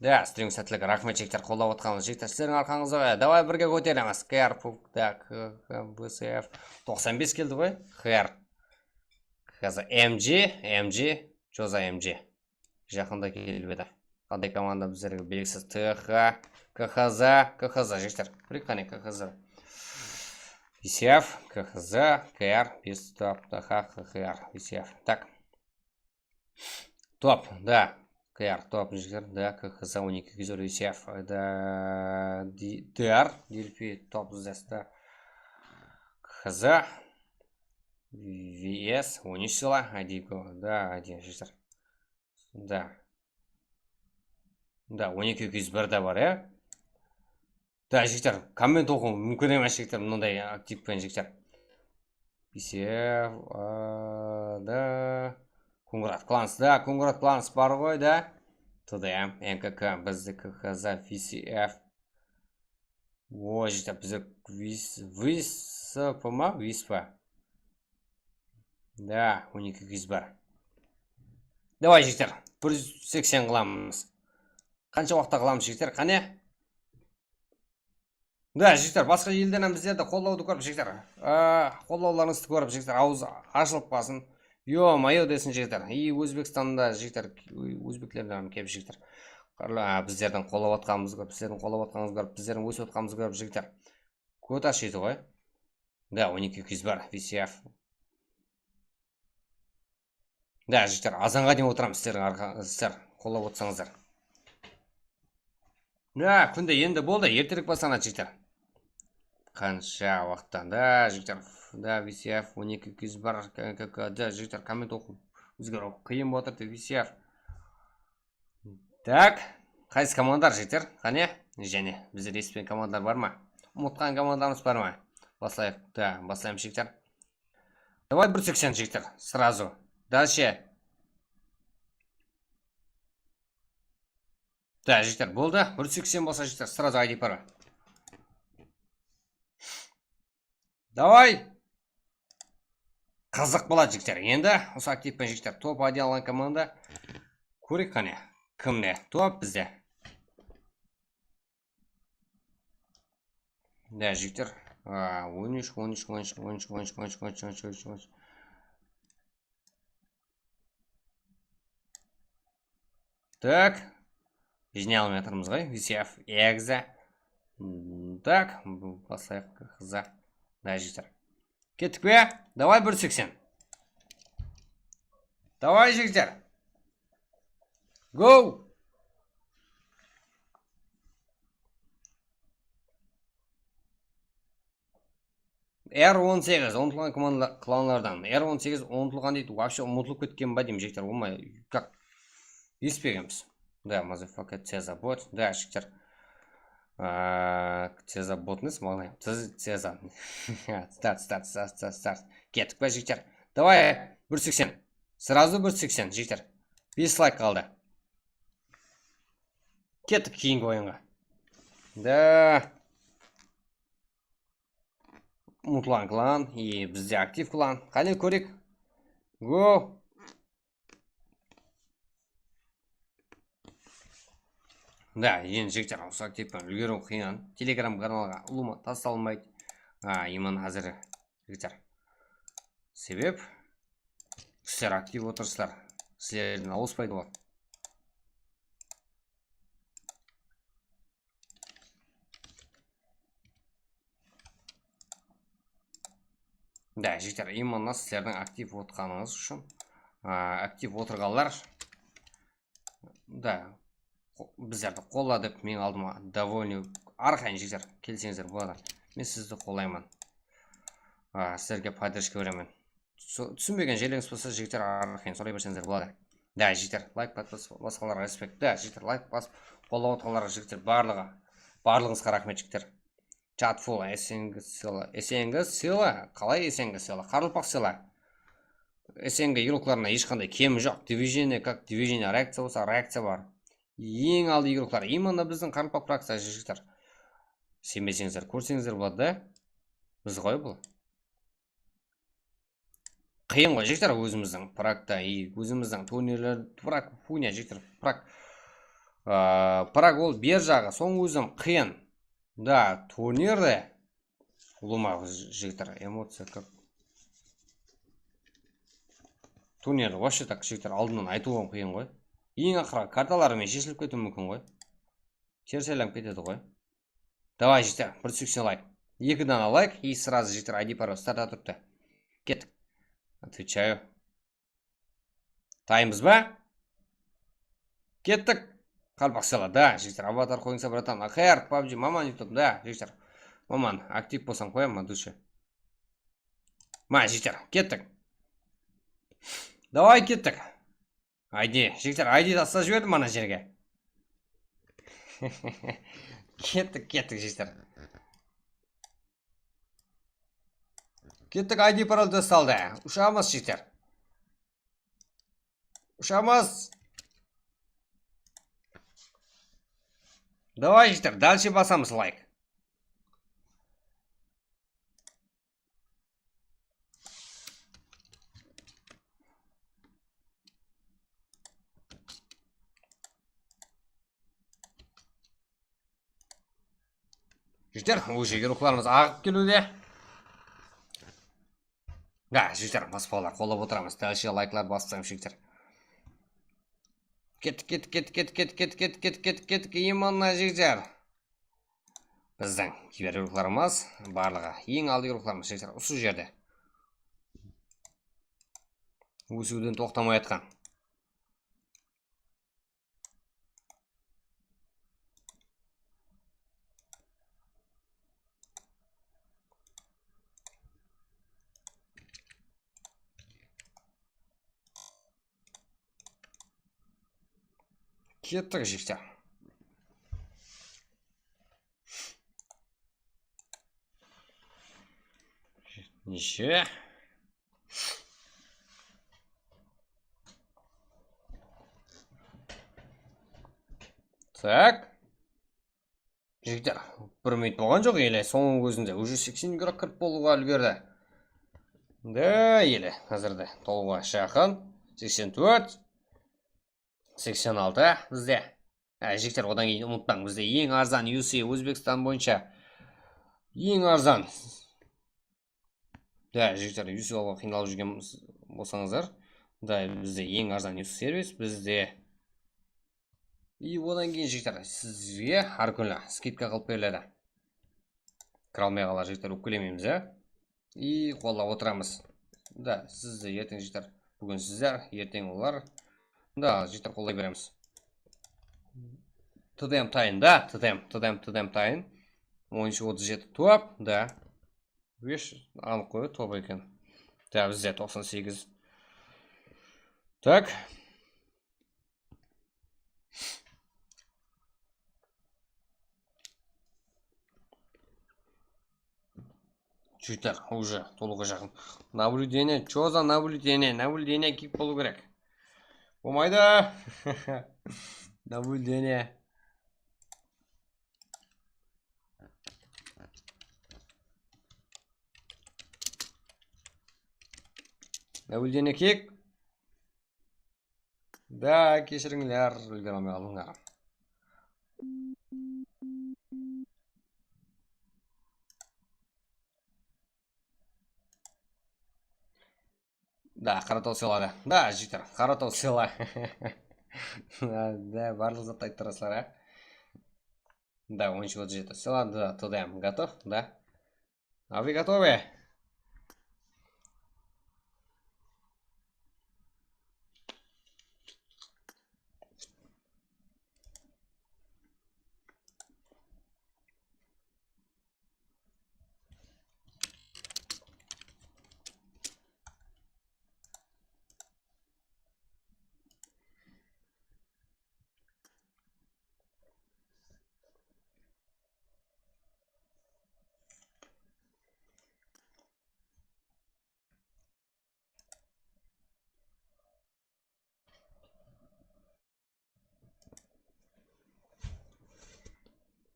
Da, strim sátlik, raxmet, jigitler, qollap atqanıńız, jigitler, sizlerdiń arqańızda ǵoy. Davay, birge kóteremiz. K R, puk, da, K, K, B C F. Toqsan bes keldi ǵoy. K R. Házir M G, M G, Joza M G. Jaqında kelip edi. Qanday komanda bizlerge belgisiz. T H, K H Z, K H Z, jigitler. Kóreyik qáne, K H Z. V C F, K H Z, K R, bes top, T H, K H R, V C F. Так. Top, да. K R, top, jigitler, да, K H Z, on eki, V C F, да, D R, D L P, top, здесь, да. K H Z, V S, on úsh sila, I D go, да, I D, jigitler. Да. Да, on eki, iki yüz bir de bar, ya. Da, jigitler, komment oqıw múmkin emes, jigitler, mınanday aktiv penen, jigitler. V C F, a, da, Kungrat Klans, da, Kungrat Klans bar ǵoy, da. T D M, N K K, bizde K H Z, V C F. O, jigitler, bizde Vis-, Vispa ma? Vispa. Da, on eki, iki yüz bir. Davay, jigitler, bir júz seksen qılamız. Qansha waqıtta qılamız, jigitler? Qáne? Da, jigitler, basqa elden hám bizlerdi qollawdı kórip, jigitler. A, qollawlarıńızdı kórip, jigitler, awız ashılıp qalsın. Yo-mayo desin, jigitler. I, Ózbekstanda, jigitler, ózbeklerden hám kelip, jigitler. Qarla-, a, bizlerdiń qollap atqanımızdı kórip, sizlerdiń qollap atqanıńızdı kórip, bizlerdiń ósip atqanımızdı kórip, jigitler. Kót ashıydı ǵoy. Da, on eki, iki yüz bir, V C F. Da, jigitler, azanǵa deyin otıramız, sizlerdiń arqa-, sizler qollap otırsańızlar. Da, kúnde endi boldı, erterek baslanadı, jigitler. Qansha waqıttan da, jigitler, da, V C F, on eki, iki yüz bir, K K K, da, jigitler, komment oqıw, bizge qıyın bolıp atır, V C F. Tak, qaysı komandalar, jigitler? Qáne, jáne, bizde respen komandalar bar ma? Umıtqan komandalarımız bar ma? Baslayıq, da, baslaymız, jigitler. Davay, bir seksen, jigitler, сразу. Дальше. Da, jigitler, boldı. Bir seksen bolsa, jigitler, сразу aytıp barma. Davay. Qızıq boladı, jigitler. Endi usı aktiv penen, jigitler, top ayda alǵan komanda. Kóreyik qáne, kimde top bizde. Da, jigitler. A, on úsh, on úsh, on úsh. Tak. Jıynay almay atırmız ǵoy. V C F, egiza. M, tak, baslayıq, hızı. Da, jigitler. Kettik pe? Davay, bir seksen. Davay, jigitler. Go! R on segiz, umıtılǵan klanla-, klanlardan. R on segiz umıtılǵan deydi, вообще umıtılıp ketken ba deymen, jigitler, olmay, как, esitpegenbiz. Да, motherfucker, Ceza bot, да, jigitler. A, Ceza bot emes, maǵan, Ceza. Start, start, start, start, start. Kettik pa, jigitler? Davay, bir seksen. Сразу bir seksen, jigitler. Bes layk qaldı. Kettik keyingi oyınǵa. Da. Umıtılǵan klan, e, bizde aktiv klan. Qáne kóreyik. Go. Da, endi jigitler, usı aktiv penen úlgeriw qıyın. Telegram kanalǵa ulıwma tasalmaydı. A, именно házir, jigitler. Sebep sizler aktiv otırsızlar. Sizlerden awıspaydı ol. Da, jigitler, именно sizlerdiń aktiv otqanıńız ushın, a, aktiv otırǵanlar, da, qo-, bizlerdi qolla dep meniń aldıma довольный, arqayın, jigitler, kelseńizler boladı. Men sizdi qollayman. A, sizlerge podderjka beremen. So-, túsinbegen jerlerińiz bolsa, jigitler, arqayın soray berseńizler boladı. Da, jigitler, layk basıp, basqalarǵa respekt. Da, jigitler, layk basıp, qollap otqanlarǵa, jigitler, barlıǵı, barlıǵıńızǵa raxmet, jigitler. Chat full, S N G sıyla, S N G sıyla, qalay S N G sıyla, qaraqalpaq sıyla. S N G igroklarına hesh qanday kemi joq. Движение как движение, reakciya bolsa, reakciya bar. Eń aldı igroklar, именно bizdiń qaraqalpaq frakciya, jigitler. Isenbeseńizler, kórseńizler boladı da. Biz ǵoy bul. Qıyın ǵoy, jigitler, ózimizdiń Pragta, и ózimizdiń turnirler, Prag, хуйня, jigitler, Prag. A, Prag ol ber jaǵı, soń ózim qıyın. Da, turnirde, ulıwma, jigitler, эмоция как. Turnirde, вообще так, jigitler, aldınnan aytıwım qıyın ǵoy. Eń aqırǵı kartaları menen sheshilip ketiwi múmkin ǵoy. Teris aylanıp ketedi ǵoy. Davay, jigitler, bir seksen layk. Eki dana layk и сразу, jigitler, I D parol startta turıptı. Kettik. Отвечаю. Tayınbız ba? Kettik. Qalpaq sela, da, jigitler, avatar qoyıńsa, bratan. Axer, PUBG, Maman YouTube, da, jigitler. Maman, aktiv bolsań qoyaman, dushi. Ma, jigitler, kettik. Davay, kettik. I D, jigitler, I D taslap jiberdim mana jerge. Kettik, kettik, jigitler. Kettik, I D parol tastaldı. Ushamız, jigitler. Ushamız. Davay, jigitler, дальше basamız, layk. Jigitler, уже ruwxlarımız aǵıp keliwde. Da, jigitler, baspalar qollap otıramız. Dálshe layklardı basıp taslaymiz, jigitler. Kettik, kettik, kettik, kettik, kettik, kettik, kettik, kettik, kettik, kettik, kettik, jigitler. Bizdiń kibir ruwxlarımız barlıǵı, eń aldı ruwxlarımız, jigitler, usı jerde. Ósiwden toqtamay atqan. Kettik, jigitler. Neshe? Так. Jigitler, bir minut bolǵan joq, ele sonıń ózinde уже seksen ming kirip bolıwǵa úlgerdi. Da, ele házirde tolıwǵa jaqın. Seksen tórt, seksen altı bizde. Á, jigitler, odan keyin umıtpań, bizde eń arzan U C Ózbekstan boyınsha eń arzan. Da, jigitler, U C alǵa qıynalıp júrgen bolsańızlar, da, bizde eń arzan U C servis bizde. И odan keyin, jigitler, sizge hár kúni skidka qılıp beriledi. Kire almay qalar, jigitler, ókpelemeymiz, á. И qollap otıramız. Da, sizdi erteń, jigitler, búgin sizler, erteń olar. Da, jigitler, qollay beremiz. T D M tayın da, T D M, T D M, T D M tayın. On úsh otız jeti top, da. Besh anıq qoy, top eken. Da, bizde toqsan segiz. Так. Jigitler, уже tolıwǵa jaqın. Наблюдение, чё за наблюдение? Наблюдение kiyip bolıw kerek. Bolmaydı. Наблюдение. Наблюдение kiyik. Da, keshirińler, úlgere almay qaldıńlar. Da, Qarataw seladı. Da, jigitler, Qarataw sela. Da, barlıq zattı aytıp turasızlar, á. Da, on úsh otız jeti seladı, da, T D M готов, da. А вы готовы?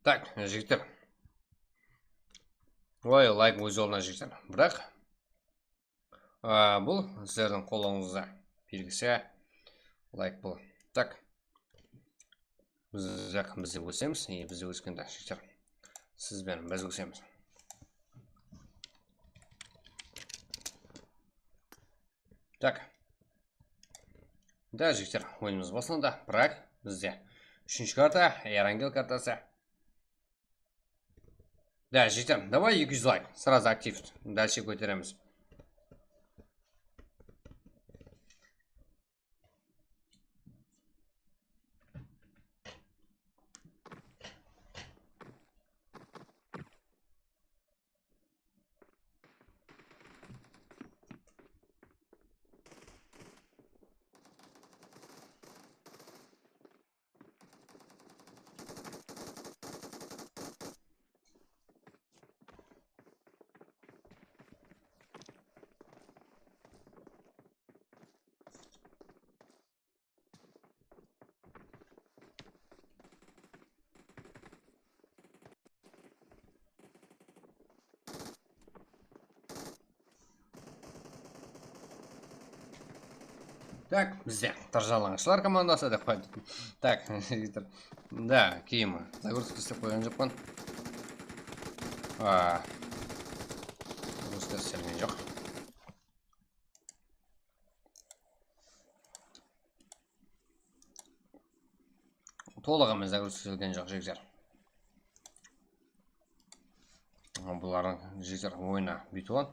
Так, jigitler. Oy, layk óz jolına, jigitler. Biraq, a, bul sizlerdiń qollarıńızda belgisi. Layk bul. Так. Biz, biz de ósemiz, e, biz de óskende, jigitler. Siz benen biz ósemiz. Так. Da, jigitler, oyınımız baslandı. Biraq bizde úshinshi karta, Erangel kartası. Да, jigitler, давай eki júz layk, сразу aktiv, дальше kóteremiz. Tak, bizde Tırjalańshılar komandası dep qoydı. Tak, jigitler. Da, kiyimi. Загрузка islep qoyǵan joqpan. A, загрузка islengen joq. Tolıq emes, загрузка islegen joq, jigitler. Bulardıń, jigitler, oyını búytip al.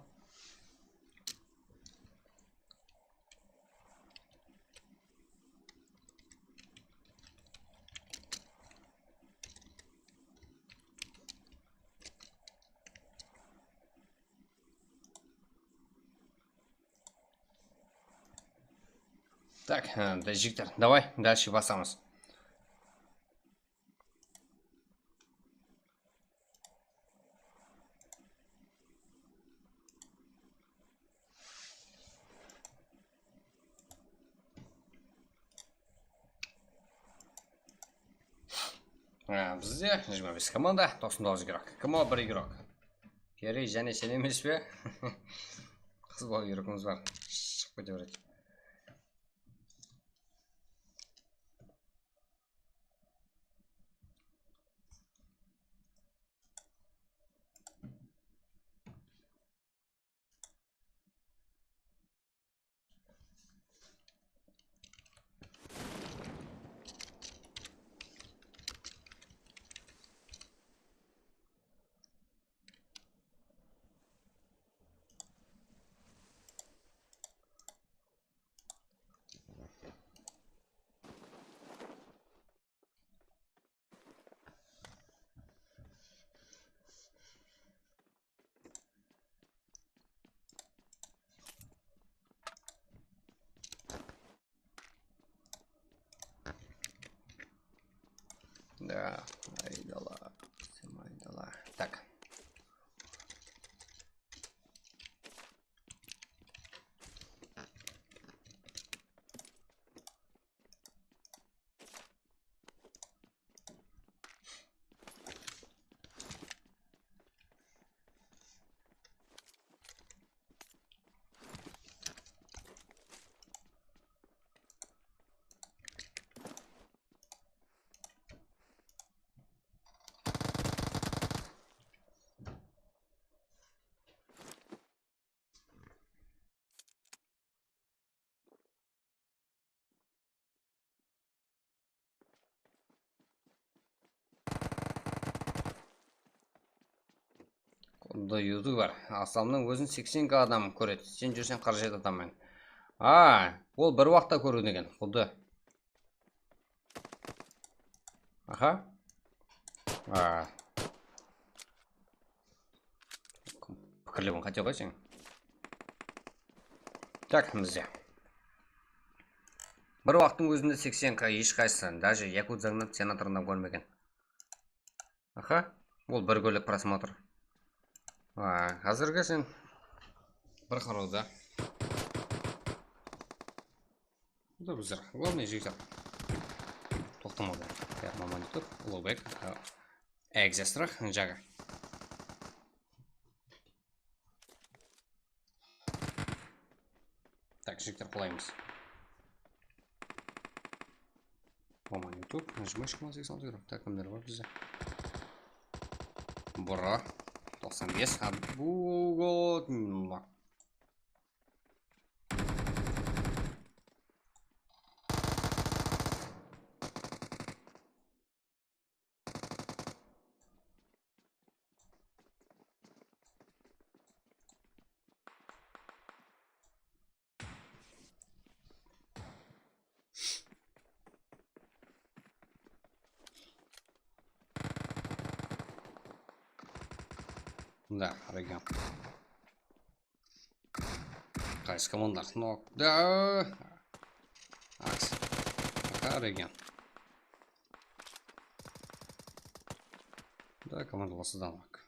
Tak, e, da, jigitler, давай, дальше basamız. Ha, bizde jigirma bes komanda, toqsan toǵız igrok. Kim o bir igrok? Kerey, jáne sen emes pe? Qız bala igrogımız bar. Shıǵıp kete beredi. Da, aydala, sen aydala. Tak. Bunda YouTube bar. Aslamnıń ózin seksen K adam kóredi. Sen júrseń qırq jeti adammen. A, ol bir waqıtta kóriw degen. Xuddi. Aha. A. Pikirlewin qáte ǵoy sen. Tak, bizde. Bir waqıttıń ózinde seksen K, hesh qaysısı, даже Yakut Zagnat senatorında kórmegen. Aha, ol bir kúnlik prosmotr. A, házirgi sen bir qarawda. Bul da bizler. Главное, jigitler. Toqtamadı. Ya, maman YouTube, Ulubek, a, Egzestra, Jaga. Tak, jigitler, qolaymız. Maman YouTube, nажимаешь, seksen altı gram. Tak, kimler bar bizde? Bura, toqsan bes, ha, bu, Da, region. Qaysı komandalar? Nok. Da. Aks. Aka region. Da, komanda bolsa da nok.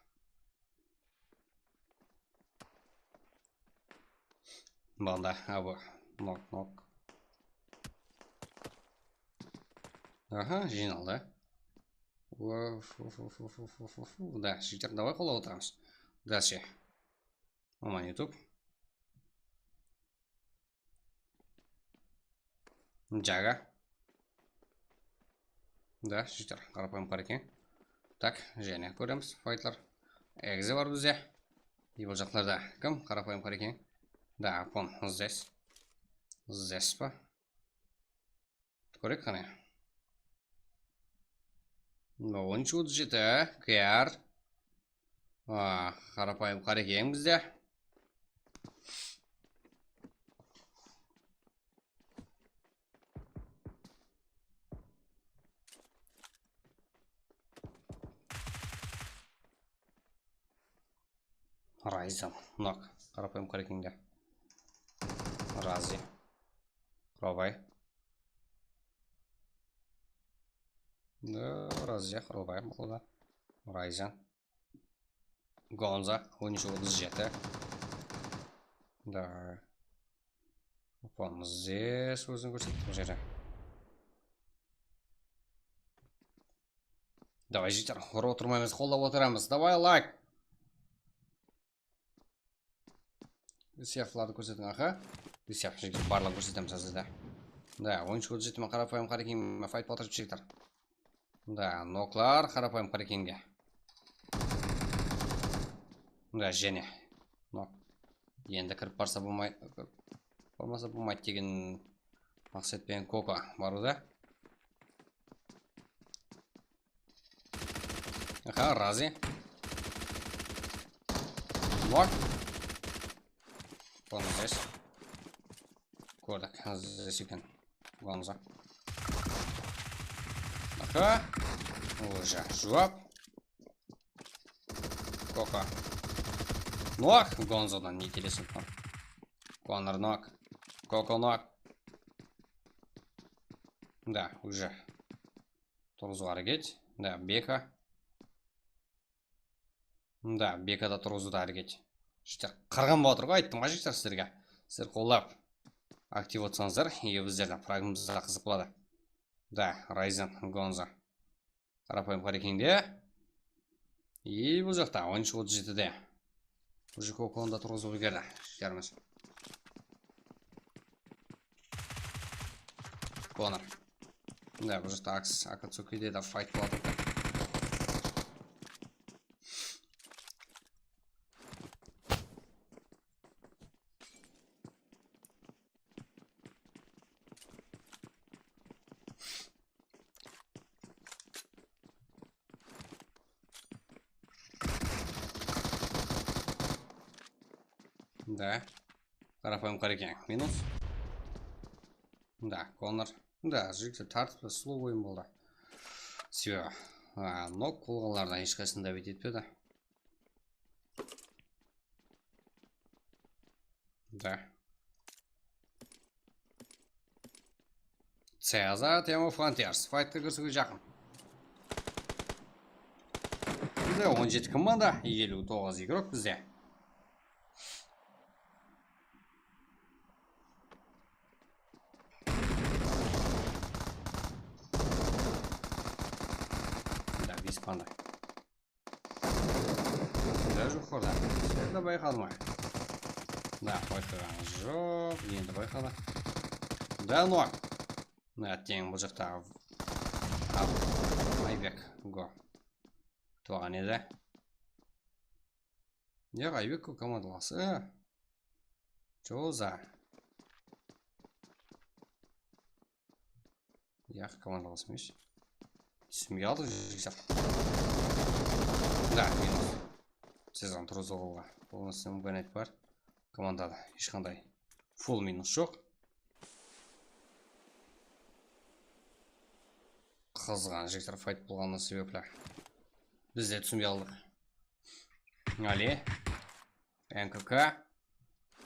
Banda, a, bu. Nok, nok. Aha, jıynaldı. Uf, uf, uf. Da, jigitler, davay, qollap otıramız. Дальше. Aman YouTube. Jaga. Da, jigitler, qarapayım qarekeń. Tak, jáne kóremiz faytlar. Egze bar bizde. И bul jaqlarda kim? Qarapayım qarekeń. Da, pon, здесь. Здесь pa? Kórek qáne. Mına, on úsh otız jeti, K R. A, qarapayım qarekeń bizde. Ryzen, nok, qarapayım qarekeńde. Razi. Robay. Da, Razi, Robay, bul da. Ryzen. Gonza, on úsh otız jeti. Da. Opamız здесь, ózin kórsettik bul jerde. Davay, jigitler, urıp otırmaymız, qollap otıramız. Davay, layk. Seyflardı kórsetiń, aha. Seyf, jigitler, barlap kórsetemiz házir de. Da, on úsh otız jeti men qarapayım qarekeń, fayt batırıp jigitler. Da, noklar qarapayım qarekeńge. Da, jáne. Nok. Endi kirip barsa bolmay, kirip barmasa bolmaydı degen maqset penen Koko barıwda. Aha, Razi. Nok. Bunı здесь. Kórdik, здесь eken. Gonza. Aha. Уже juwap. Koko. Nok, Gonzodan ne kelesi? Konor nok. Koko nok. Da, уже. Turǵızıwǵa háreket. Da, Beka. Da, Beka da turǵızıwda háreket. Jigitler, qırǵın bolıp atır ǵoy, ayttım ǵoy, jigitler, sizlerge. Sizler qollap, aktiv otsańızlar, e, bizlerden fragımız da qızıq boladı. Da, Ryzen, Gonza. Qarapayım qarekeńde. E, bul jaqta on úsh otız jetide. Уже Kokoni da turǵızıp úlgerdi jigitlerimiz. Konor. Mında bul jaqta Aks, Akatsuki de da fayt boladı. Da. Qarapayım qarekeń. Minus. Da, Konor. Da, jigitler, tártipli, slow oyın boldı. Всё. A, nok bolǵanlardan hesh qaysısın da bet etpedi. Da. Ceza, Team of Hunters. Faytqa kirisiwge jaqın. Bizde on jeti komanda, eliw toǵız igrok bizde. Da, bes panda. Sizler joqarda. Sizler de bayqadı ma? Da, bayqaǵanı joq. Endi bayqadı. Da, nok. Mına teń bul jaqta. Al. Aybek, go. Tuwǵan edi. Yoq, Aybek, go, komandalası. Joza. Yaq, komandalasım еш. Túsinbey qaldı, jigitler. Da, minus. Cezanı turǵızıp alıwǵa. Bul nárse imkaniyat bar. Komandada hesh qanday full minus joq. Qızǵan jigitler fayt bolǵanı sebepli. Biz de túsinbey qaldıq. Ali. N K K.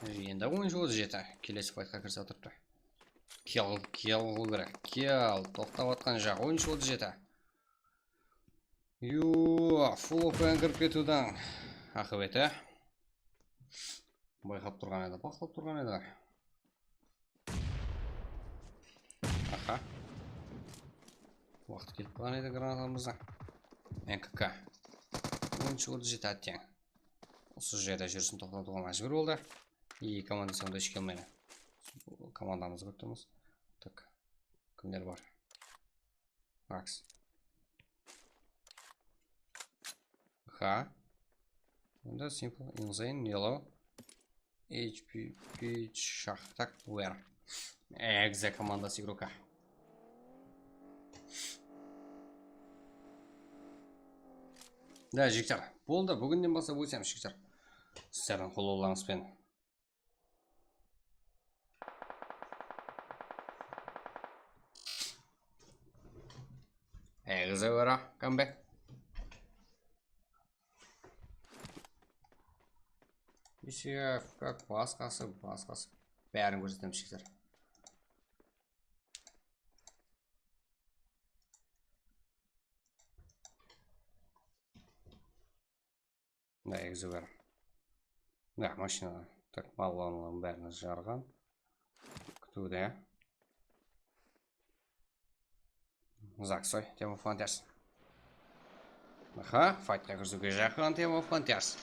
Endi on úsh otız jeti. Kelesi faytqa kirse turıptı. Kel, kel, kel, kel. Toqtap atqan jaq. On úsh otız jeti. Yo, full O P N kirip ketiwdiń aqıbeti. Bayqap turǵan edi, baqlap turǵan edi. Aha. Waqıt kelip qalǵan edi granatamızda. N K K. On úsh otız jeti átteń. Usı jerde júrisin toqtatıwǵa májbúr boldı. Eki komanda sonda úsh kelmedi. Komandamızdı kútip turmız. Tak. Kimler bar? Aks. Ha. Endi simple, insane, yellow. H P, pitch, shah. Tak, where? Exe komandası igroka. Da, jigitler. Boldı, búginnen baslap ótemiz, jigitler. Sizlerdiń qollawlarıńız benen. Exe where? Come back. Ещё как basqası, basqası. Bárin kórsetemiz, jigitler. Da, egizewar. Da, mashina. Tak, balalardıń bárin jarǵan. Kútiwde. Zaksoy, Team of Hunters. Aha, faytqa kirisiwge jaqın Team of Hunters.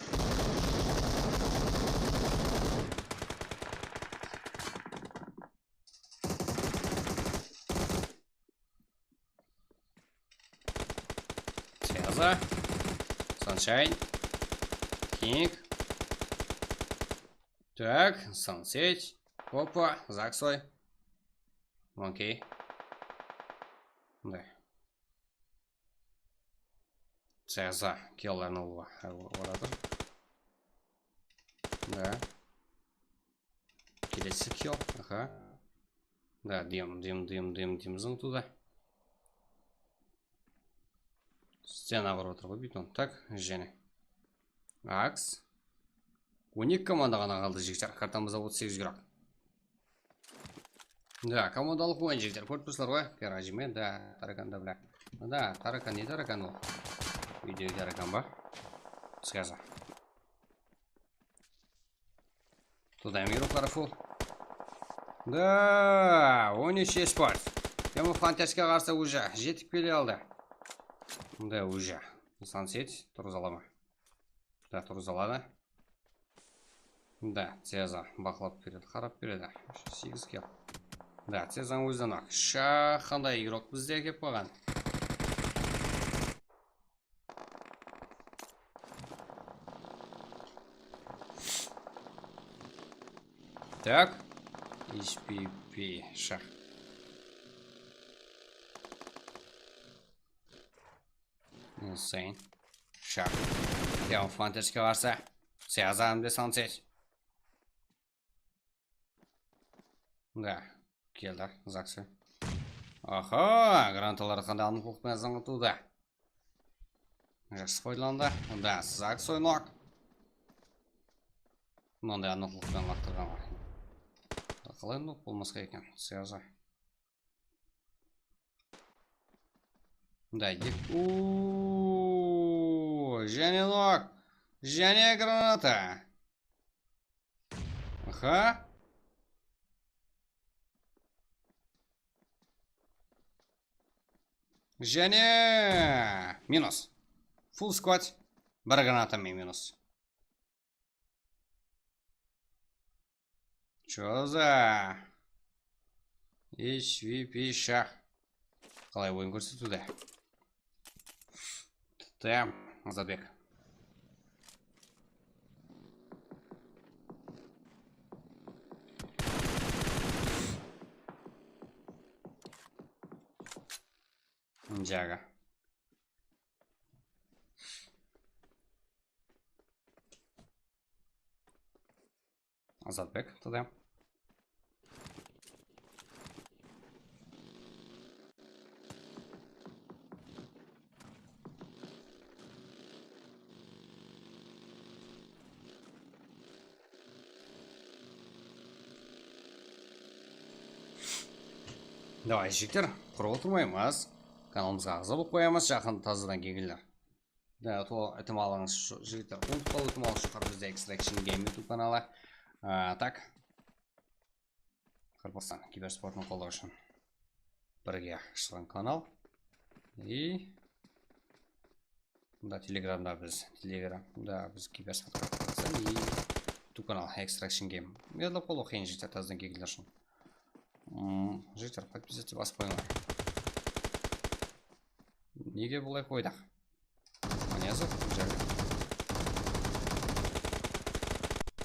Ceza. Sunshine. King. Так, Sunset. Опа, Zaksoy. Окей. Да. Ceza. Killerni alıwǵa harakat etip atır. Да. Kelesi kill. Aha. Да, dım, dım, dım, dım, dım zıńtıwda. Stena qurıp atır ǵoy, beton. Tak, jáne. Aks. On eki komanda ǵana qaldı, jigitler. Kartamızda otız segiz igrok. Да, komandalıq oyın, jigitler. Kórip tursızlar ǵoy, garajime, да, tarakan da, бля. Да, tarakan, ne tarakan ol? Úydegi tarakan ba? Sqaza. Туда игрокları full. Да, on úsh esport. Team of Hunterske qarsı уже jetip kele aldı. Да, уже. Sunset, turǵıza ala ma? Да, turǵıza aladı. Да, Ceza baqlap beredi, qarap beredi. Segiz kill. Да, Cezanıń ózi de nok. Shax, qanday igrok bizde kelip qalǵan. Так. H P P, shax. Insane. Shax. Team of Hunterske qarsı. Ceza hám de Sunset. Да, keldi, Zaksoy. Aha, granatalar qanday anıqlıq penen zıńǵıtıwda. Jaqsı paydalandı. Да, Zaksoy nok. Mınanday anıqlıq penen laqtırǵan ǵoy. Qalay nok bolmasqa eken, Ceza. Да, ек. О, jáne nok. Jáne granata. Aha. Jáne minus. Full squad. Bir granata men minus. Чё за? H V P shax. Qalay oyın kórsetiwde? T T M, Azatbek. Jaga. Azatbek, T T M. Davay, jigitler, qurı otırmaymız. Kanalımızǵa aǵza bolıp qoyamız, jaqın tazadan kelgenler. Da, to, itimalıńız, jigitler, umıtıp qalıw itimalı, bizde Extraction Game YouTube kanalı. A, tak. Qaraqalpaqstan kibersportın qollaw ushın birge ashılǵan kanal. I mında Telegramda biz, Telegramda biz kibersportqa qatnasıp, i YouTube kanal Extraction Game. Yadlap qalıw qıyın, jigitler, tazadan kelgenler ushın. Hmm, jigitler, podpisatsiya basıp qoyıńlar. Nege bulay qoydıq? Mına yazıq, jaga.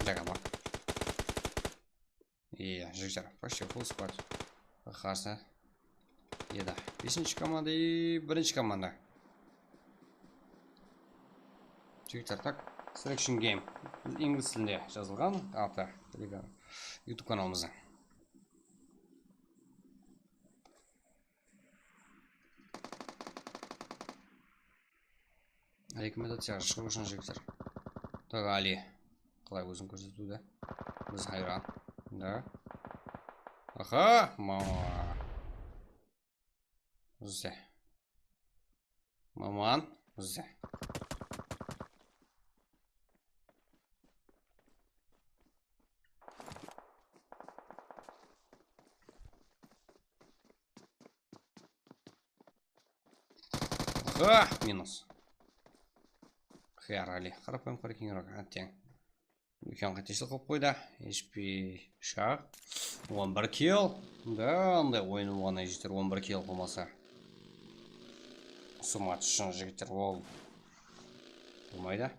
Jaga ma? Iya, jigitler, почти full squad. Qarsı. Edi. Besinshi komanda i birinshi komanda. Jigitler, tak. Selection Game. Biz ingliz tilinde jazılǵan atı. Telegram, YouTube kanalımızda. Rekomendaciyaǵa shıǵıw ushın, jigitler. Tak, Ali. Qalay ózin kórsetiwde? Biz hayran. Da. Aha, mama. Bizde. Maman, bizde. Ah, minus. Xıyar Ali. Qarapayım, qara, keńirek. Átteń. Úlken qáteshilik qılıp qoydı. H P shaq. On bir kill. Da, anday oyın bolǵannan, jigitler, on bir kill qılmasa. Usı match ushın, jigitler, ol bolmaydı.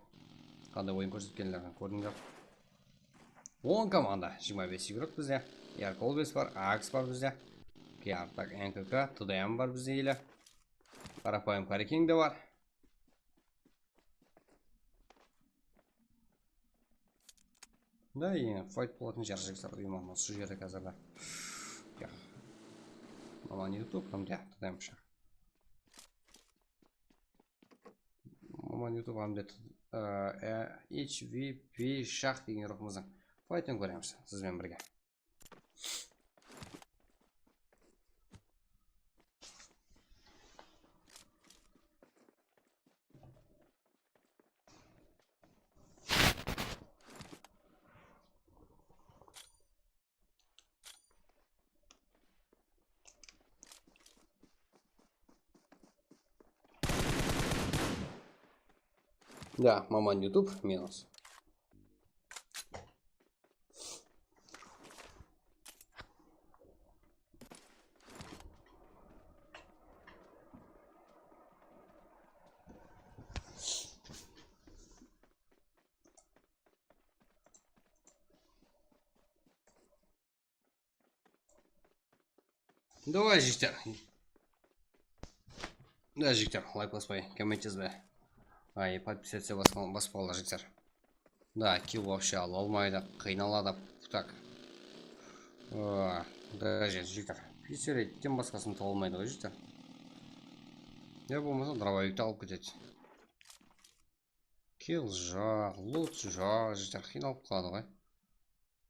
Qanday oyın kórsetkenlerin kórdińler. On komanda, jigirma bes igrok bizde. Yarkol bes bar, Aks bar bizde. Keyin artıq N K K, T D M bar bizde ele. Qarapayım Karekeng de bar. Da, endi fight bolatın shıǵar, jigitler, uyıma, usı jerde házirde. Ya. Maman YouTube hám de T D M shaq. Maman YouTube hám de, e, e, H V P shaq degen ruwxımızdıń faytın kóremiz siz benen birge. Da, Maman YouTube minus. Davay, jigitler. Da, jigitler, layk baspay, komment jazbay. Ay, podpisatsiya basıp alǵanlar, jigitler. Da, kill вообще ala almaydı, qıynaladı. Tak. O, da, jigitler. Pistoletten basqasın taba almaydı ǵoy, jigitler. Ya bolmasa, дробовикti alıp ketedi. Kill jaq, loot jaq, jigitler, qıynalıp qaladı ǵoy.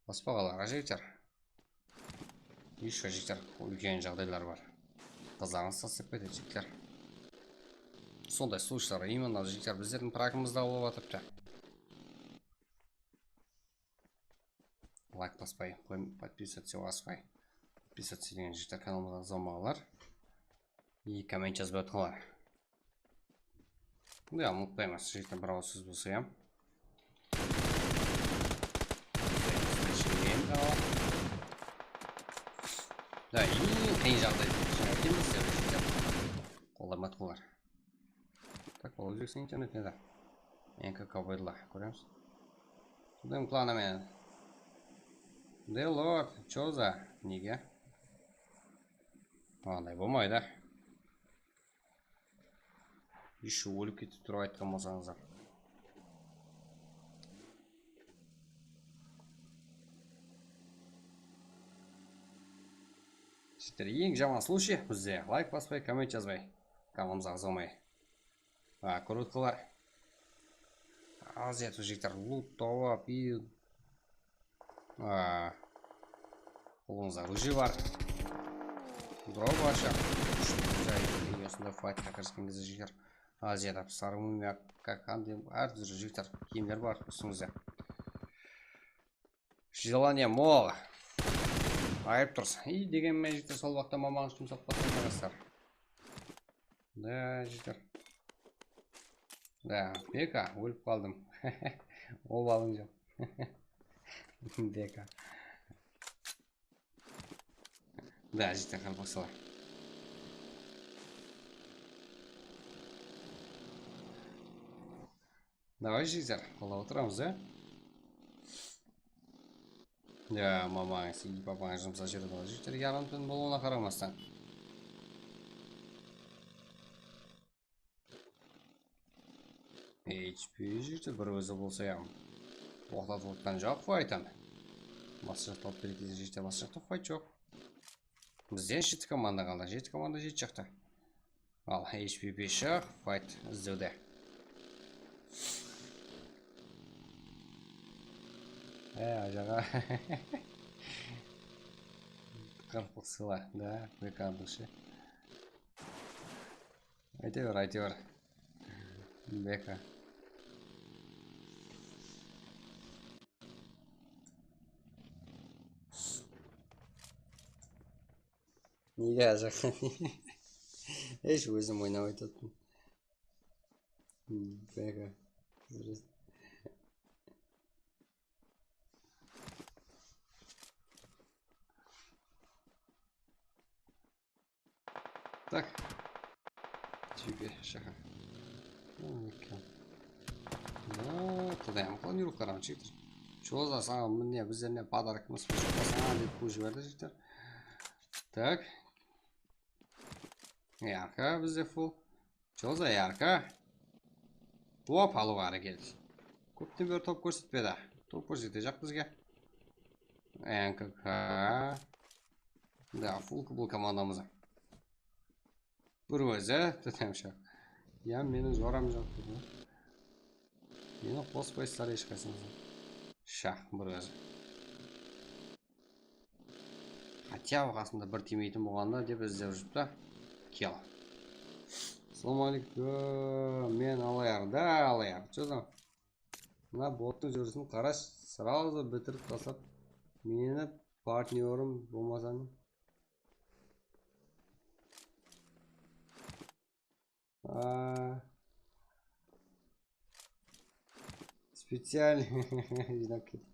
Baspaǵalar, jigitler. Ещё, jigitler, úlken jaǵdaylar bar. Qızlarıńız taslap ketedi, jigitler. Sonday случайlar, именно, jigitler, bizlerdiń prakımızda bolıp atırıptı. Layk baspay, qoy-, podpisatsiya baspay. Podpisatsiya degen, jigitler, kanalımızǵa ǵazanbaǵanlar. I komment jazbay atqanlar. Ya, umıtpaymız, jigitler, bir awız sóz bolsa, ya. Da, eń qıyın jaǵday. Qollamadı qolar. Tak, ol Ózbekstan internet nede? N K K boydılar, kóremiz. Bunıń planı menen. The Lord, chё za, nege? Anday bolmaydı. Ещё ólip ketip turıp aytqan bolsańızlar. Jigitler, eń jaman случай bizde layk baspay, komment jazbay, kanalımızǵa ǵazanbay. A, kórip atqanlar. Aziyat jigitler, loot tawıp, и A, qolımızda rujı bar. Dro bar shaq. Jay, usınday faytqa kirgen gezde jigitler. Aziyada sarı mumya, kakan degen hár túrli jigitler kiyimler bar ústińizde. Желание mol. Ayırıp turıpsız. Iy, degen men jigitler sol waqıtta mamańız jumsap qasın, qaraslar. Da, jigitler. Da, Beka, ólip qaldım. Obalıń joq. Beka. Da, jigitler, qaraqalpaqsalar. Davay, jigitler, qollap otıramız, e? Ya, mamańız, iy, papańız jumsap júredi ǵoy, jigitler, yarım tún bolıwına qaramastan. H P jigitler, bir ózi bolsa ya, toqtatıp otqan joq faytın. Basqa jaqta alıp beredi jigitler, basqa jaqta fayt joq. Bizden jeti komanda qaldı, jeti komanda jeti jaqta. Al, H P peshaq, fayt izlewde. E, ajaǵa. Qırpıq sıla, da, bekardıqshı. Ayta ber, ayta ber. Beka. Nege ajaqqa? Hesh, ózim oynap aytattım. Beka. Так. Тебе, шаха. Okey. Tadayam qılan yurıp qaraman, jigitler. Joza, saǵan mine bizlerine podarkımız joq pa saǵan dep qoyıp jiberdi, jigitler. Так. Yarka bizde full. Joza, yarka. Top alıwǵa háreket. Kópten beri top kórsetpedi. Top kórsetejaq bizge. N K K. Da, full bul komandamız. Bir ózi, totemshaq. Ya, meniń joram joq dedi. Meni qospaysızlar hesh qaysıńız. Shaq, bir ózi. Хотя бы qasımda bir tiymeytin bolǵanda dep izlep júripti. Kel. Assalawma aleykum. Men alayar da, alayar. Joza. Mına bottıń júrisin qarash, сразу bitirip taslap, meni partnyorım bolmasa ne? A, специально jıynap ketip.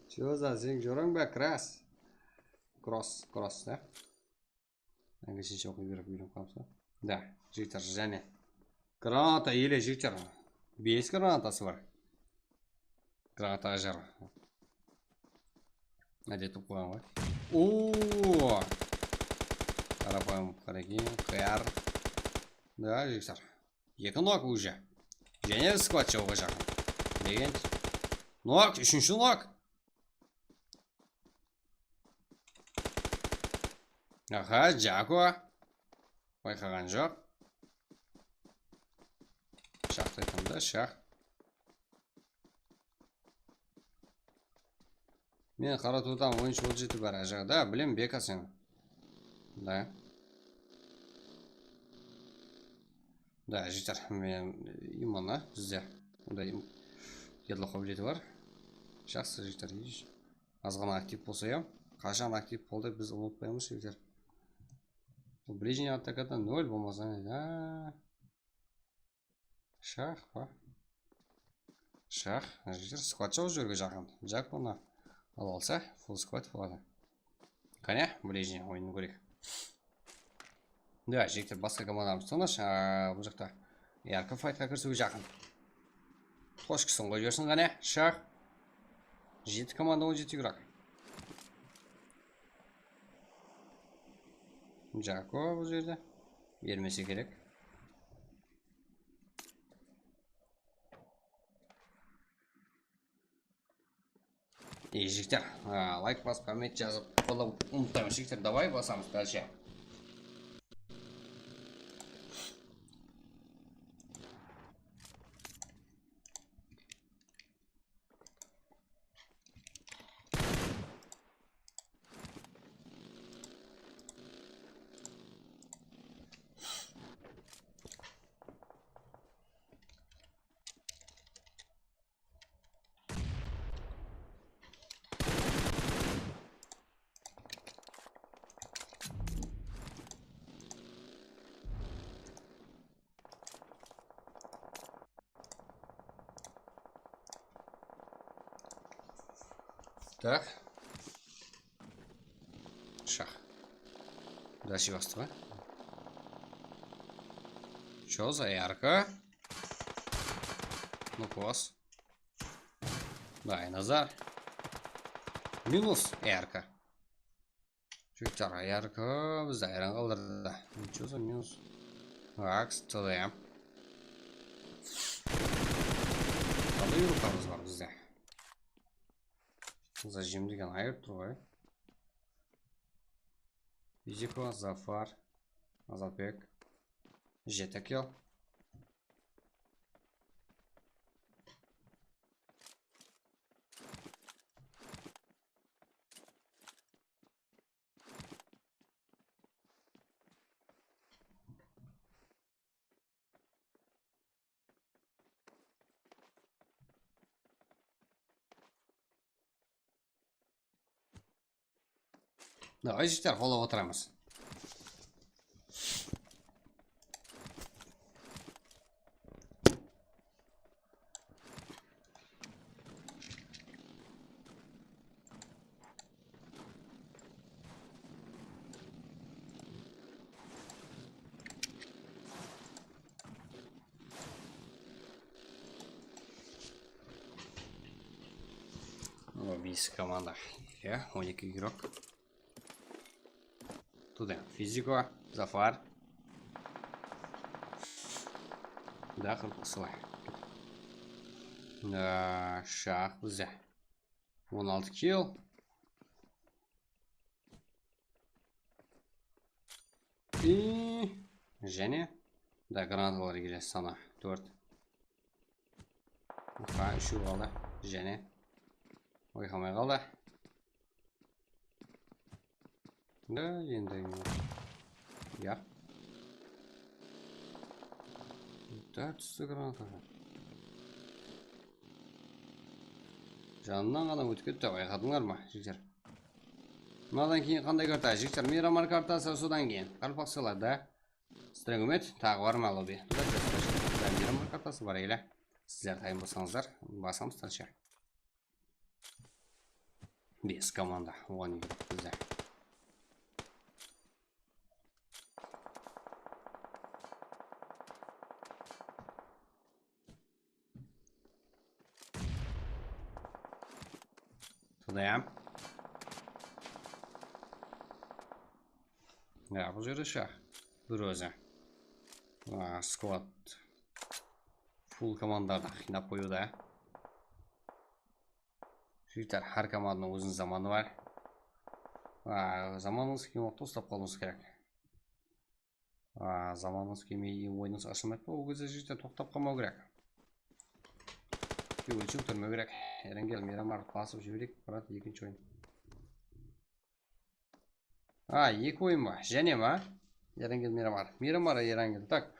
Joza, seniń jorań ba, Kras? Kross, Kross, da? Angliysheshe oqıy berip úyrenip qalıpsız. Da, jigitler, jáne. Granata ele, jigitler. Bes granatası bar. Granata ajar. Ádetti qoyǵan ǵoy. Oo! Qarapayım, Qaragin, Qıyar. Da, jigitler. Eki nok уже. Jáne skvadshıǵa jaqın. Degen. Nok, úshinshi nok. Aha, Jako. Bayqaǵan joq. Shaqtı aytaman da, shaq. Men qara tutam, onınshı, otız jeti bar, ajaǵa. Da, bilem, Beka sen. Da. Da, jigitler, men imana bizde. Bunday im-, yadlaw qábileti bar. Jaqsı, jigitler. Azǵana aktiv bolsa ya. Qashan aktiv boldı, biz umıtpaymız, jigitler. Ближний атакадан nol bolmasa ne? Ha. Shaq pa? Shaq, jigitler, skvadshı jerge jaqın. Jak bunı ala alsa, full skvad boladı. Qáne, ближний oyın kóreyik. Da, jigitler, basqa komandamız tınısh. A, bul jaqta yarkı faytqa kirisiwge jaqın. Qoshkisın qoyıp jibersin qáne, shaq. Jeti komanda, on jeti igrak. Jako bul jerde. Bermese kerek. Ey, jigitler, a, layk basıp, komment jazıp, qollap umıtpaymız, jigitler. Davay, basamız dálshe. Так. Shax. Дальше bastı ba? Чё за ярко? Ну, класс. Да, Aynazar. Minus yarko. Jigitler, yarko bizdi hayran qaldırdı. Nechego minus. Aks, T D M. Qanday yurıqlarımız bar bizde? Zajim degen ayırıp tur ǵoy. Fiziko, Zafar, Azatbek, Jeti kill. Давай, jigitler, qollap otıramız. O, bes komanda. Ya, on eki igrok. Tuda, Fiziko, Zafar. Da, qırpıqsılay. Da, Shax bizde. On altı kill. I, jáne. Da, granatalar keledi, sana tórt. Ha, úshew qaldı. Jáne. Oyqamay qaldı. Da, endi. Ya. Da, tústi granata. Janınan ǵana ótip ketti, bayqadıńlar ma, jigitler? Mınadan keyin qanday karta, jigitler? Miramar kartası, sodan keyin qaraqalpaqlar da. Sizlerge úmit, taǵı bar ma lobby? Miramar kartası bar ele. Sizler tayın bolsańızlar, basamız tansha. Bes komanda, oǵan bizde. Tudayam. Ya, bul jerde shaq. Bir ózi. Aa, squad. Full komandalardı qıynap qoyıwda. Jigitler, hár komandanıń óziniń zamanı bar. Aa, zamanımız kelgen waqıtta uslap qalıwımız kerek. Aa, zamanımız kelmey oyınımız ashılmaydı. Ol gezde jigitler toqtap qalmaw kerek. Kewilshil túrmew kerek. Erengel, Miramar basıp jibereyik, brat, ekinshi oyın. A, eki oyın ba? Jáne ma? Erengel, Miramar. Miramar, Erengel. Tak.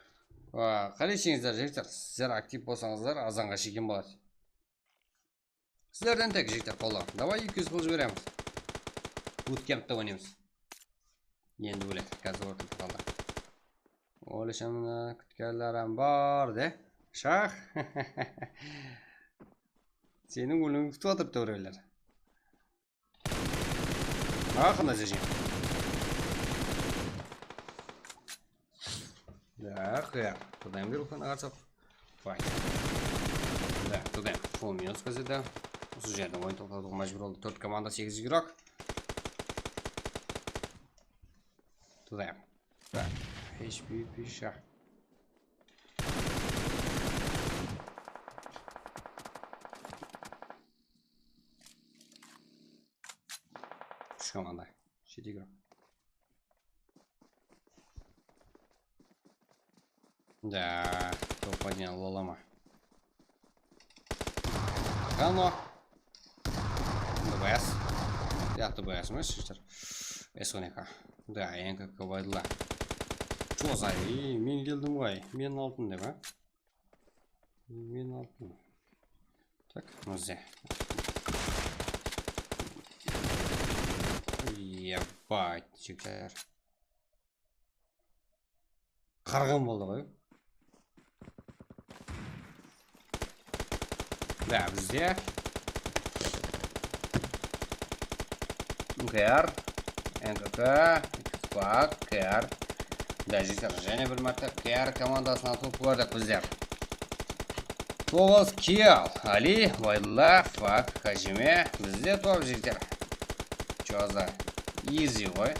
A, qáleysińizler, jigitler? Sizler aktiv bolsańızlar, azanǵa shekem boladı. Sizlerden tek, jigitler, qollaw. Davay, eki júz pul jiberemiz. Bootcampta oynaymız. Endi bólek, házir orta qaldı. Oylasham, mına kútkenler hám bar de. Shax. Seniń óliwińdi kútip atır tóreler. Aqında jeje. Da, qıya. Tudaym bir ulkan arsaq. Fight. Da, tudaym. Full minus qazedi. Usı jerden oyın toqtatıwǵa májbúr boldı. Tórt komanda, segiz igrok. Tudaym. Da, H P P shax. Úsh komanda. Jeti igrok. Da, topa degen lolama. Qano. T B S. Ya, T B S emes, jigitler. S on eki. Da, N K K baydıla. Çozay, men keldim ǵoy. Meniń altın dep, a? Men altın. Tak, mınaza. Ебать, jigitler. Qırǵın boldı ǵoy. Da, bizde. K R, N K K, Xpak, K R. Da, jigitler, jáne bir márte K R komandasına top kórdik bizler. Toǵız kill. Ali, Ubaydulla, Fak, Hajime. Bizde top, jigitler. Joza. Easy ǵoy.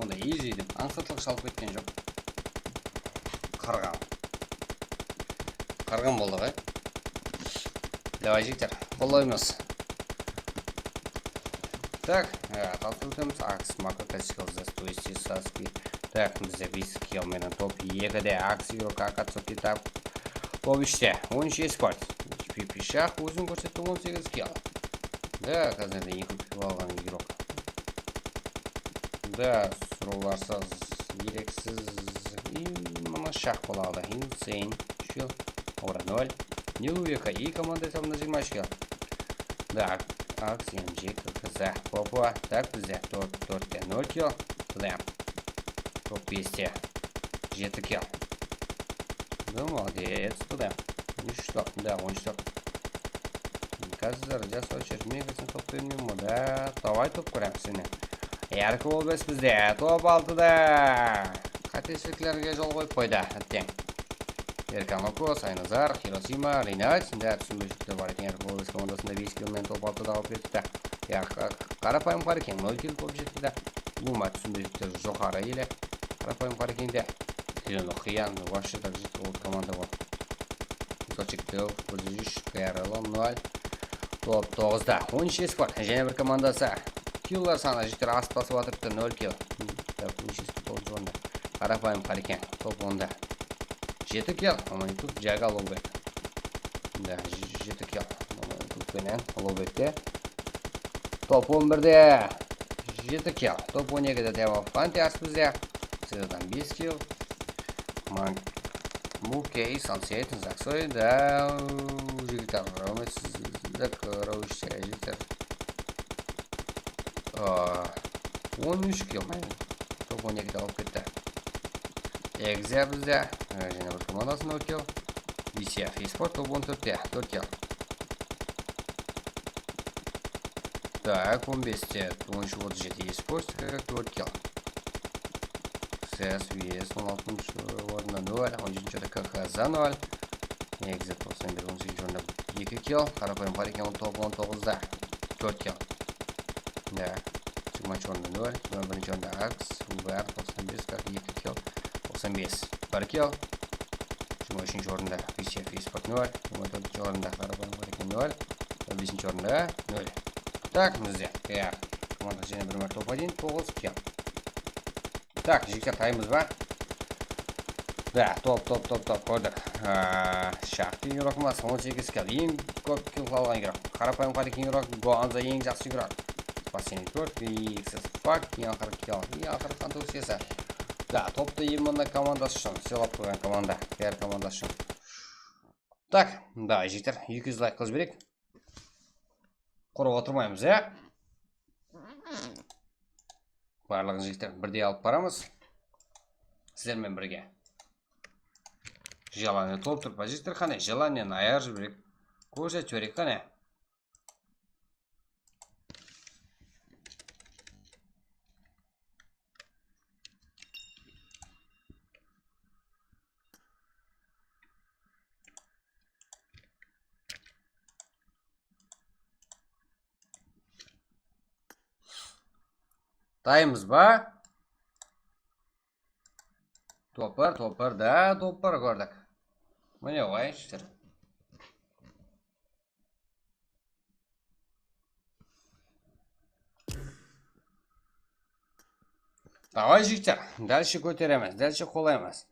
Onda easy dep ańsatlıq shalıp ketken joq. Qırǵan. Qırǵan boldı ǵoy. Davay, jigitler, qollaymız. Tak, e, tapsırıp ótemiz. Aks, Mako, Tactical, Zest, Twisty, Saspi. Tak, bizde bes kill menen top ekide, Aks, Yurok, Akatsuki, tap. Top úshte, on úsh esport. Pipishax ózin kórsetti, on segiz kill. Da, házirde eki kill alǵan Yurok. Da, surawlarsız, dereksiz, i, mına shaq boladı. Insane, úsh kill. Ora nol. New York, i komanda etabında jigirma úsh kill. Da, Aks, M J, K K Z, Popo. Tak, bizde tórt, tórtte nol kill. Bizde top beste, jeti kill. Da, молодец, bizde úsh top, da, on úsh top. Házir jaslawshı, men keseń top bermeymen ǵoy, da, davay top kóremiz seni. Yarkı on bes bizde, top altıda. Qátesheliklerge jol qoyıp qoydı, átteń. Erkan Okos, Aynazar, Hirosima, Rinat, sende túsinbewshilikler bar eken, Yarkı on bes komandasında bes kill menen top altıda alıp ketipti. Ya, qa-, qarapayım Qareken, nol kill top jetti de. Ulıwma túsinbewshilikler joqarı ele. Qarapayım Qarekende. Zeleno Qıyan, вообще так же, вот komanda bar. Sochik Tev, bir júz úsh, K R L nol. Top toǵızda, on úsh esport, jáne bir komandası. Killlar sanı, jigitler, asıp basıp atırıptı, nol kill. Tak, neshe, toǵızınshı orında. Qarapayım Qareken, top onda. Jeti kill, Mamanitov, Jaga, Lobet. Da, j-, jeti kill, Mamanitov penen Lobette. Top on birde, jeti kill. Top on ekide Teva Panthers bizde. Sedadan bes kill. Man-, Mukey, Sunset, Zaksoy, da, jigitler, Romet, Zak, Rovish, jigitler. Aa, on úsh kill, man. Top on ekide alıp ketti. Egze bizde, e, jáne bir komandasında nol kill. B C F Esport top on tórtte, tórt kill. Tak, on beste, on úsh otız jeti Esport, tórt kill. X S V S on altınshı orında nol, on jetinshi orında K K Z nol. Egze toqsan bir, on segizinshi orında eki kill. Qarapayım Qareken top on toǵızda, tórt kill. Da, jigirmanshı orında nol, jigirma birinshi orında Aks, Uber toqsan bes, qırq eki kill, toqsan bes, bir kill. Jigirma úshinshi orında B C F Esport nol, jigirma tórtinshi orında Qarapayım Qareken nol, on besinshi orında nol. Tak, bizde, ya, komanda jáne bir márte top один, toǵız kill. Tak, jigitler, taymız ba? Da, top, top, top, top, kórdik. Aa, Shaxtı Yurokmas, on segiz kill. Eń kóp kill alǵan Yurok. Qarapayım Qareken Yurok, Goanza eń jaqsı Yurok. Последний tórt, X S Fak, eń aqırǵı kill. Eń aqırǵı qan tógisi. Da, toptı endi mına komandası ushın, sıylap qoyǵan komanda, K R komandası ushın. Tak, da, jigitler, eki júz layk qılıp jibereyik. Qurı otırmaymız, ya? Barlıǵın, jigitler, birdey alıp baramız. Sizler menen birge. Jelaniya tolıp turıp pa, jigitler? Qáne, jelaniyanı ayırıp jibereyik. Kórsetip jibereyik, qáne. Taymız ba? Topar, topar, da, topar kórdik. Mine, oy, jigitler. Davay, jigitler, dálshe kóteremiz, dálshe qolaymız.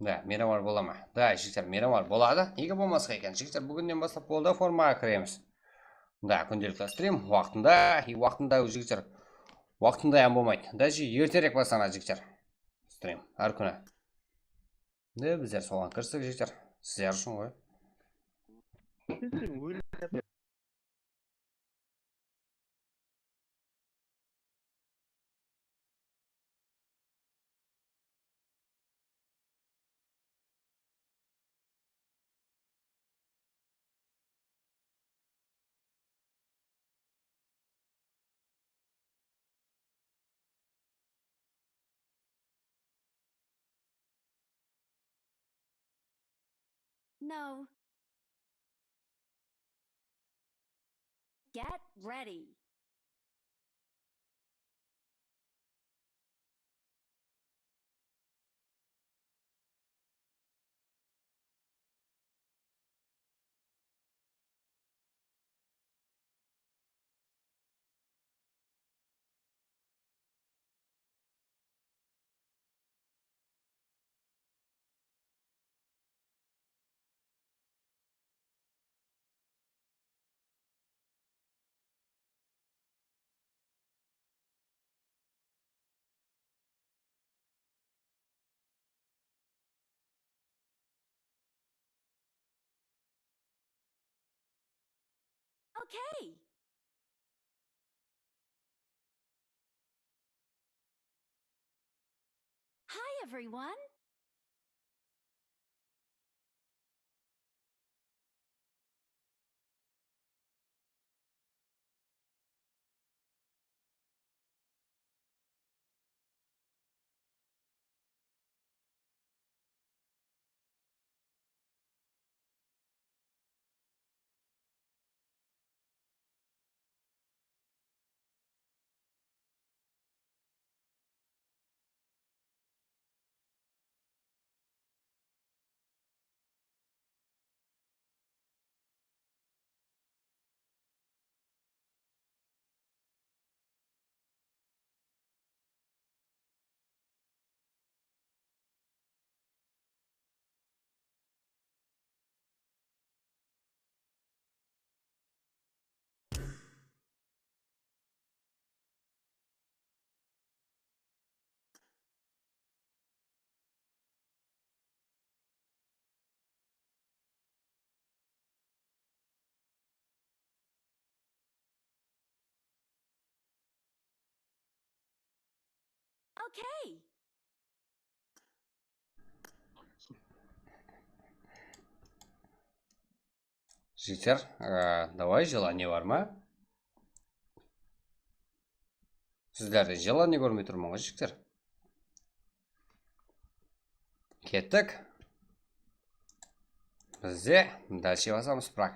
Da, miyramar bola ma? Da, jigitler, miyramar boladı. Nege bolmasqa eken? Jigitler, búginnen baslap boldı, formaǵa kiremiz. Da, kúndelikli strim waqtında, e, waqtında, jigitler. Waqtında hám bolmaydı. Даже erterek baslanadı, jigitler. Strim, hár kúni. Ne, bizler soǵan kirsek, jigitler. Sizler ushın ǵoy. No. Get ready. Okay. Hi, everyone. Okay. Jigitler, e, davay, желание bar ma? Sizlerden желание kórmey turman ǵoy, jigitler. Kettik. Bizde дальше basamız, пирок.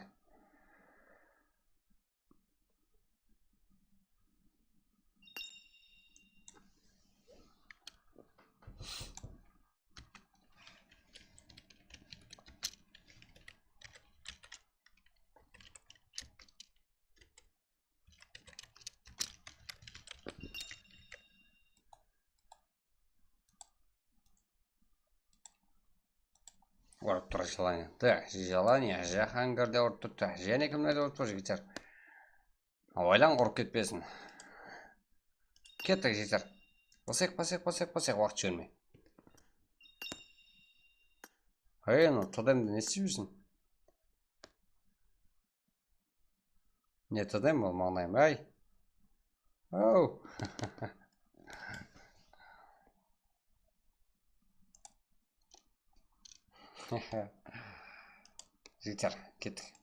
Urıp tur желание. Так, желание, Jahangir de urıp turıptı. Jáne kimler urıp tur, jigitler? Oylań, urıp ketpesin. Kettik, jigitler. Basayıq, basayıq, basayıq, basayıq, waqıt jibermey. Ey, mınaw todemdi ne istep júrsiń? Ne todem ol, mańlayım, áy. Ow. Jigitler, kettik.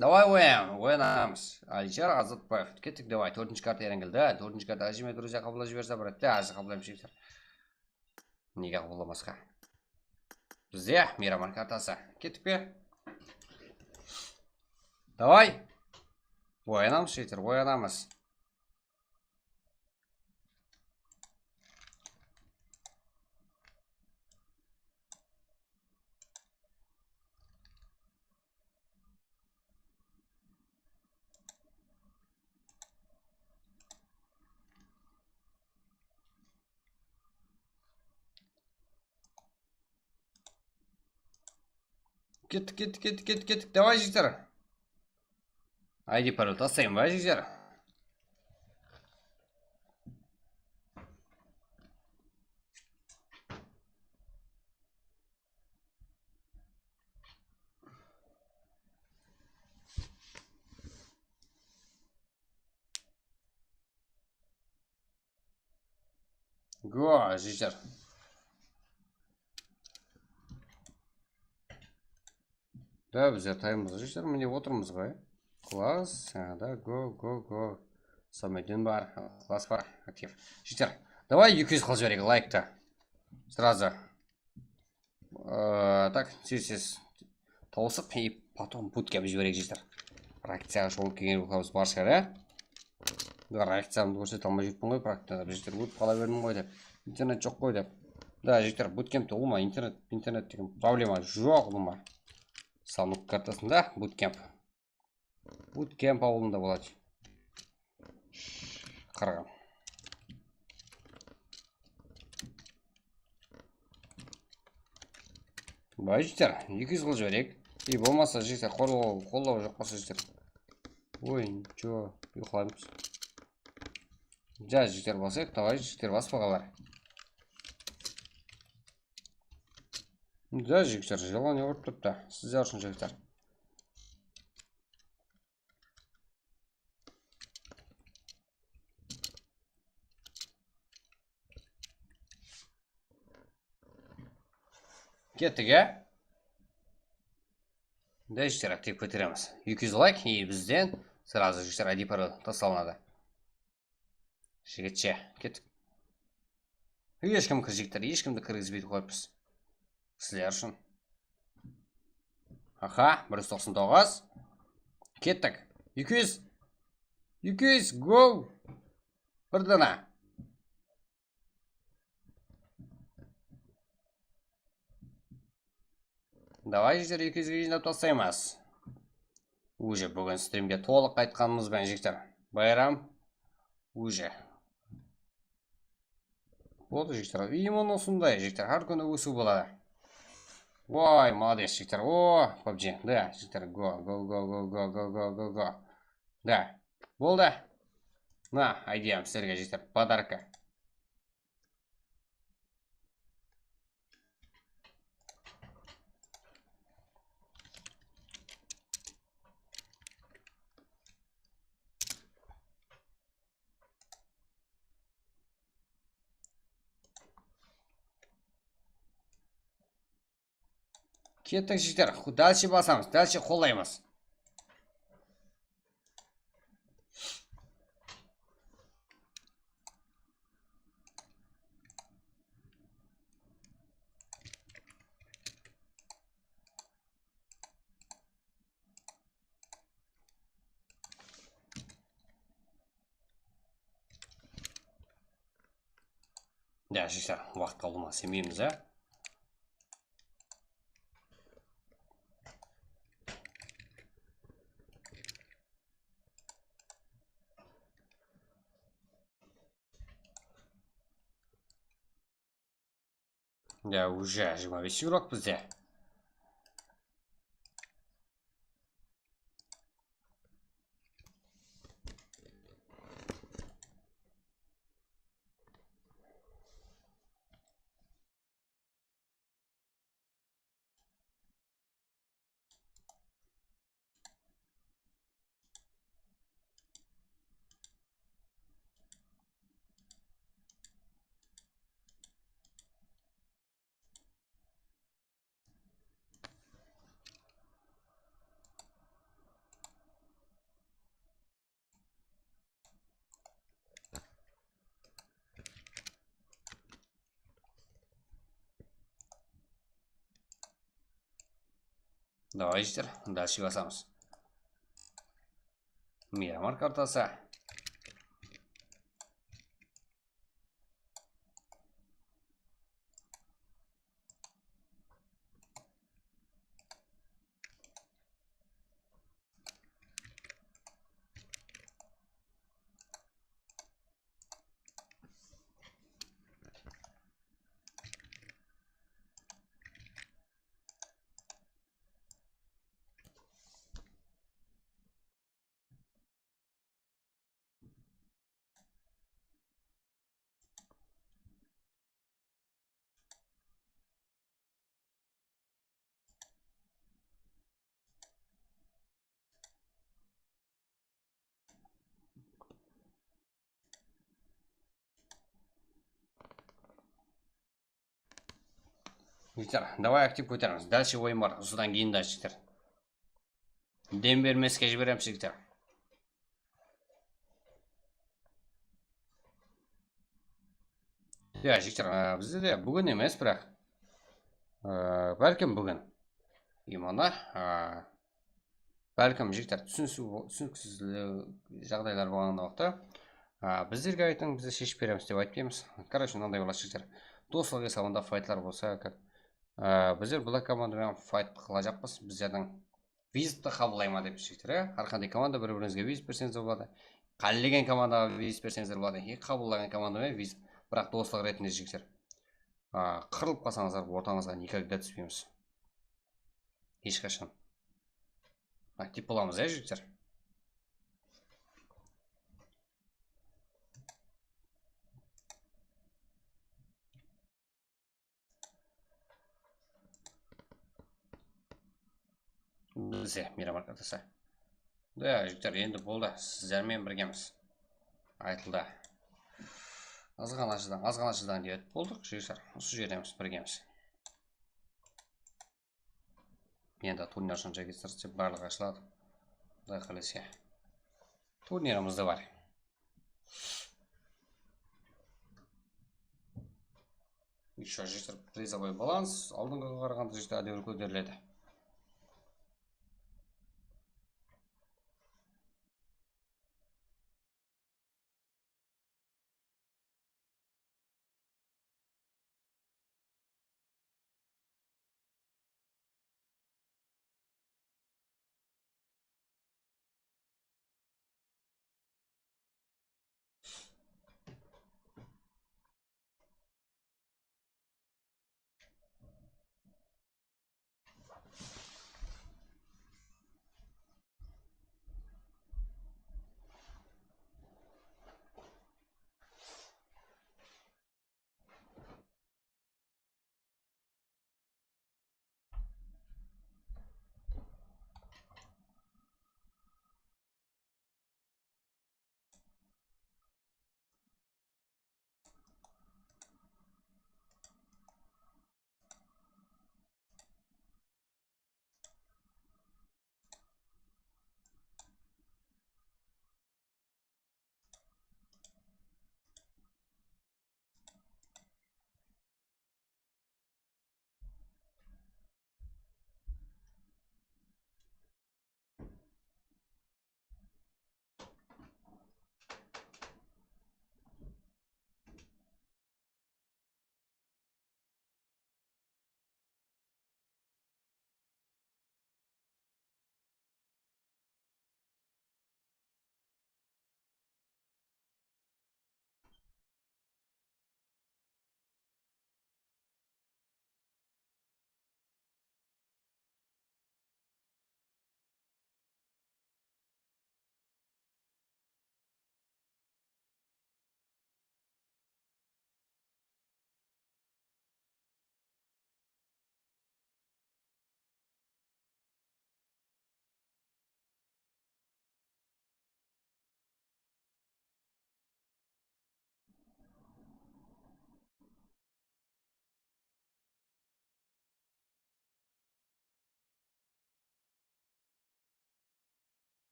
Davay, oyan, oyanamız. Aliyjar Azatbaev. Kettik, davay, tórtinshi karta eren keldi. Tórtinshi karta ájime, друзья, qabıllap jiberse, bir rette, házir qabıllaymız, jigitler. Nege qabıllamasqa? Bizde Miraman kartası. Kettik pe? Davay. Oyanamız, jigitler, oyanamız. Kettik, kettik, kettik, kettik, kettik. Davay, jigitler. I D parol taslayın ba, jigitler? Go, jigitler. Da, bizler taymız, jigitler, mine otırmız ǵoy. Klass, ha, da, go, go, go. Sameddin bar, klass bar, aktiv. Jigitler, davay, eki júz qılıp jibereyik, layktı. Srazu. Ee, tak, siz, siz tawısıq, и потом bootcamp jibereyik, jigitler. Reakciyaǵa shol kelgen bolamız barshaya, da. Reakciyamdı kórsete almay júrippiń ǵoy, praktikada, jigitler, ótip qala berdim ǵoy dep. Internet joq ǵoy dep. Da, jigitler, bootcamp te ulıwma internet, internet degen problema joq ulıwma. Samluk kartasında bootcamp. Bootcamp awılında boladı. Qırǵın. Bay jigitler, eki júz qılıp jibereyik. Ey, bolmasa, jigitler, qollaw, qollaw joq bolsa, jigitler. Oy, ncho, uyqılaymız. Ja, jigitler, basayıq, davay, jigitler, baspaǵanlar. Ja, jigitler, желание urıp turıptı. Sizler ushın, jigitler. Kettik, ya. Mında jigitler, aktiv kóteremiz. Eki júz layk, и bizden сразу, jigitler, I D parol taslanadı. Jigitshe, kettik. Hesh kim kir, jigitler, hesh kimdi kirgizbey qoyıppız. Sizler ushın. Aha, bir júz toqsan toǵız. Kettik. Eki júz. Eki júz, go! Bir dana. Davay, jigitler, eki júzge jıynap taslaymız. Uje búgin strimge tolıq qaytqanımız benen, jigitler. Bayram. Uje. Boldı, jigitler. Imенно usınday, jigitler. Hár kúni ósiw boladı. Voy, molodec, jigitler. O, pabji. Da, jigitler. Go, go, go. Da. Boldı. Na, I D-yam sizlerge, jigitler. Podarka. Kettik, jigitler. Дальше basamız, дальше qollaymız. Ya, jigitler, waqıt qaldırmaǵan isenbeymiz, ya. Ya, уже jigirma bes igrok bizde. Давай, jigitler, дальше basamız. Miramar kartası. Jigitler, davay aktiv kóteremiz. Дальше oyın bar. Usıdan keyin de, jigitler. Dem bermeske jiberemiz, jigitler. Ya, jigitler, a, bizde de búgin emes, biraq. Á, bálkim búgin. I mına, á, bálkim, jigitler, túsinisiw, túsiniksizlik jaǵdaylar bolǵan waqıtta, á, bizlerge aytıń, bizler sheship beremiz dep aytpaymız. Короче, mınanday boladı, jigitler. Doslıq esabında faytlar bolsa, á, bizler Black komanda menen fayt qılajaqpız. Bizlerdiń vizitті qabıllay ma dep, jigitler, á? Hár qanday komanda bir-birińizge vizit berseńizler boladı. Qállegen komandaǵa vizit berseńizler boladı. E, qabıllaǵan komanda menen vizit. Biraq doslıq retinde, jigitler. A, qırılıp qalsańızlar, ortańızǵa nikogda túspeymiz. Hesh qashan. Aktiv bolamız, ya, jigitler. Bize, Miramark atasa. Da, jigitler, endi boldı. Sizler menen birgemiz. Aytıldı. Azǵana shıdań, azǵana shıdań dep boldıq, jigitler. Usı jerdemiz, birgemiz. Endi turnir shunshaki sırtı barlıǵı ashıladı. Quday qálese. Turnirimiz de bar. Еще jigitler, призовой balans aldınǵıǵa qaraǵanda jigitler, ádewir kóteriledi.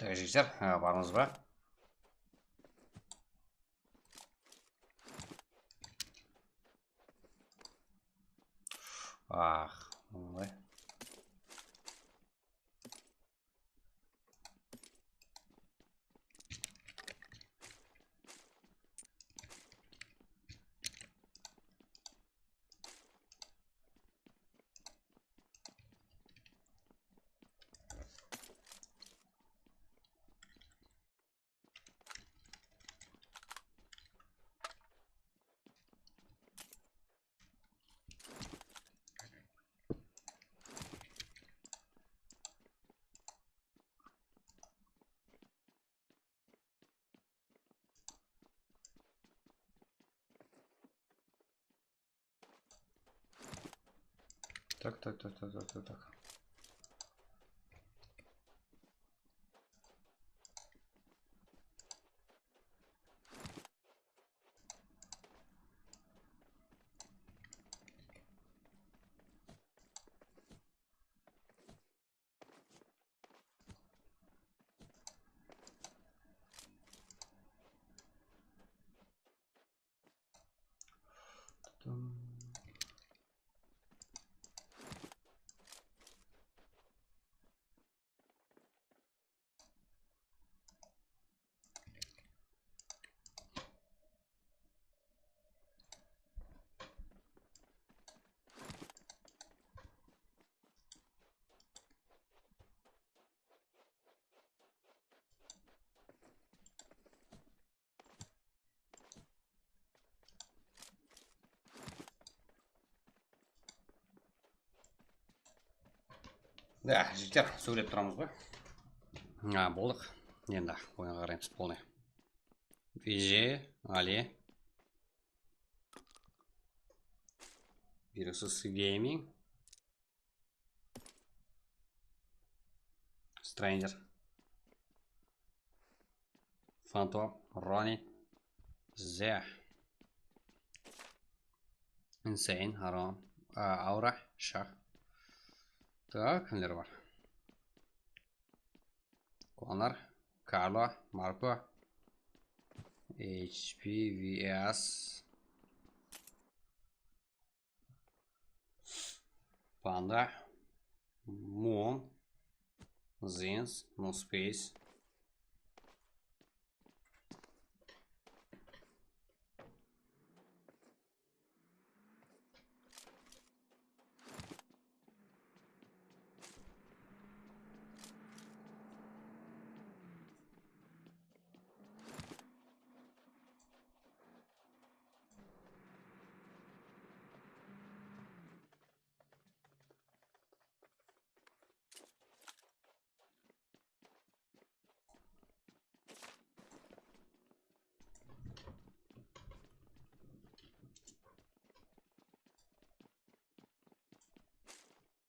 Jigitler, ha, barmız ba? Ah, bunı. Так, так, так, так, так, так, так. Da, jigitler, sóylep turamız ba? Ha, boldıq. Endi oyınǵa qaraymız, polnıy. V J, Ali. Virusus Gaming. Stranger. Phantom, Ronnie, Zeh. Insane, Aron, a, Aura, Shah. Tak, kimler bar? Konor, Karlo, Marko, H P, V S. Panda, Moon, Zins, No Space.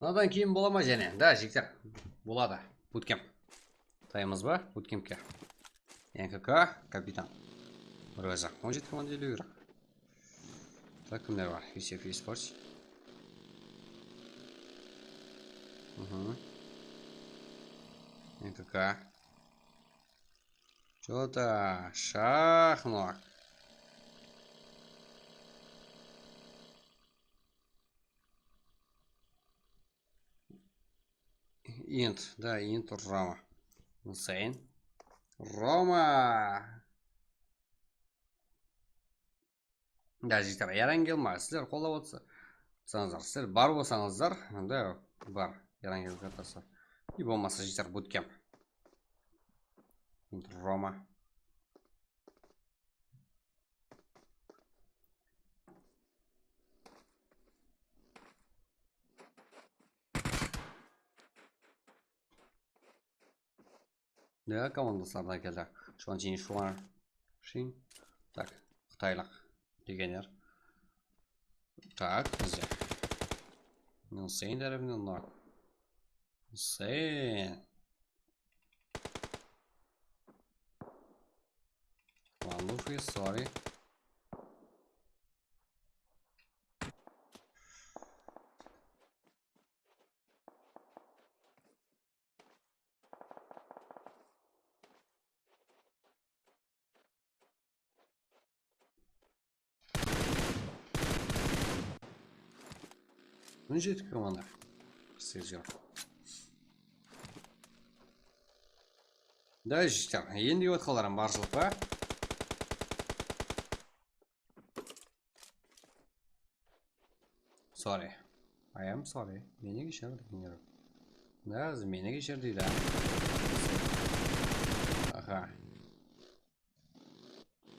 Mınadan keyin bola ma jáne? Da, jigitler, boladı. Bootcamp. Tayamız ba? Bootcampke. N K K, kapitan. Roza. On jeti komanda eliw kerek. Tak, kimler bar? Yusuf Esports. Mhm. N K K. Jota, Shaxnok. Int, da, Int Roma. Hussein. Roma. Da, jigitler, Erangel ma? Sizler qollap otsa-, otsańızlar, sizler bar bolsańızlar, onda bar, Erangel kartası. I bolmasa, jigitler, Bootcamp. Int Roma. Da, komandaslardan keldi. Shuan Chin, Shuan Shin. Tak, qıtaylıq legioner. Tak, bizde. Hussein tárepinen nok. Hussein. One Luffy, sorry. On jeti komanda. Qırq segiz jol. Da, jigitler, endi deyotqanlarım barshılıq pa? Sorry. I am sorry. Meni keshir, degenler. Da, meni keshir deydi. Aha.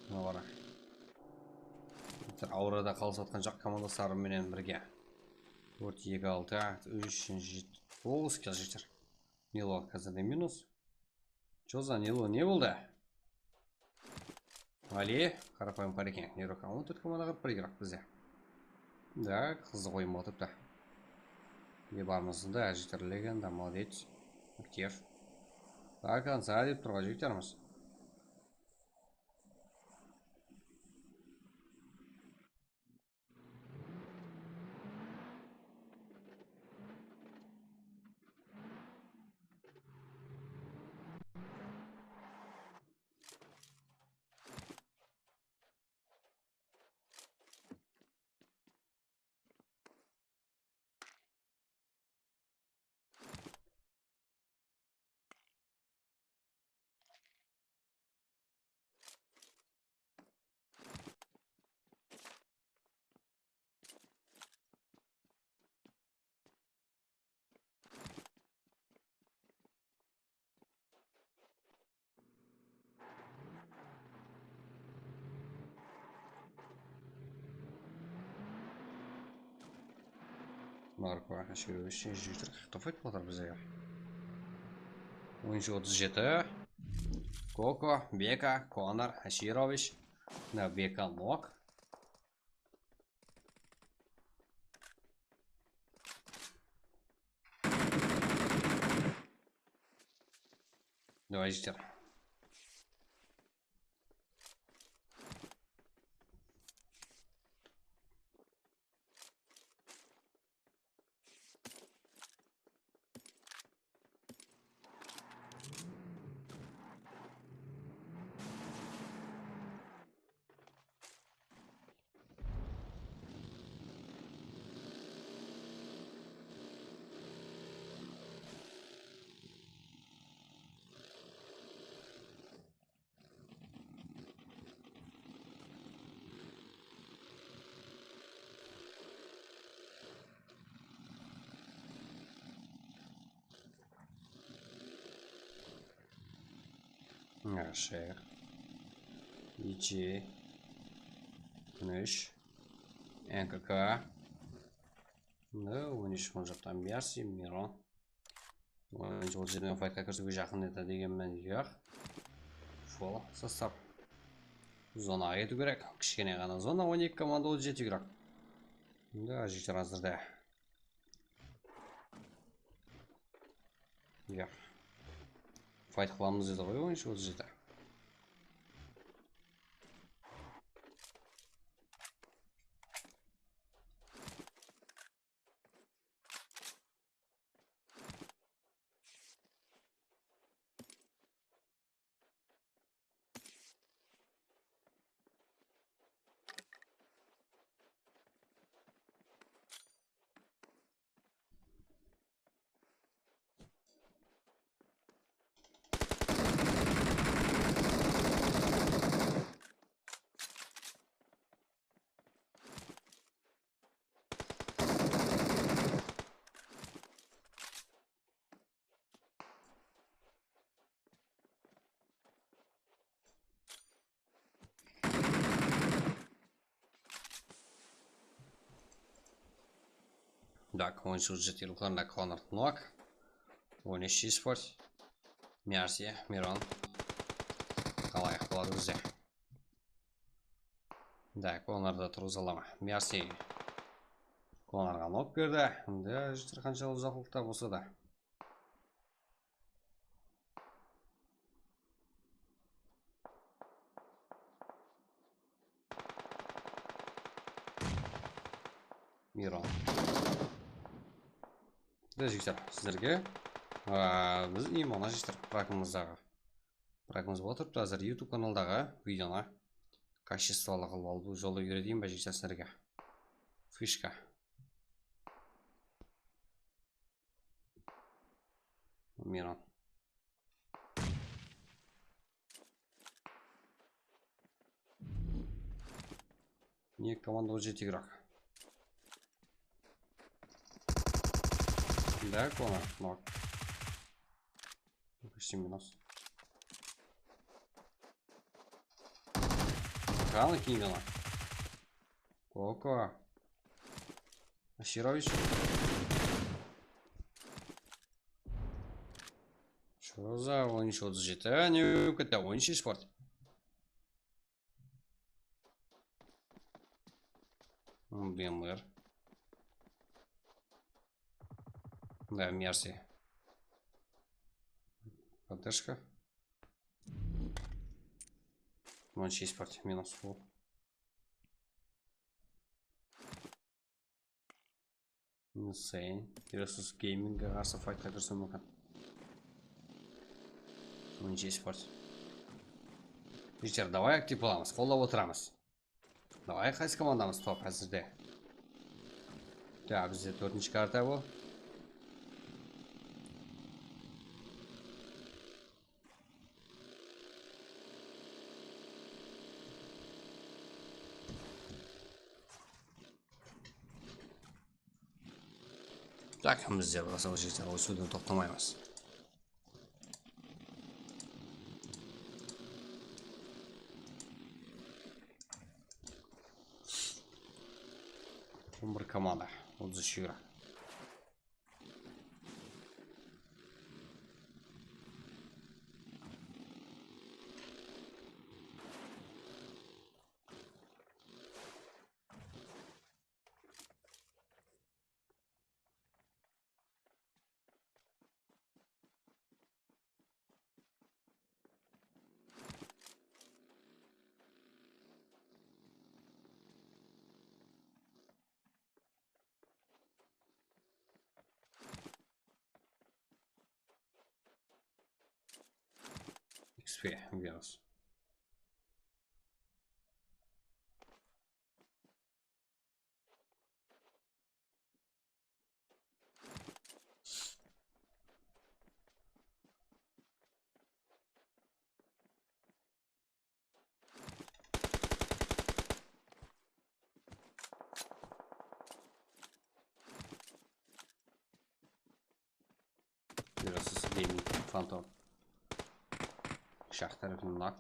Mına qara. Bitir aurada qalıp atqan jaq komandaslarım menen birge. Tórt, eki, altı, úsh, jeti, toǵız kill jigitler. Nilo házirde minus. Joza, Nilo, ne boldı? Ali, qarapayım qara eken. Nero on tórt komanda qırq bir igrok bizde. Da, qızıq oyın bolıp turıptı. Ne barmısın da, jigitler, legenda, молодец. Aktiv. До конца dep turǵan jigitlerimiz. Marko Hashirovichten jigitler qırq tof aytıp atır bizge. Oyunshı otız jeti. Koko, Beka, Konor, Hashirovich. Mına Beka nok. Давай, jigitler. Yaqshı. Ichi. Kúnish. N K K. Mına on úsh mıń jaqtan Mercy, Miron. Oyınshı otız jeti faytqa kirisiwge jaqın edi degenmen, yoq. Full sostav. Zonaǵa ketiw kerek. Kishkene ǵana zona, on eki komanda, otız jeti igrok. Endi jigitler házirde. Yoq. Fayt qılamız dedi ǵoy oyınshı otız jeti. Так, on úsh jeti igroklarında Konor nok. On úsh esport. Mercy, Miron. Qalay boladı bizde? Так, Konordı turǵıza ala ma? Mercy. Konorǵa nok berdi. Endi jigitler qanshalı uzaqlıqta bolsa da. Miron. Mine, jigitler, sizlerge, aa, biz, e, mana, jigitler, prakımızdaǵı, prakımız bolıp turıptı. Házir YouTube kanaldaǵı videonı качестволы qılıp alıw jolın úyreteyin ba, jigitler, sizlerge? Fishka. Miran. Nek komanda o jeti igrok. Да, Конор, нок. Почти минус. Qanı kiyimden. Koko. Ashирович. Что за он ещё отыз jeti? Ne kete on ещё спорт. Бмр. Да, мерси. Поддержка. Мынанша спорт минус пол. Insane. Versus Gaming'e qarsı fightqa kirsem ekan. Mınancha sport. Jigitler, давай aktiv bolamız, qollap otıramız. Давай, qaysı komandamız top házirde? Ya, bizde tórtinshi karta bul. Tak, bizler basıp jigitler, ósiwden toqtamaymız. On bir komanda, otız úsh yura. X P, virus. Virus Gaming Phantom. Shaxtar Nak.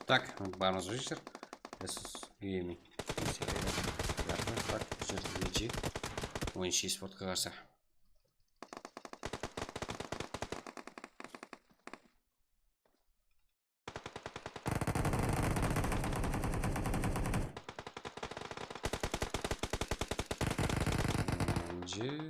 Tak, barımız jigitler. Resus üyemi. Tak, jigitler, on úsh sportqa qarsı. Birinci.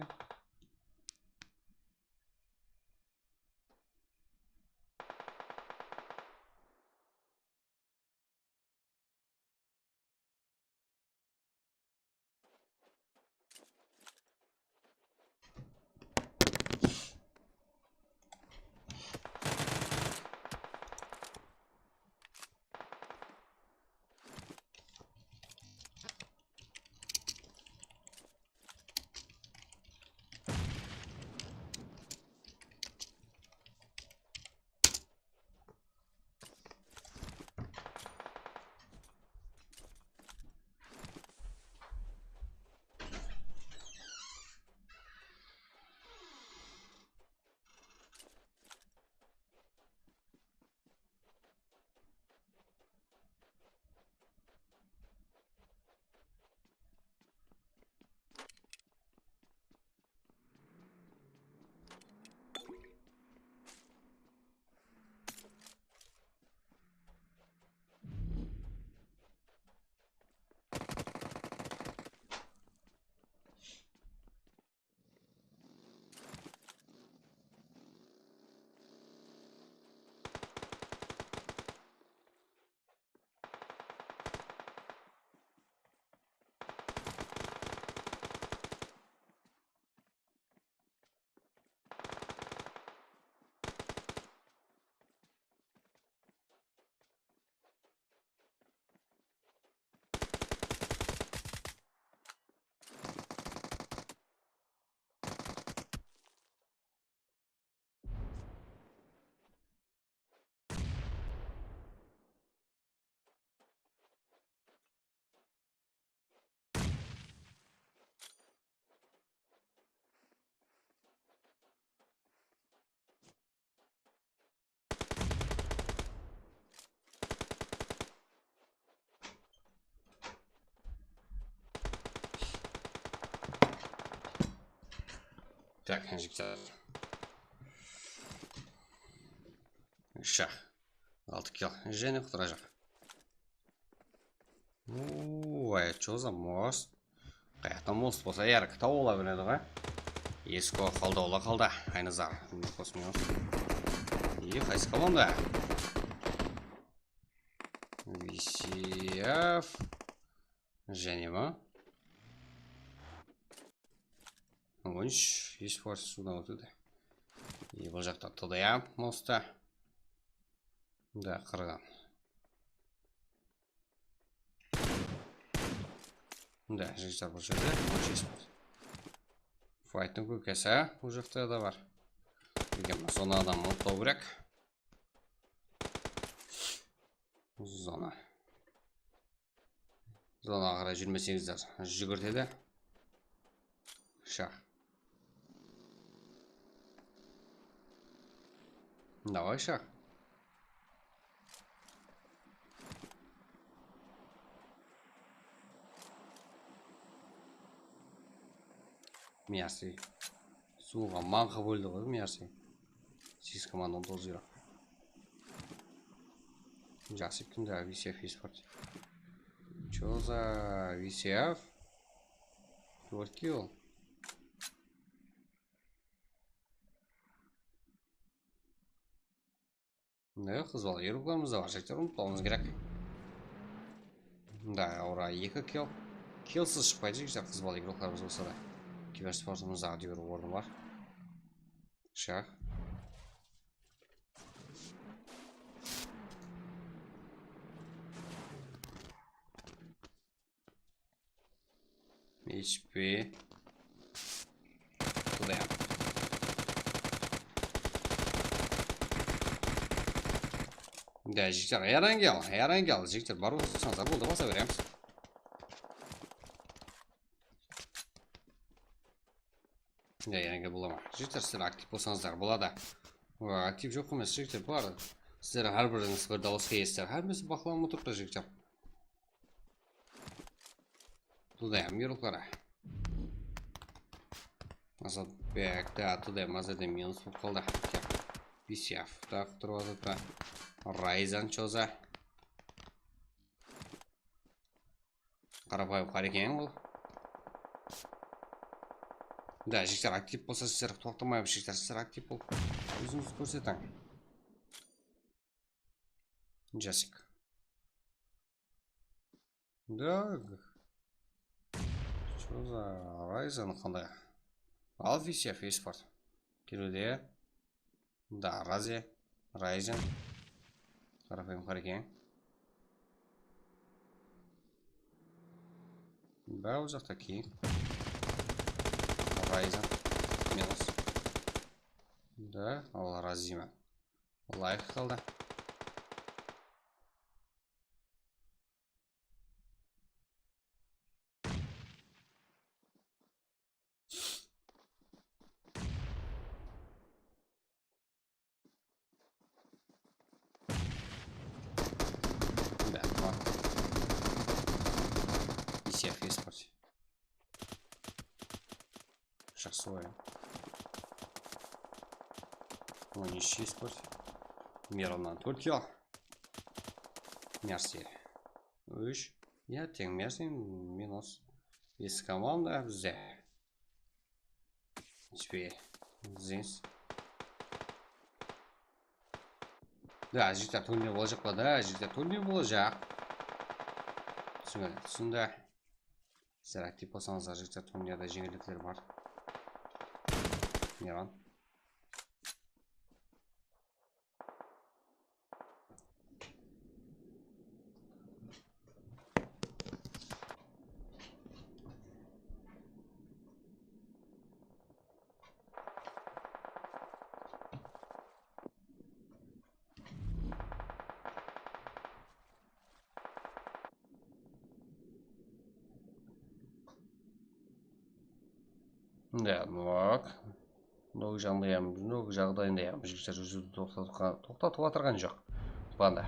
Tak, jigitler. Shax. Altı kill. Jáne qutırajaq. Oy, chó za most. Qayaqtan most bolsa, yarık tawıla beredi ǵoy. Esko qaldı, ola qaldı. Aynazar. Minus, minus. Ey, qaysı komanda? Visyav. Jáne ma? On úsh, esports suwdan ótedi. E, bul jaqta T D M mosta. Da, qırǵan. Da, jigitler, bul jerde on úsh esports. Fayttıń kókesi, bul jaqta da bar. Birge zona adam ulıqlaw kerek. Zona. Zonaǵa qaray júrmeseńizler, júgirtedi. Shax. Davay, shax. Mersi. Suwǵa mańǵa bóldi ǵoy, Mersi. Segiz komanda, on toǵız yuraq. Jaqsı, kimde Visyav esports? Chó za Visyav? Tórt kill. Mine, qız bala yuruklarımız da bar, jigitler, umıtpawımız kerek. Da, ura, eki kill. Killsız shıqpaydı, jigitler, qız bala yuruklarımız bolsa da. Kibersportımızda da bir ornı bar. Shax. H P. Qudayım. Da, jigitler, ayarıń kel, ayarıń kel, jigitler, bar bolsańızlar, boldı, basa beremiz. Ya, yangi bolaman. Jigitler, sizler aktiv bolsańızlar boladı. Oy, aktiv joq emes, jigitler, bar. Sizler hár birińiz bir dawısqa iyesizler. Hámmesi baqlawımda turıptı, jigitler. Qudayım, yurıqları. Azatbek, da, qudayım, azatbek minus bolıp qaldı. Bisyav, da, qutırıp atırıptı. Rayzan choza. Qarapayım qara eken ol. Da, jigitler aktiv bolsa, sizler toqtamay, jigitler, sizler aktiv bolıp, ózińizdi kórsetiń. Jasik. Da. Chó za Rayzan qanday? Al Visyav esports. Keliwde. Da, Raze, Rayzan. Qarapayım qara eken. Báwir jaqta keyin. Rayzan. Minus. Da, Allah razı deymen. Layk qaldı. Да, tamam. Visyav esports. Jaqsı oyın. On úsh esports. Mironnan tórt kill. Mersi. Úsh. Ya, teń Mersi, minus. Bes komanda bizde. Úshpe. Zins. Da, jigitler, turniir bolajaq pa da? Jigitler, turniir bolajaq. Túsindi, túsindi. Sizler aktiv bolsańızlar, jigitler, turnirde jeńillikler bar. Miron. Да, bak. Nok jaǵdayın, nok jaǵdayında ya, jigitler, júziwdi toqtatıp, toqtatıp atırǵan joq. Banda.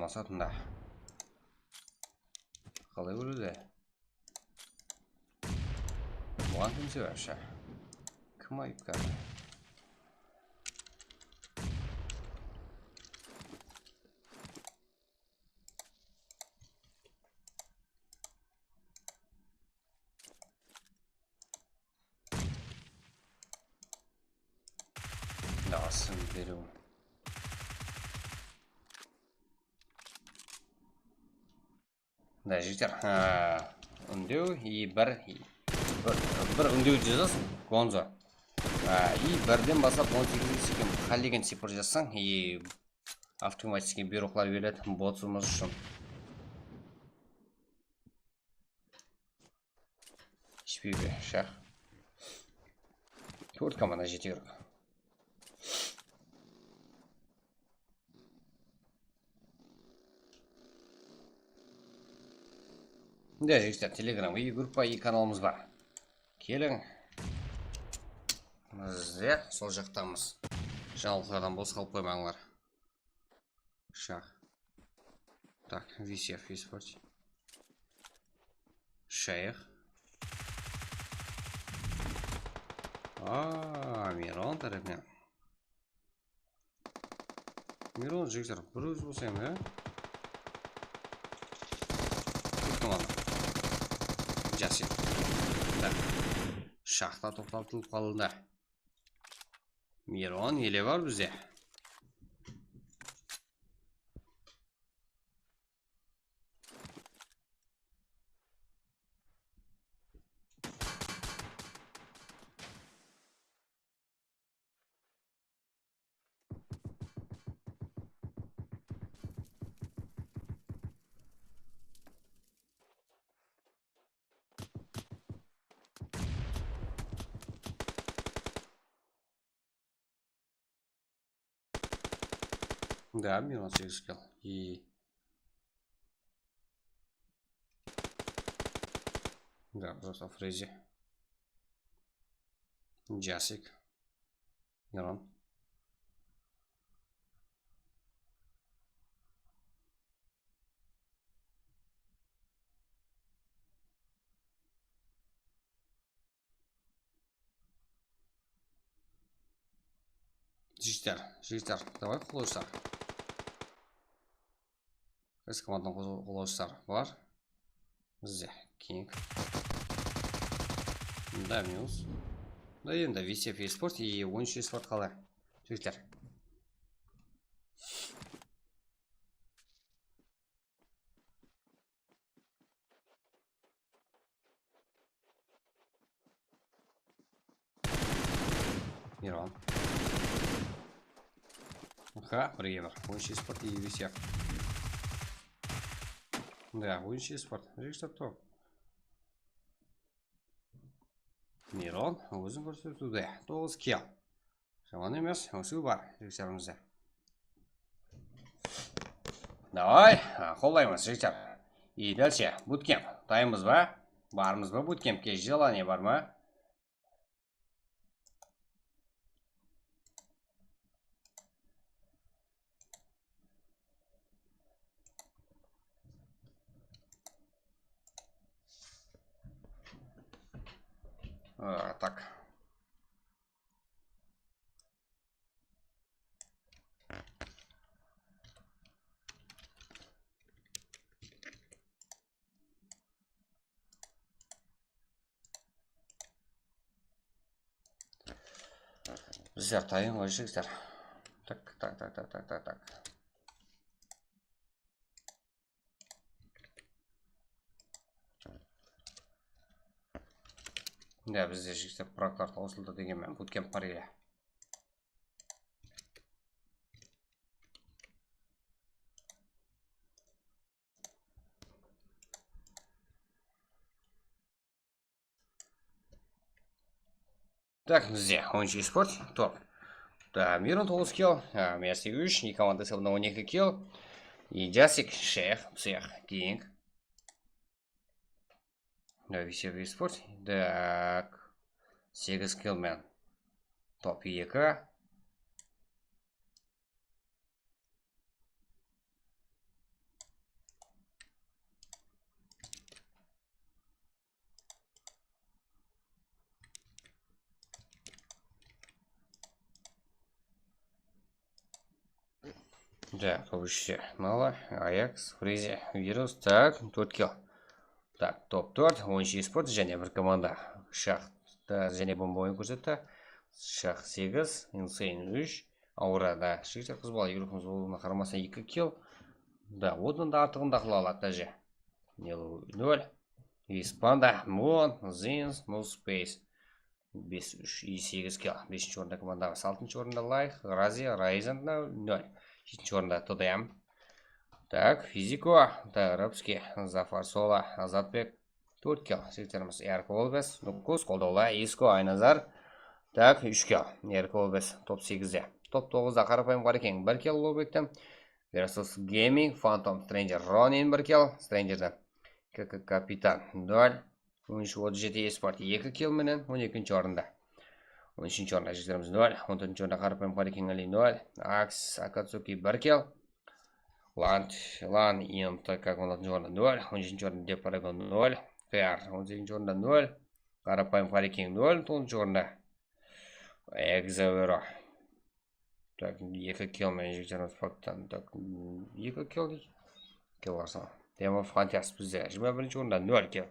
Satında. Qalay óledi? Buǵan kim sebepshi? Kim ayıpkar? Dawısın beriw. Da, jigitler, ha, úndew, i bir, bir, bir úndew jazasın, Gonzo. Ha, i birden baslap on segizge shekem hállegen sipır jazsań, i avtomatiskiy buyruqlar beredi botsımız ushın. Ishpeybe, shax. Tórt komanda jetewer. Mine, jigitler, Telegramǵa eki gruppa, eki kanalımız bar. Keliń. Bizde sol jaqtamız. Jańalıqlardan bos qalıp qoymańlar. Shax. Так, V C F esports. Shayıq. Aa, Miron tárepinen. Miron, jigitler, bir ózi bolsayım, ya. Tuttum anı. Jaqsı. Так. Shaxta toqtatılıp qaldı da. Miron ele bar bizde. Да, минус segiz kill. И... Да, просто фрези. Джасик. Ирон. Jigitler, jigitler, давай qollayıwshılar. Qaysı komandanıń qollayıwshıları bar? Bizde King. Mında minus. Da endi V C F Esport и on úsh Esport qalay? Jigitler. Miron. Aha, birge bir. On úsh Esport и V C F. Да, on úsh Esport. Jigitler top. Miron ózin kórsetiwde. Toǵız kill. Jaman emes, ósiw bar jigitlerimizde. Давай, a, qollaymız jigitler. И дальше, буткемп. Taymız ba? Barmız ba butkempke? Желание bar ma? А, так. Bizler tayın ǵoy, jigitler. Так, так, так. Ya, bizde, jigitler, praklar tawsıldı degenmen, butkemp bar ele. Так, bizde on úsh Esport, top. Da, Miron toǵız kill, a, Mersi úsh, eki komanda esabında on eki kill. И Jasik, Sheyx, Pseyx, King. Da, V C F Esport. Так. Segiz kill men. Top eki. Так, общий. Nala, Ayaks, Freze, Virus, tak, tórt kill. Tak, top tórt, onınshı esport, jáne bir komanda. Shaxta jáne bomba oyın kórsetti. Shax segiz, Insane úsh, Aura da. Jigitler, qız bala, yurimiz bolıwına qaramastan eki kill. Da, onnan da artıǵın da qıla aladı, dáje. Nelu nol. Ispanda, Muon, Zins, No Space. Bes úsh, segiz kill. Besinshi orında komandamız. Altınshı orında Layx, Razi, Raizen, nol. Jetinshi orında T D M. Tak, Fiziko, Tarapski, Zafar Sola, Azatbek, tórt kill. Jigitlerimiz Erkol bes, Nukus, qoldawla, Isko, Aynazar. Tak, úsh kill. Erkol bes, top segizde. Top toǵızda Qarapayım Qarekeń, bir kill Ullıbekten. Versus Gaming, Phantom, Stranger, Ronin, bir kill. Strangerden K K Kapitan, nol. On úsh otız jeti Esport eki kill menen on ekinshi orında. On úshinshi orında jigitlerimiz nol, on tórtinshi orında Qarapayım Qarekeń Ali nol, Aks Akatsuki bir kill, Lan, Lan I M T K on altıncı orında nol, on jetinshi orında Deparagon nol, K R on segizinshi orında nol, Qarapayım Qarekeń nol, toǵızınshı orında Exavero. Tak, eki kill menen jigitlerimiz paktan. Tak, eki kill deydi. Kill barsa. Demo Fantas bizde jigirma birinshi orında nol kill.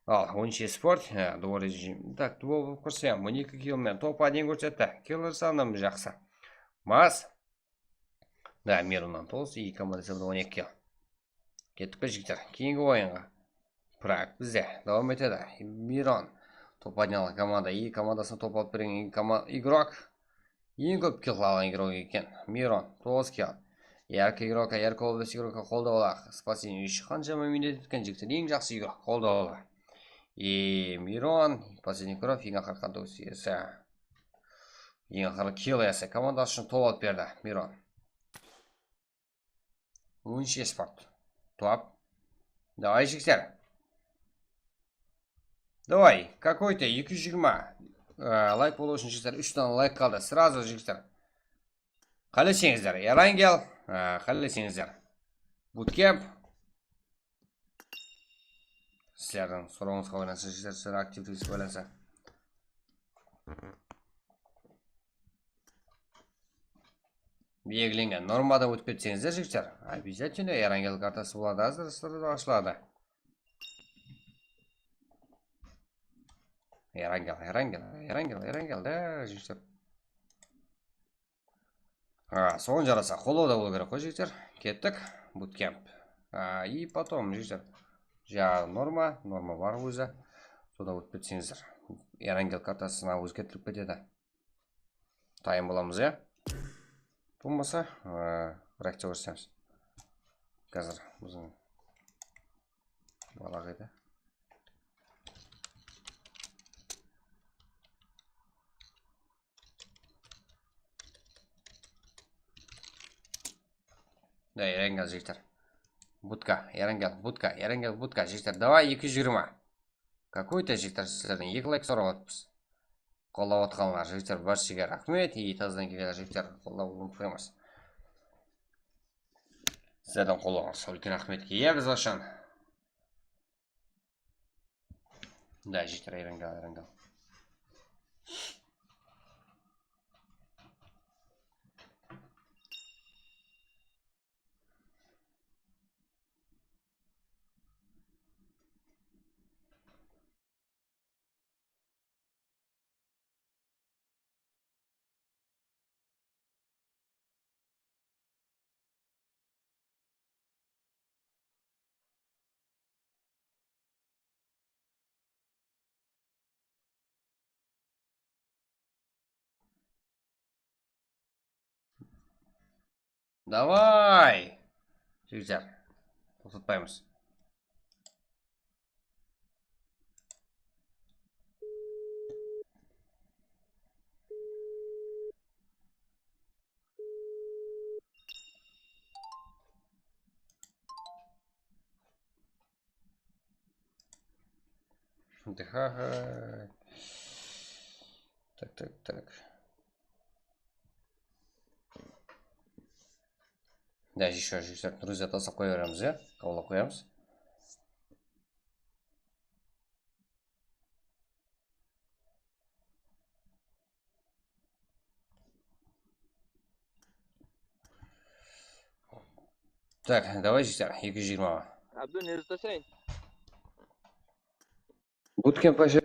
Al, on úsh Esport, há, duo rejim. Tak, duo bolıp kirse, on eki kill menen top один kórsetti. Killer sanımız jaqsı. Mas. Da, Mironnan toǵız, eki komanda esabında on eki kill. Kettik pe, jigitler? Keyingi oyınǵa. Prag bizde dawam etedi. Miron. Top один alǵan komanda, eki komandasına top alıp bergen eki koma-, igrok. Eń kóp kill alǵan igrok eken. Miron, toǵız kill. Yarkı igrok, Erkol bes igrokqa qoldawlar. Spasin úsh, qanshama miynet etken jigitler, eń jaqsı igrok, qoldawlar. E, Miron, последний кровь, eń aqırǵı qan tógis iyesi. Eń aqırǵı kill iyesi. Komandası ushın top alıp berdi, Miron. Onınshı Esport. Top. Davay, jigitler. Davay, какой-то eki júz jigirma, ı, layk bolıw ushın, jigitler, úsh dana layk qaldı. Srazu, jigitler. Qáleseńizler, Erangel, ı, qáleseńizler. Bootcamp. Sizlerdiń sorawıńızǵa baylanıslı, jigitler, sizler aktivligińizge baylanıslı. Belgilengen normadan ótip ketseńizler, jigitler, обязательно Erangel kartası boladı, házir sırada ashıladı. Erangel, Erangel, Erangel, Erangel, da, jigitler. A, soǵan jarasa, qollawda bolıw kerek ǵoy, jigitler. Kettik. Bootcamp. A, и потом, jigitler. Jaǵı norma, norma bar ózi. Sonda ótip ketseńizler. Erangel kartasına ózgertilip ketedi. Tayın bolamız, ya? Bolmasa, a, reakciya kórsemiz. Házir biziń balaǵıydı. Da, Erangel, jigitler. Budka, Erangel, budka, Erangel, budka, jigitler. Davay, eki júz jigirma. Какой-то, jigitler, sizlerden eki layk sorap atırmız. Qollap atqanlar, jigitler, bárshege raxmet. И tazadan kelgen jigitler, qollap unutpaymiz. Sizlerden qollawıńız úlken raxmetke iye biz ushın. Да, jigitler, Erangel, Erangel. Davay! Jigitler, toqtatpaymız. Дыхаха. Так, так, так. Да, ещё, ещё, друзья, taslap qoya beremiz, ya? Qawlap qoyamız. Так, давай, жigitler, eki júz jigirma. Abdu, ne taslayın? Bootcamp başı.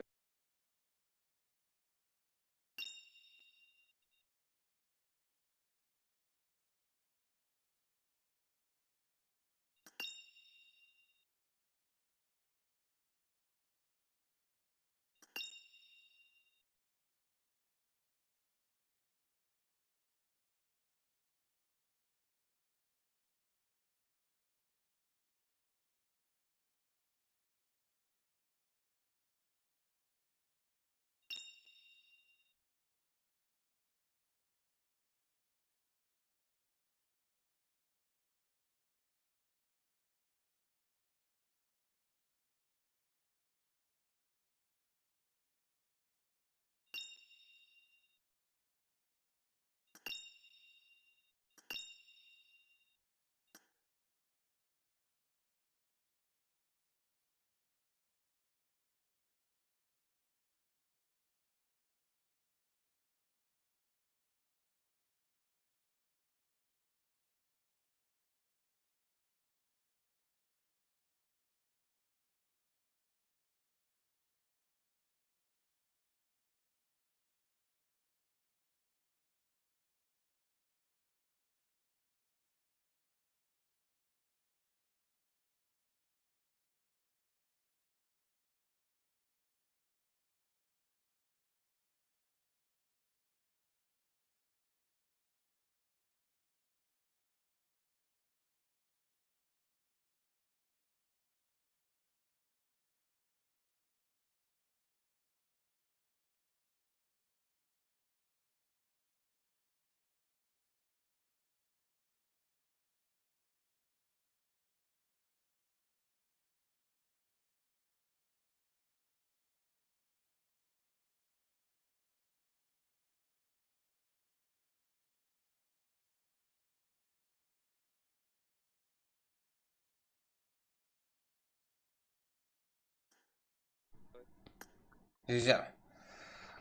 Jigitler,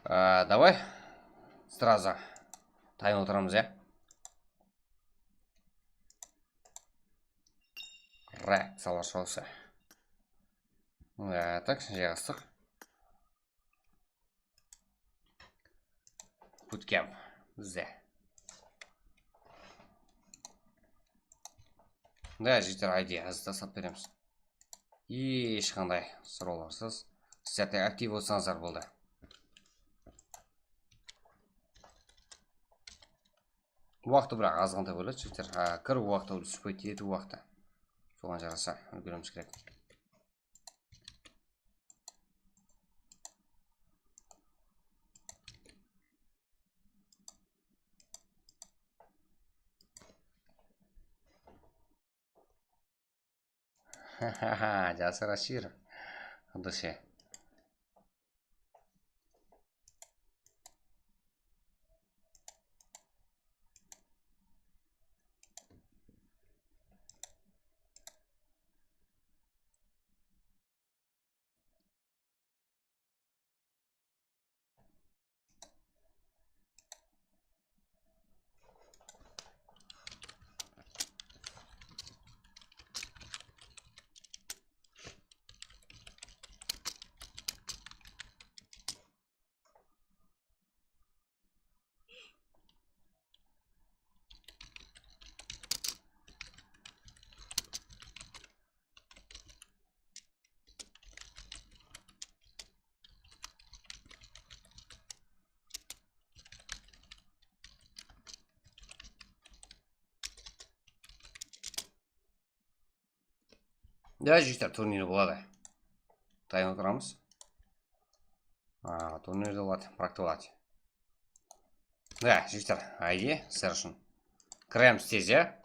a, давай сразу tayın otıramız, ya. Reakciyalar shousı. A, так, jayǵastıq. Bootcamp bizde. Da, jigitler, I D házir taslap beremiz. Hesh qanday sorawlarsız. Sizler tek aktiv bolsańızlar boldı. Waqtı biraq azǵantay boladı, jigitler. Ha, kiriw waqtı, túspey ketiw waqtı. Soǵan jarasa úlgeriwimiz kerek. Jaqsı, Rashir. Qıdıshe. Ya, jigitler, turnir boladı. Tayın otıramız. A, turnir de boladı, praktika boladı. Ya, jigitler, ayde, sizler ushın. Kiremiz tez, ya.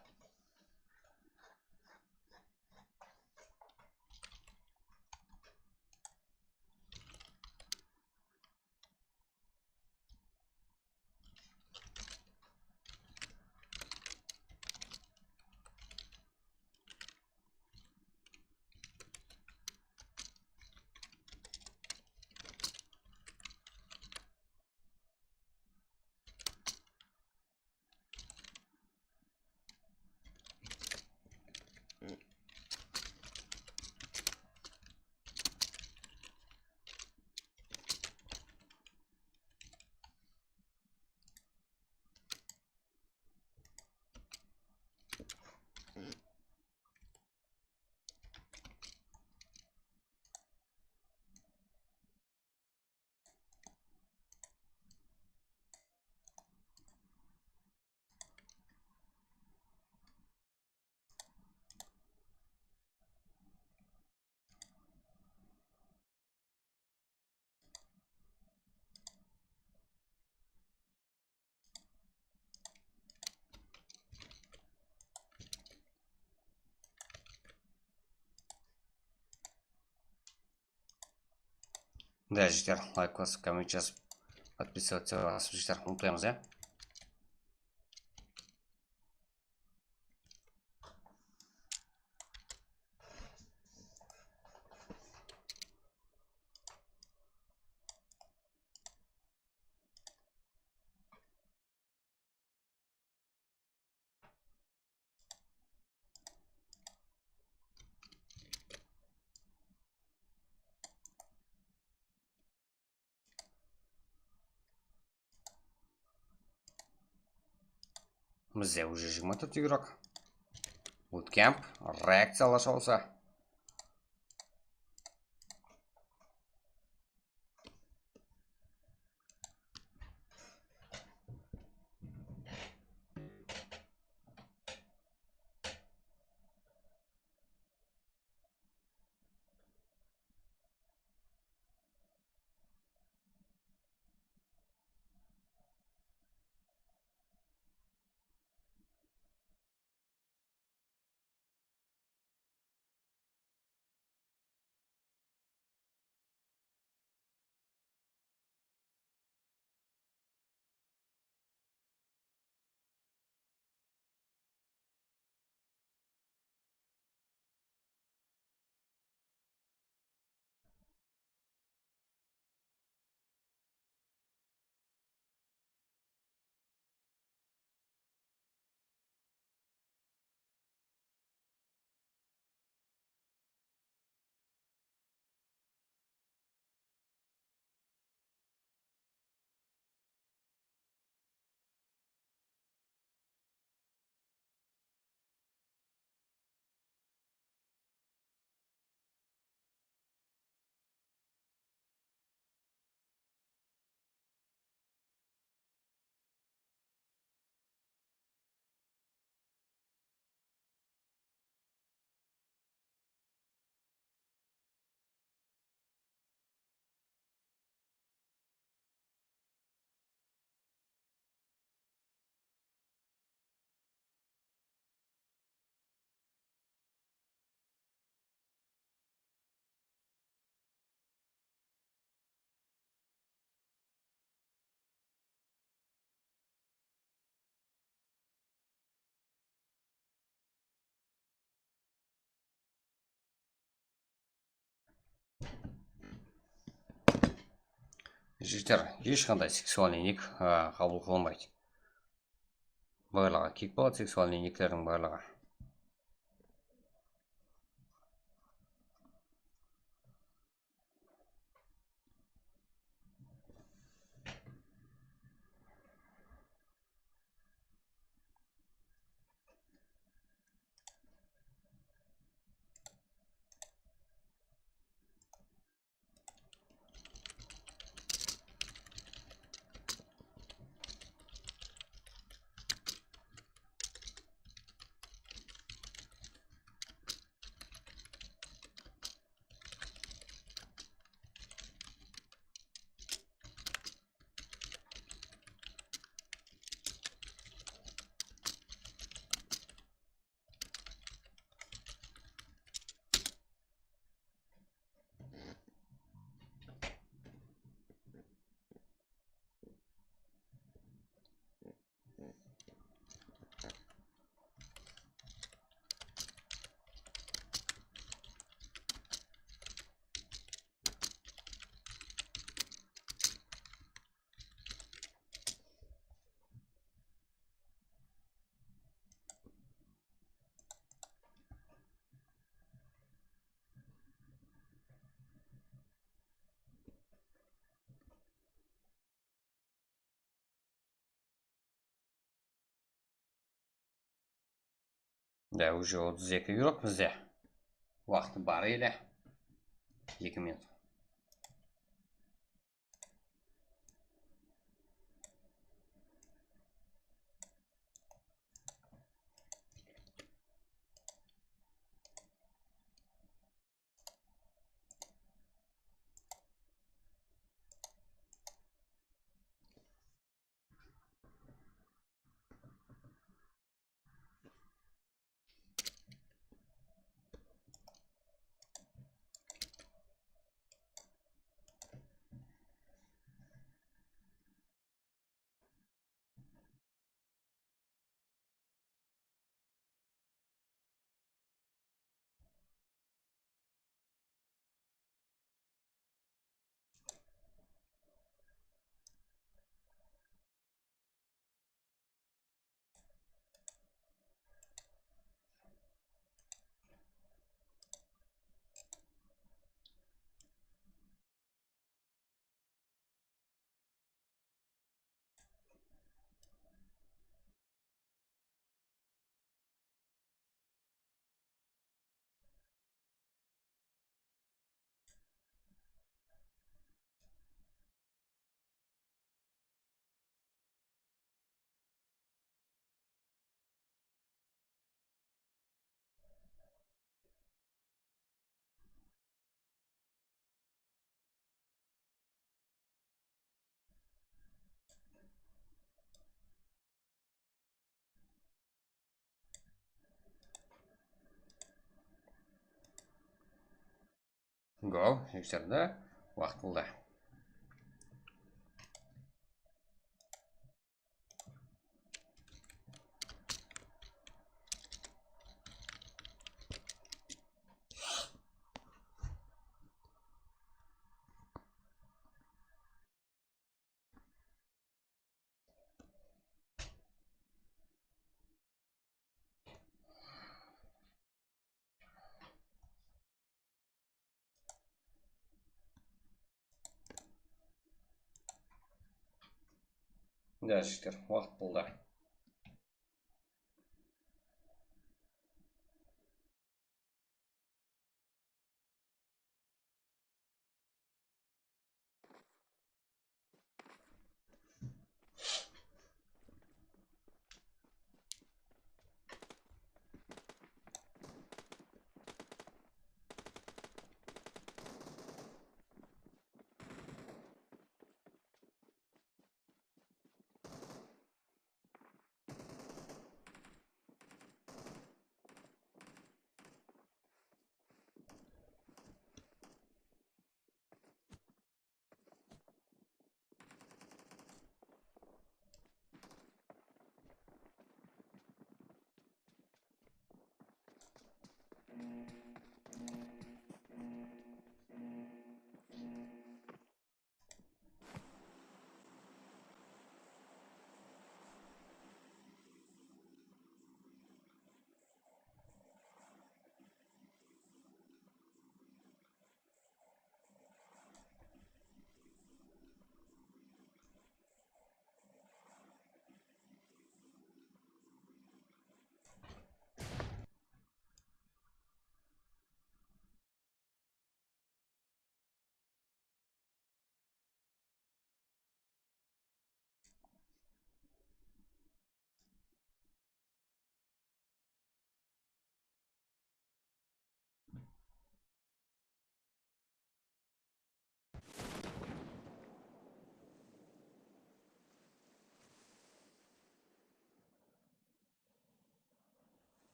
Da, jigitler, layk basıp, komment jazıp, podpiskiya basıp, jigitler, umıtpaymız, ya. Bizde уже jigirma tórt igrok. Bootcamp, reakciyalar shawsa. Jigitler, hesh qanday seksualnıy nik, a, qabıl qılınbaydı. Barlıǵı kik boladı, seksualnıy niklerdiń barlıǵı. Da, уже otız eki igrok bizde. Waqtı bar ele. Eki minut. Wow, jigitler, waqıt boldı. Da, jigitler, waqıt boldı.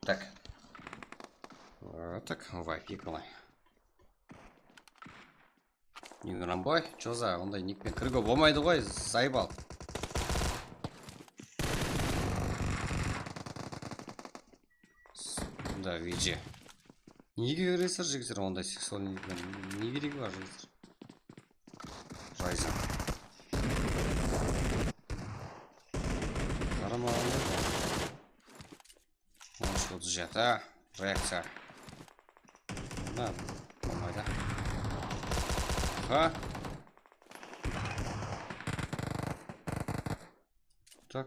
Так. Вот так, вайпи былай. Игромбой, чё за, ондай никпен kiriwge bolmaydı ǵoy, zaebal. Да, виджи. Nege kiresiz, jigitler, onday seksualnıy nikpen? Ne keregi bar, jigitler? Ryzen. Qaramaǵanda. On úsh otız jeti. Reakciya. Da, bolmaydı. Ha? Tak.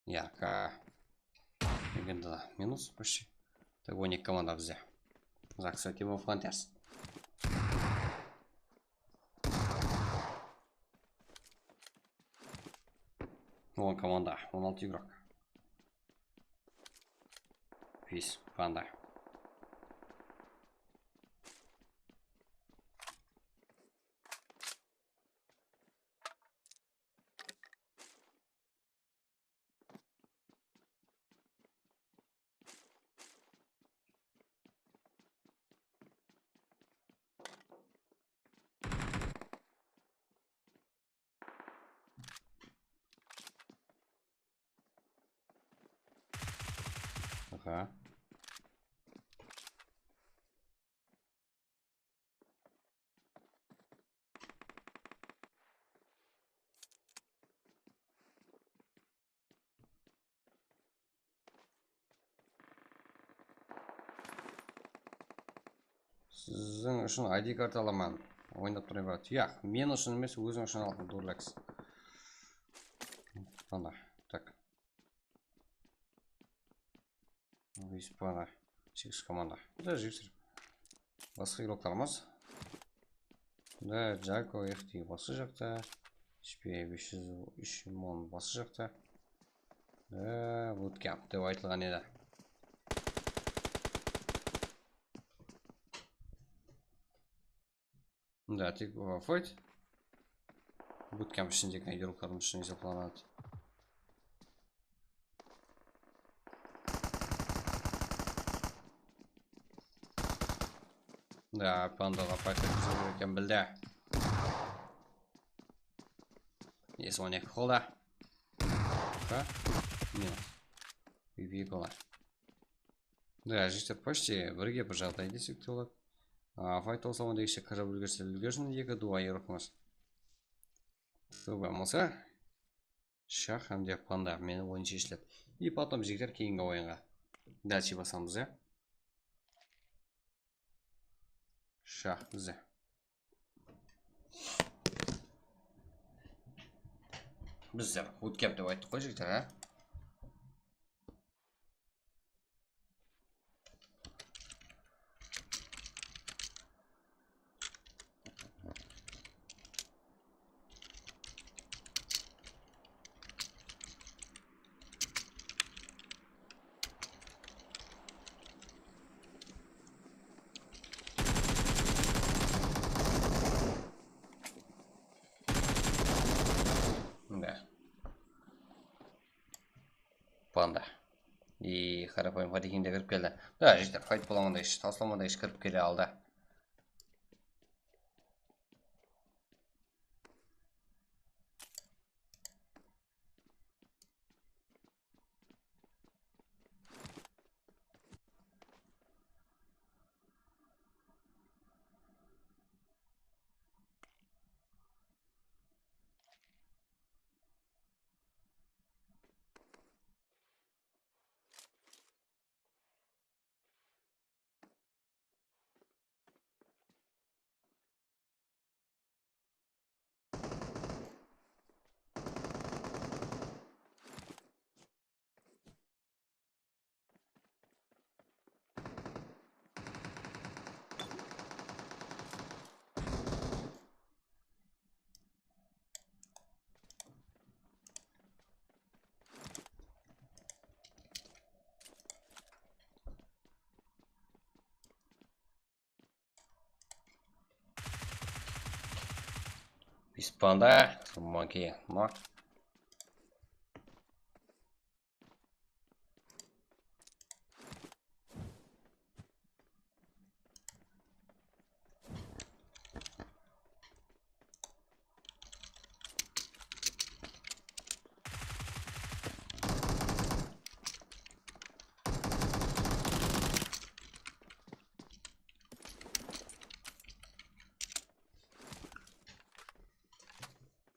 Ярко. Legenda minus почти. Так, on eki komanda bizde. Zaksa Team of Hunters. On komanda, on altı игрок. Пес, panda. Aha. Siziń ushın I D kart alaman. Oynap turayın, brat. Yaq, men ushın emes, óziń ushın al, Durlex. Ana, tak. Bes bala. Segiz komanda. Mında jigitler. Basqa igroklarımız. Mında Jako, F T basqa jaqta. H P bes júz úsh mıń basqa jaqta. Ee, bootcamp dep aytılǵan edi. Mında tek, o, fight. Bootcamp ishindegi igroklarımız ushın esaplanadı. Da, pandaǵa fight etip júr eken bildi. Esi on eki qolda. Ha? Minus. P V P bolar. Da, jigitler, почти birge bir jaǵday desek te boladı. A, fight tawsaman degishe kirip úlgerse úlgersin, eki duo igrokımız. Tuba bolsa, Shah hám de panda meni oyın sheshiledi. И потом, jigitler, keyingi oyınǵa. Дальше basamız, ya. Shah bize. Bizler bootcamp dep ayttıq ǵoy, jigitler, a? Mine. Panda. И, qarapayım Fadikin de kirip keldi. Da, jigitler, fight bolaman da ish, taslaman da ish kirip kele aldı. Испанда, Monkey, но.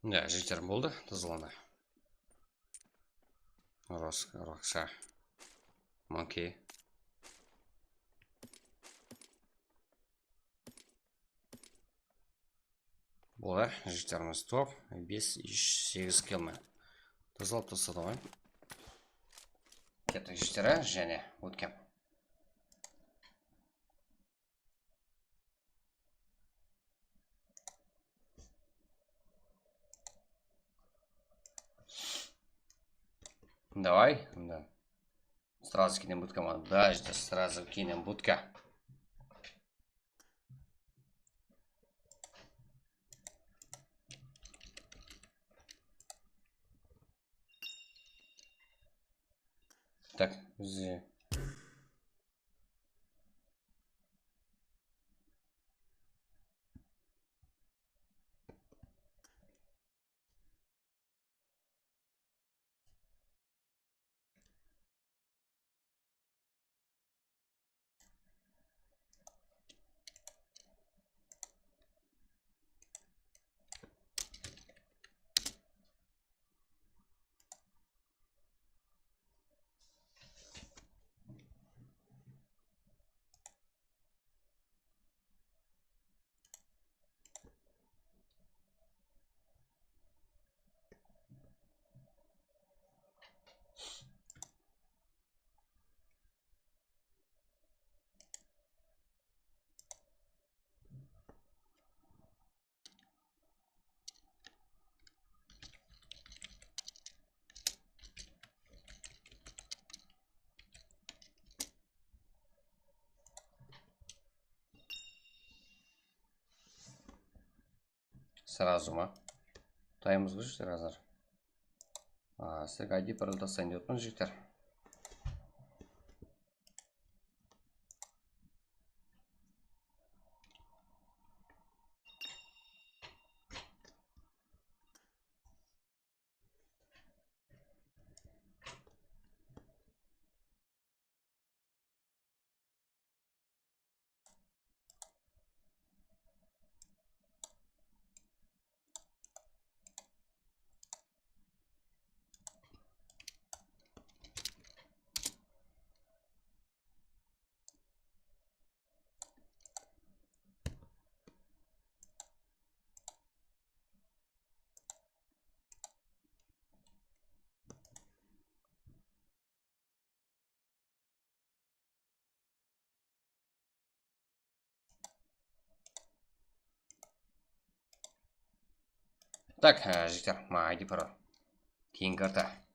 Ya, jigitler, boldı, tazalana. Ros-, Roksa. Monkey. Boldı, jigitlerimiz top. Bes, úsh, segiz killmen. Tazalap tasladı ǵoy. Kettik, jigitler, jáne ótken. Давай, да. Сразу kiyinen будка, даже сразу kiyinen будка. Так, bizde. Сразу ma? Tayımız kúshli házir. A, sizlerge I D parol taslayın dep otırman, jigitler. Tak, e, jigitler, ma, I D parol. Keyingi karta.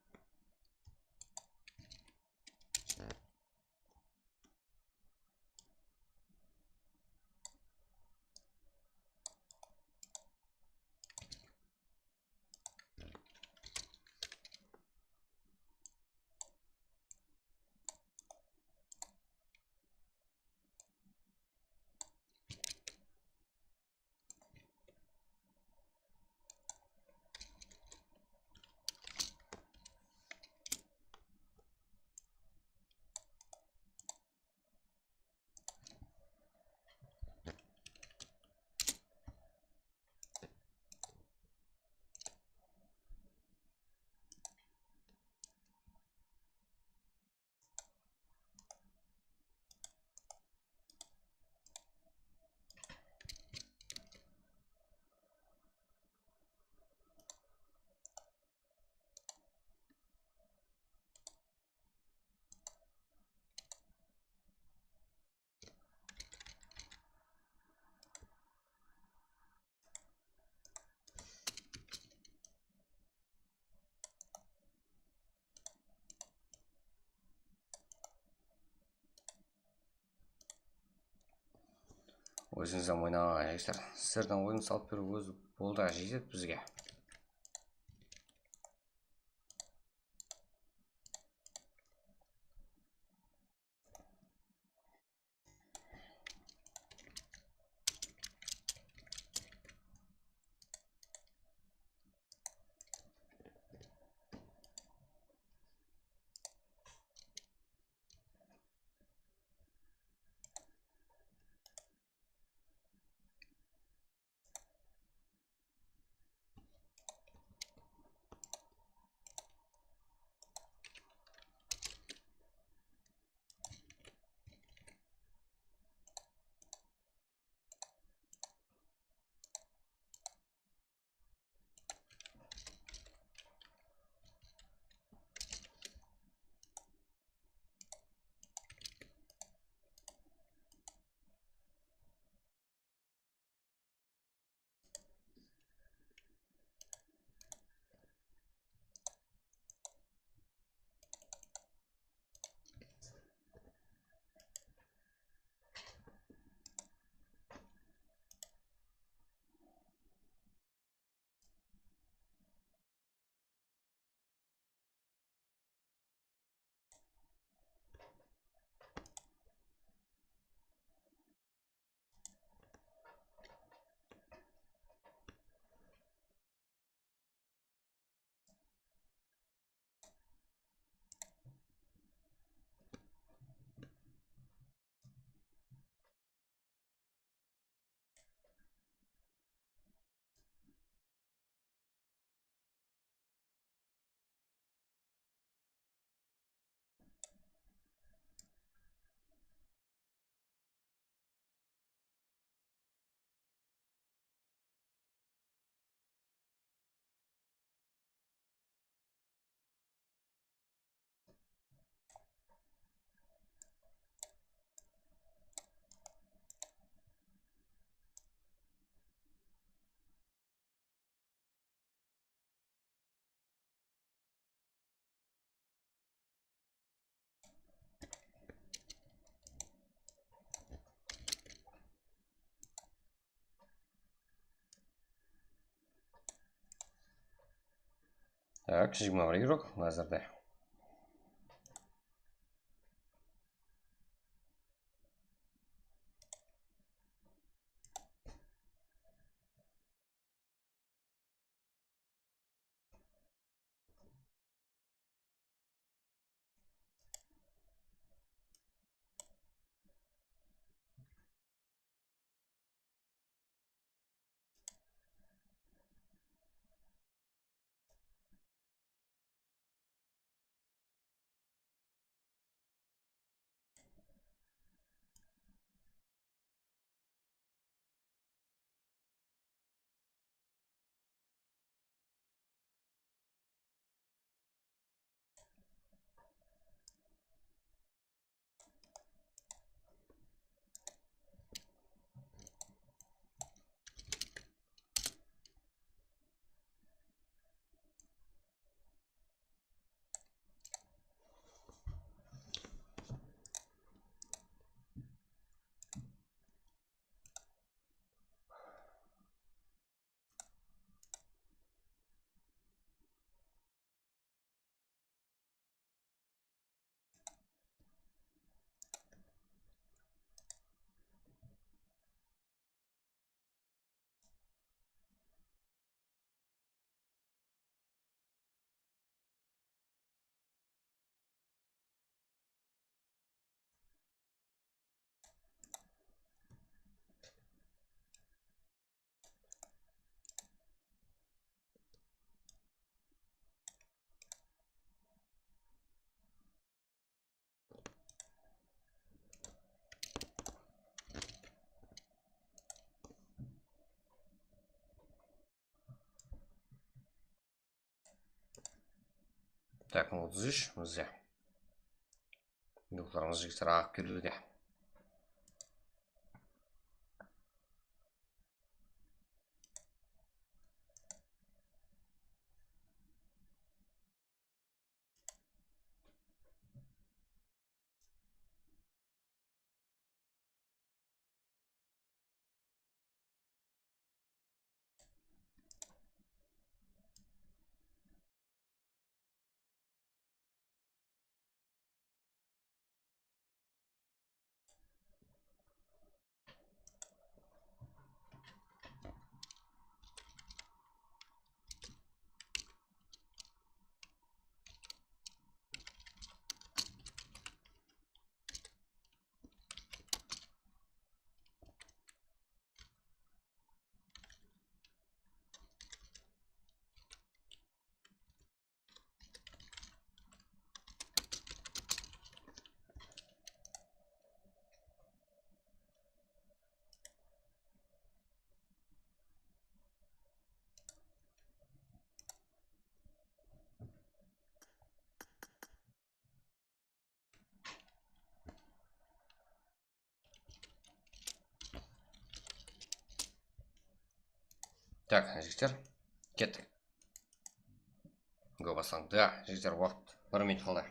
Ózińiz hám oynaǵan, jigitler. Sizlerden oyın salıp beriw ózi boldı, jetedi bizge. Tak, jigirma bir igrok házirde. Tak, otız úsh, mine. Yıldızlarımız jigitler aǵıp keliwde. Tak, jigitler, kettik. Go baslań. Da, jigitler, waqıt bir minut qaldı.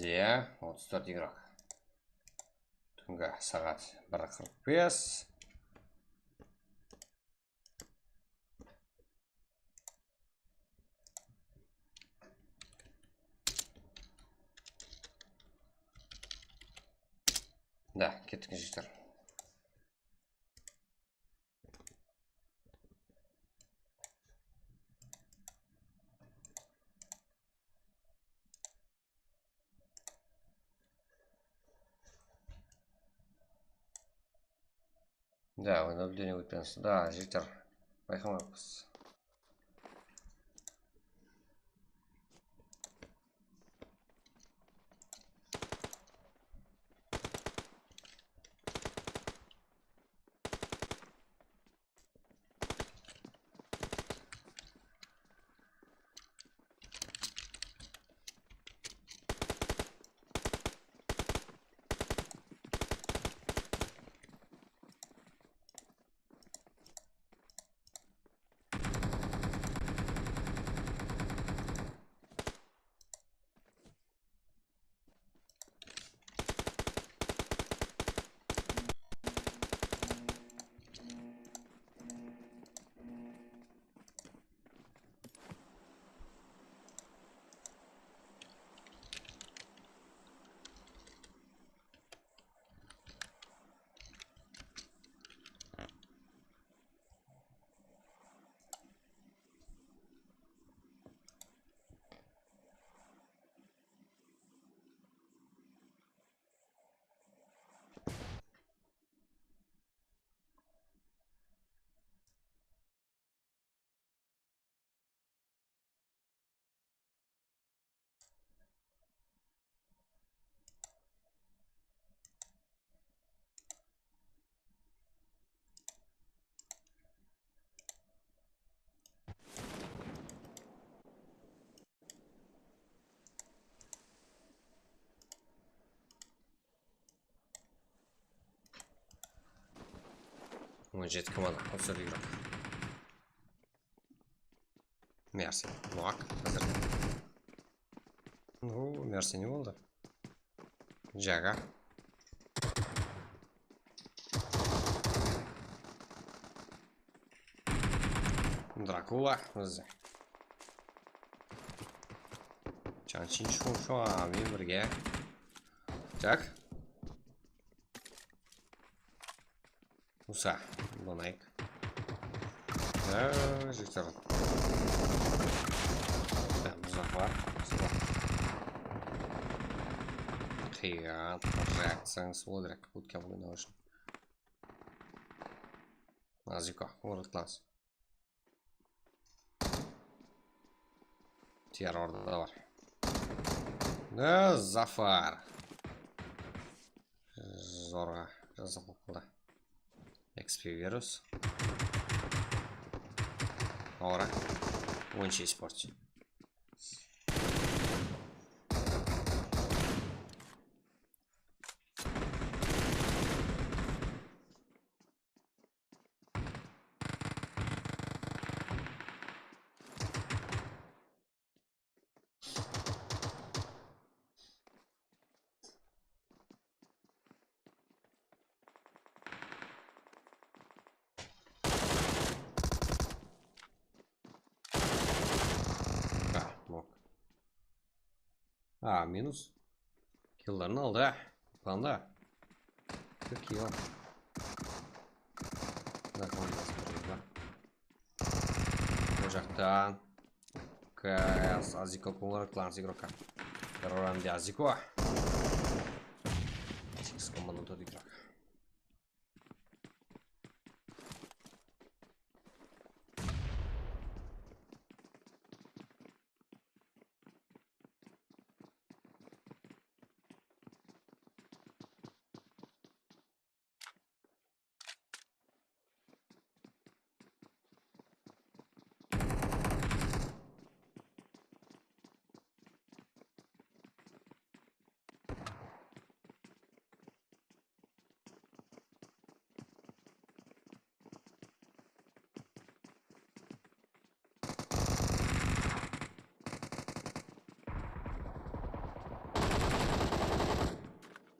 Bizde otız tórt igrok. Túngi saat bir qırq bes. Da, kettik, jigitler. Да, вы наблюдение выпрямился. Да, jigitler, bayqamapız. On jeti komanda, otız dört igrok. Mersi. Nok, házir. Oo, Mersi ne boldı? Jaga. Drakula ózi. Chanshin Shunshua menen birge. Tak. Usa, donayıq. Há, jigitler. Há, Muzaffar. Qıyın, reakciyańız bolıwı kerek. Ótken oynaw ushın. Aziko, World Class. Terrorda da bar. Ne, Zafar. Zorǵa, jazıq bolıp qaldı. X P beremiz. Awara. Oyınshı isport. Ha, nok. A, minus. Killların aldı. Panda. Bir kill. Bul jaqtan. Kas, Aziko Kumar, Clans igroka. Roland Aziko. Segiz komanda, tórt igrok.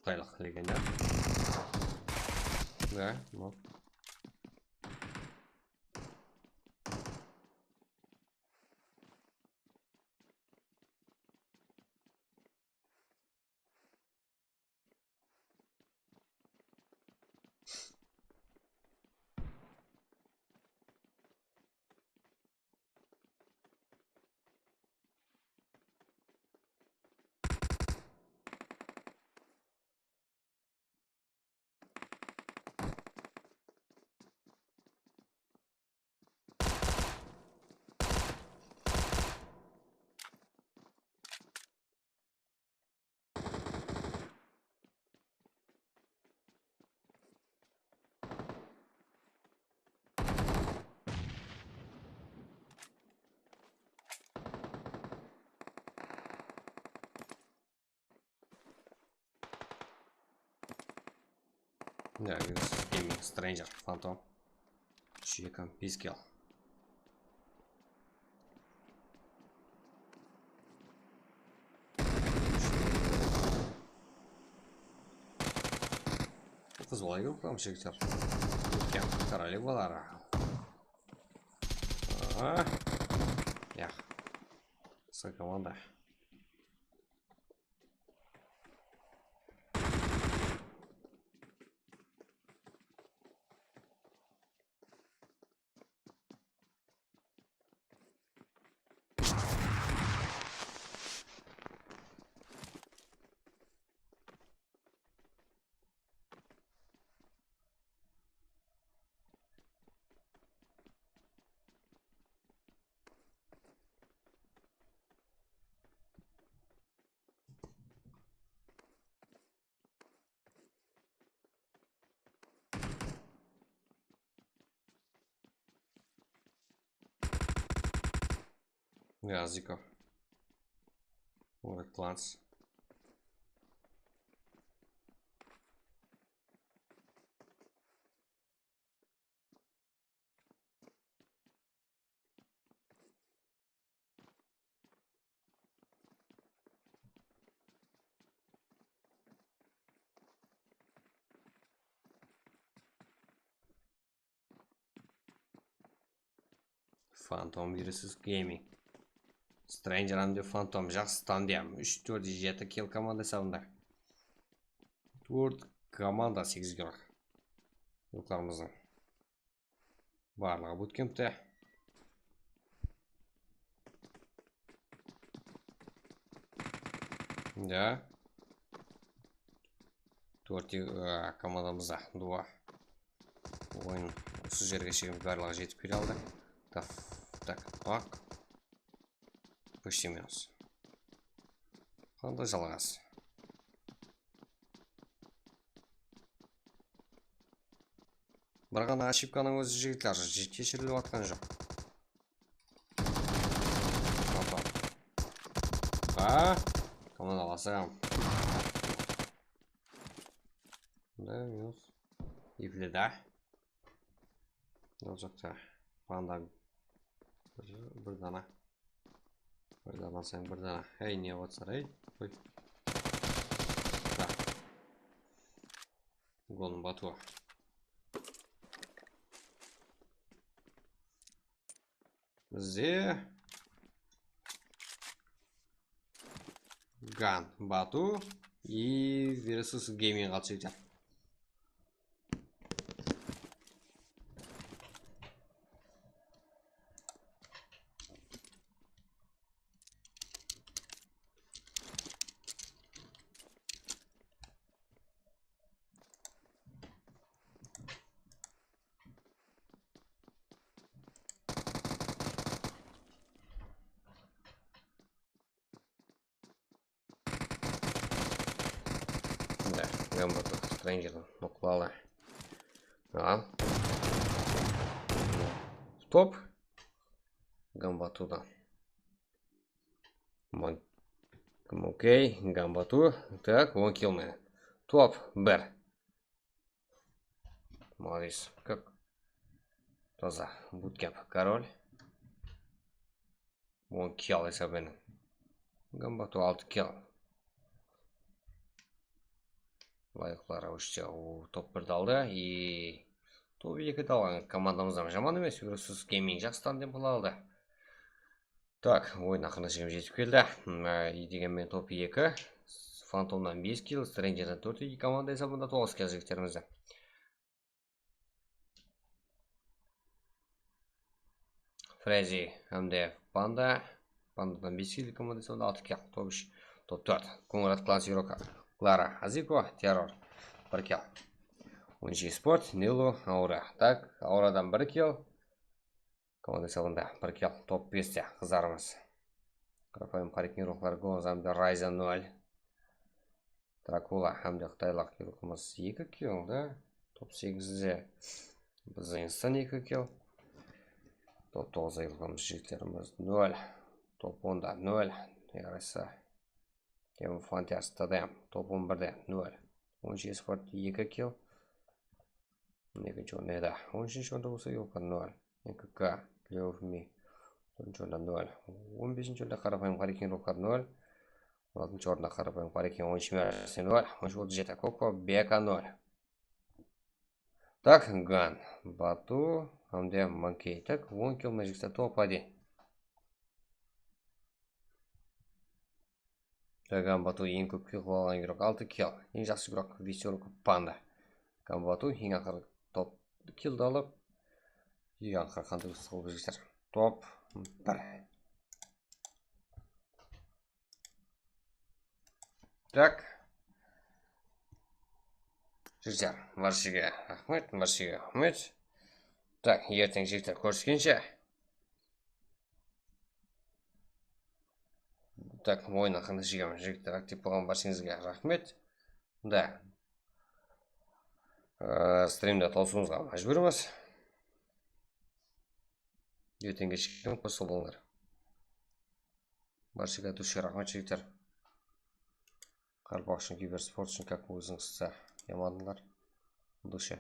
Qıtaylıq legenda. Ya, no. Ya, minus Gaming Stranger, Phantom. Üsh eki, bes kill. Qız bala igrok, jigitler. Ótken korolevlar. Aha. Ya. Qısqa komanda. Ya, Ziko. World Clans. Phantom versus Gaming. Stranger hám de Phantom, jaqsı tandem. Úsh, tórt, jeti kill komanda esabında. Tórt komanda, segiz girok. Yurtlarımızdıń barlıǵı butkempte. Da. Tórt, e, komandamızda duwa. Oyın usı jerge shekem barlıǵı jetip kele aldı. Taf, tak, ak. Почти minus. Qanday jalǵas. Bir ǵana oshibkanıń ózi, jigitler, je-, keshirilip atqan joq. Opa. A, komanda alasam. Da, minus. Eple da. Ol jaqta panda bir, bir dana. Bir dana alsań, bir dana. Ey, ne qılıp atsar, ey? Qoy. Da. Golın batıwa. Bizde Gan Batu и versus Gaming qaldı, jigitler. Да, Gan Batu Strangerdiń nuqlalı. Al. Top. Gan Batudan. Mon-, okey, Gan Batu. Так, on kill menen. Top bir. Молодец. Как? Toza. Bootcamp король. On kill esabı menen. Gan Batu altı kill. Layıqları úshte, o, top birdi aldı. И top ekidi alǵan komandamız da jaman emes. Versus Gaming jaqsı tandem qıla aldı. Так, oyın aqırına shekem jetip keldi. Hmm, e, degen menen top eki. Phantomnan bes kill, Strangerden tórt, eki komanda esabında toǵız kill, jigitlerimizdi. Frezi hám de Panda. Pandadan bes kill, komanda esabında altı kill. Top úsh, top tórt. Konrad Klan, Siroka, Klara, Aziko, Terror. Bir kill. Onshi Sport, Nilu, Aura. Так, Auradan bir kill. Komanda esabında bir kill, top beste qızlarımız. Qarapayım Qarakiń ruwxları, Gonza hám de Rayza nol. Drakula hám de qıtaylıq ruwxımız eki kill da. Top segizde bizden eki kill. Top toǵızda ruwxımız, jigitlerimiz nol. Top onda nol. Yarasa. Temur Fantas, T D M, top on birde nol. Onshi Sport eki kill. Ekinshi orında edi. On úshinshi orında bolsa Yulka nol. N K K, Clear Me. Dórinshi orında nol. On besinshi orında Qarapayım Qarakiń ruwxları nol. On altınshı orında Qarapayım Qarakiń, on úsh Merse nol. On úsh otız jeti Koko, Beka nol. Так, Gan Batu hám de Monkey. Так, on kill menen jigitler, top один. Gan Batu eń kóp kill qılıp alǵan igrok, altı kill. Eń jaqsı igrok Veselka Panda. Gan Batu eń aqırǵı top killdi alıp, eń aqırǵı qanday uslıq qılıp jigitler. Top bir. Так. Jigitler, bárshege raxmet, bárshege raxmet. Так, erteń, jigitler, kóriskenshe. Так, oyın aqırına shekem, jigitler, aktiv bolǵan bársheńizge raxmet. Да. Ee, strimdi tawsıwımızǵa májbúrmiz. Erteń keshke qosıla bolıńlar. Bárshege от души raxmet, jigitler. Qaraqalpaq ushın, kibersport ushın, как ózińizdi yamanlar. От души.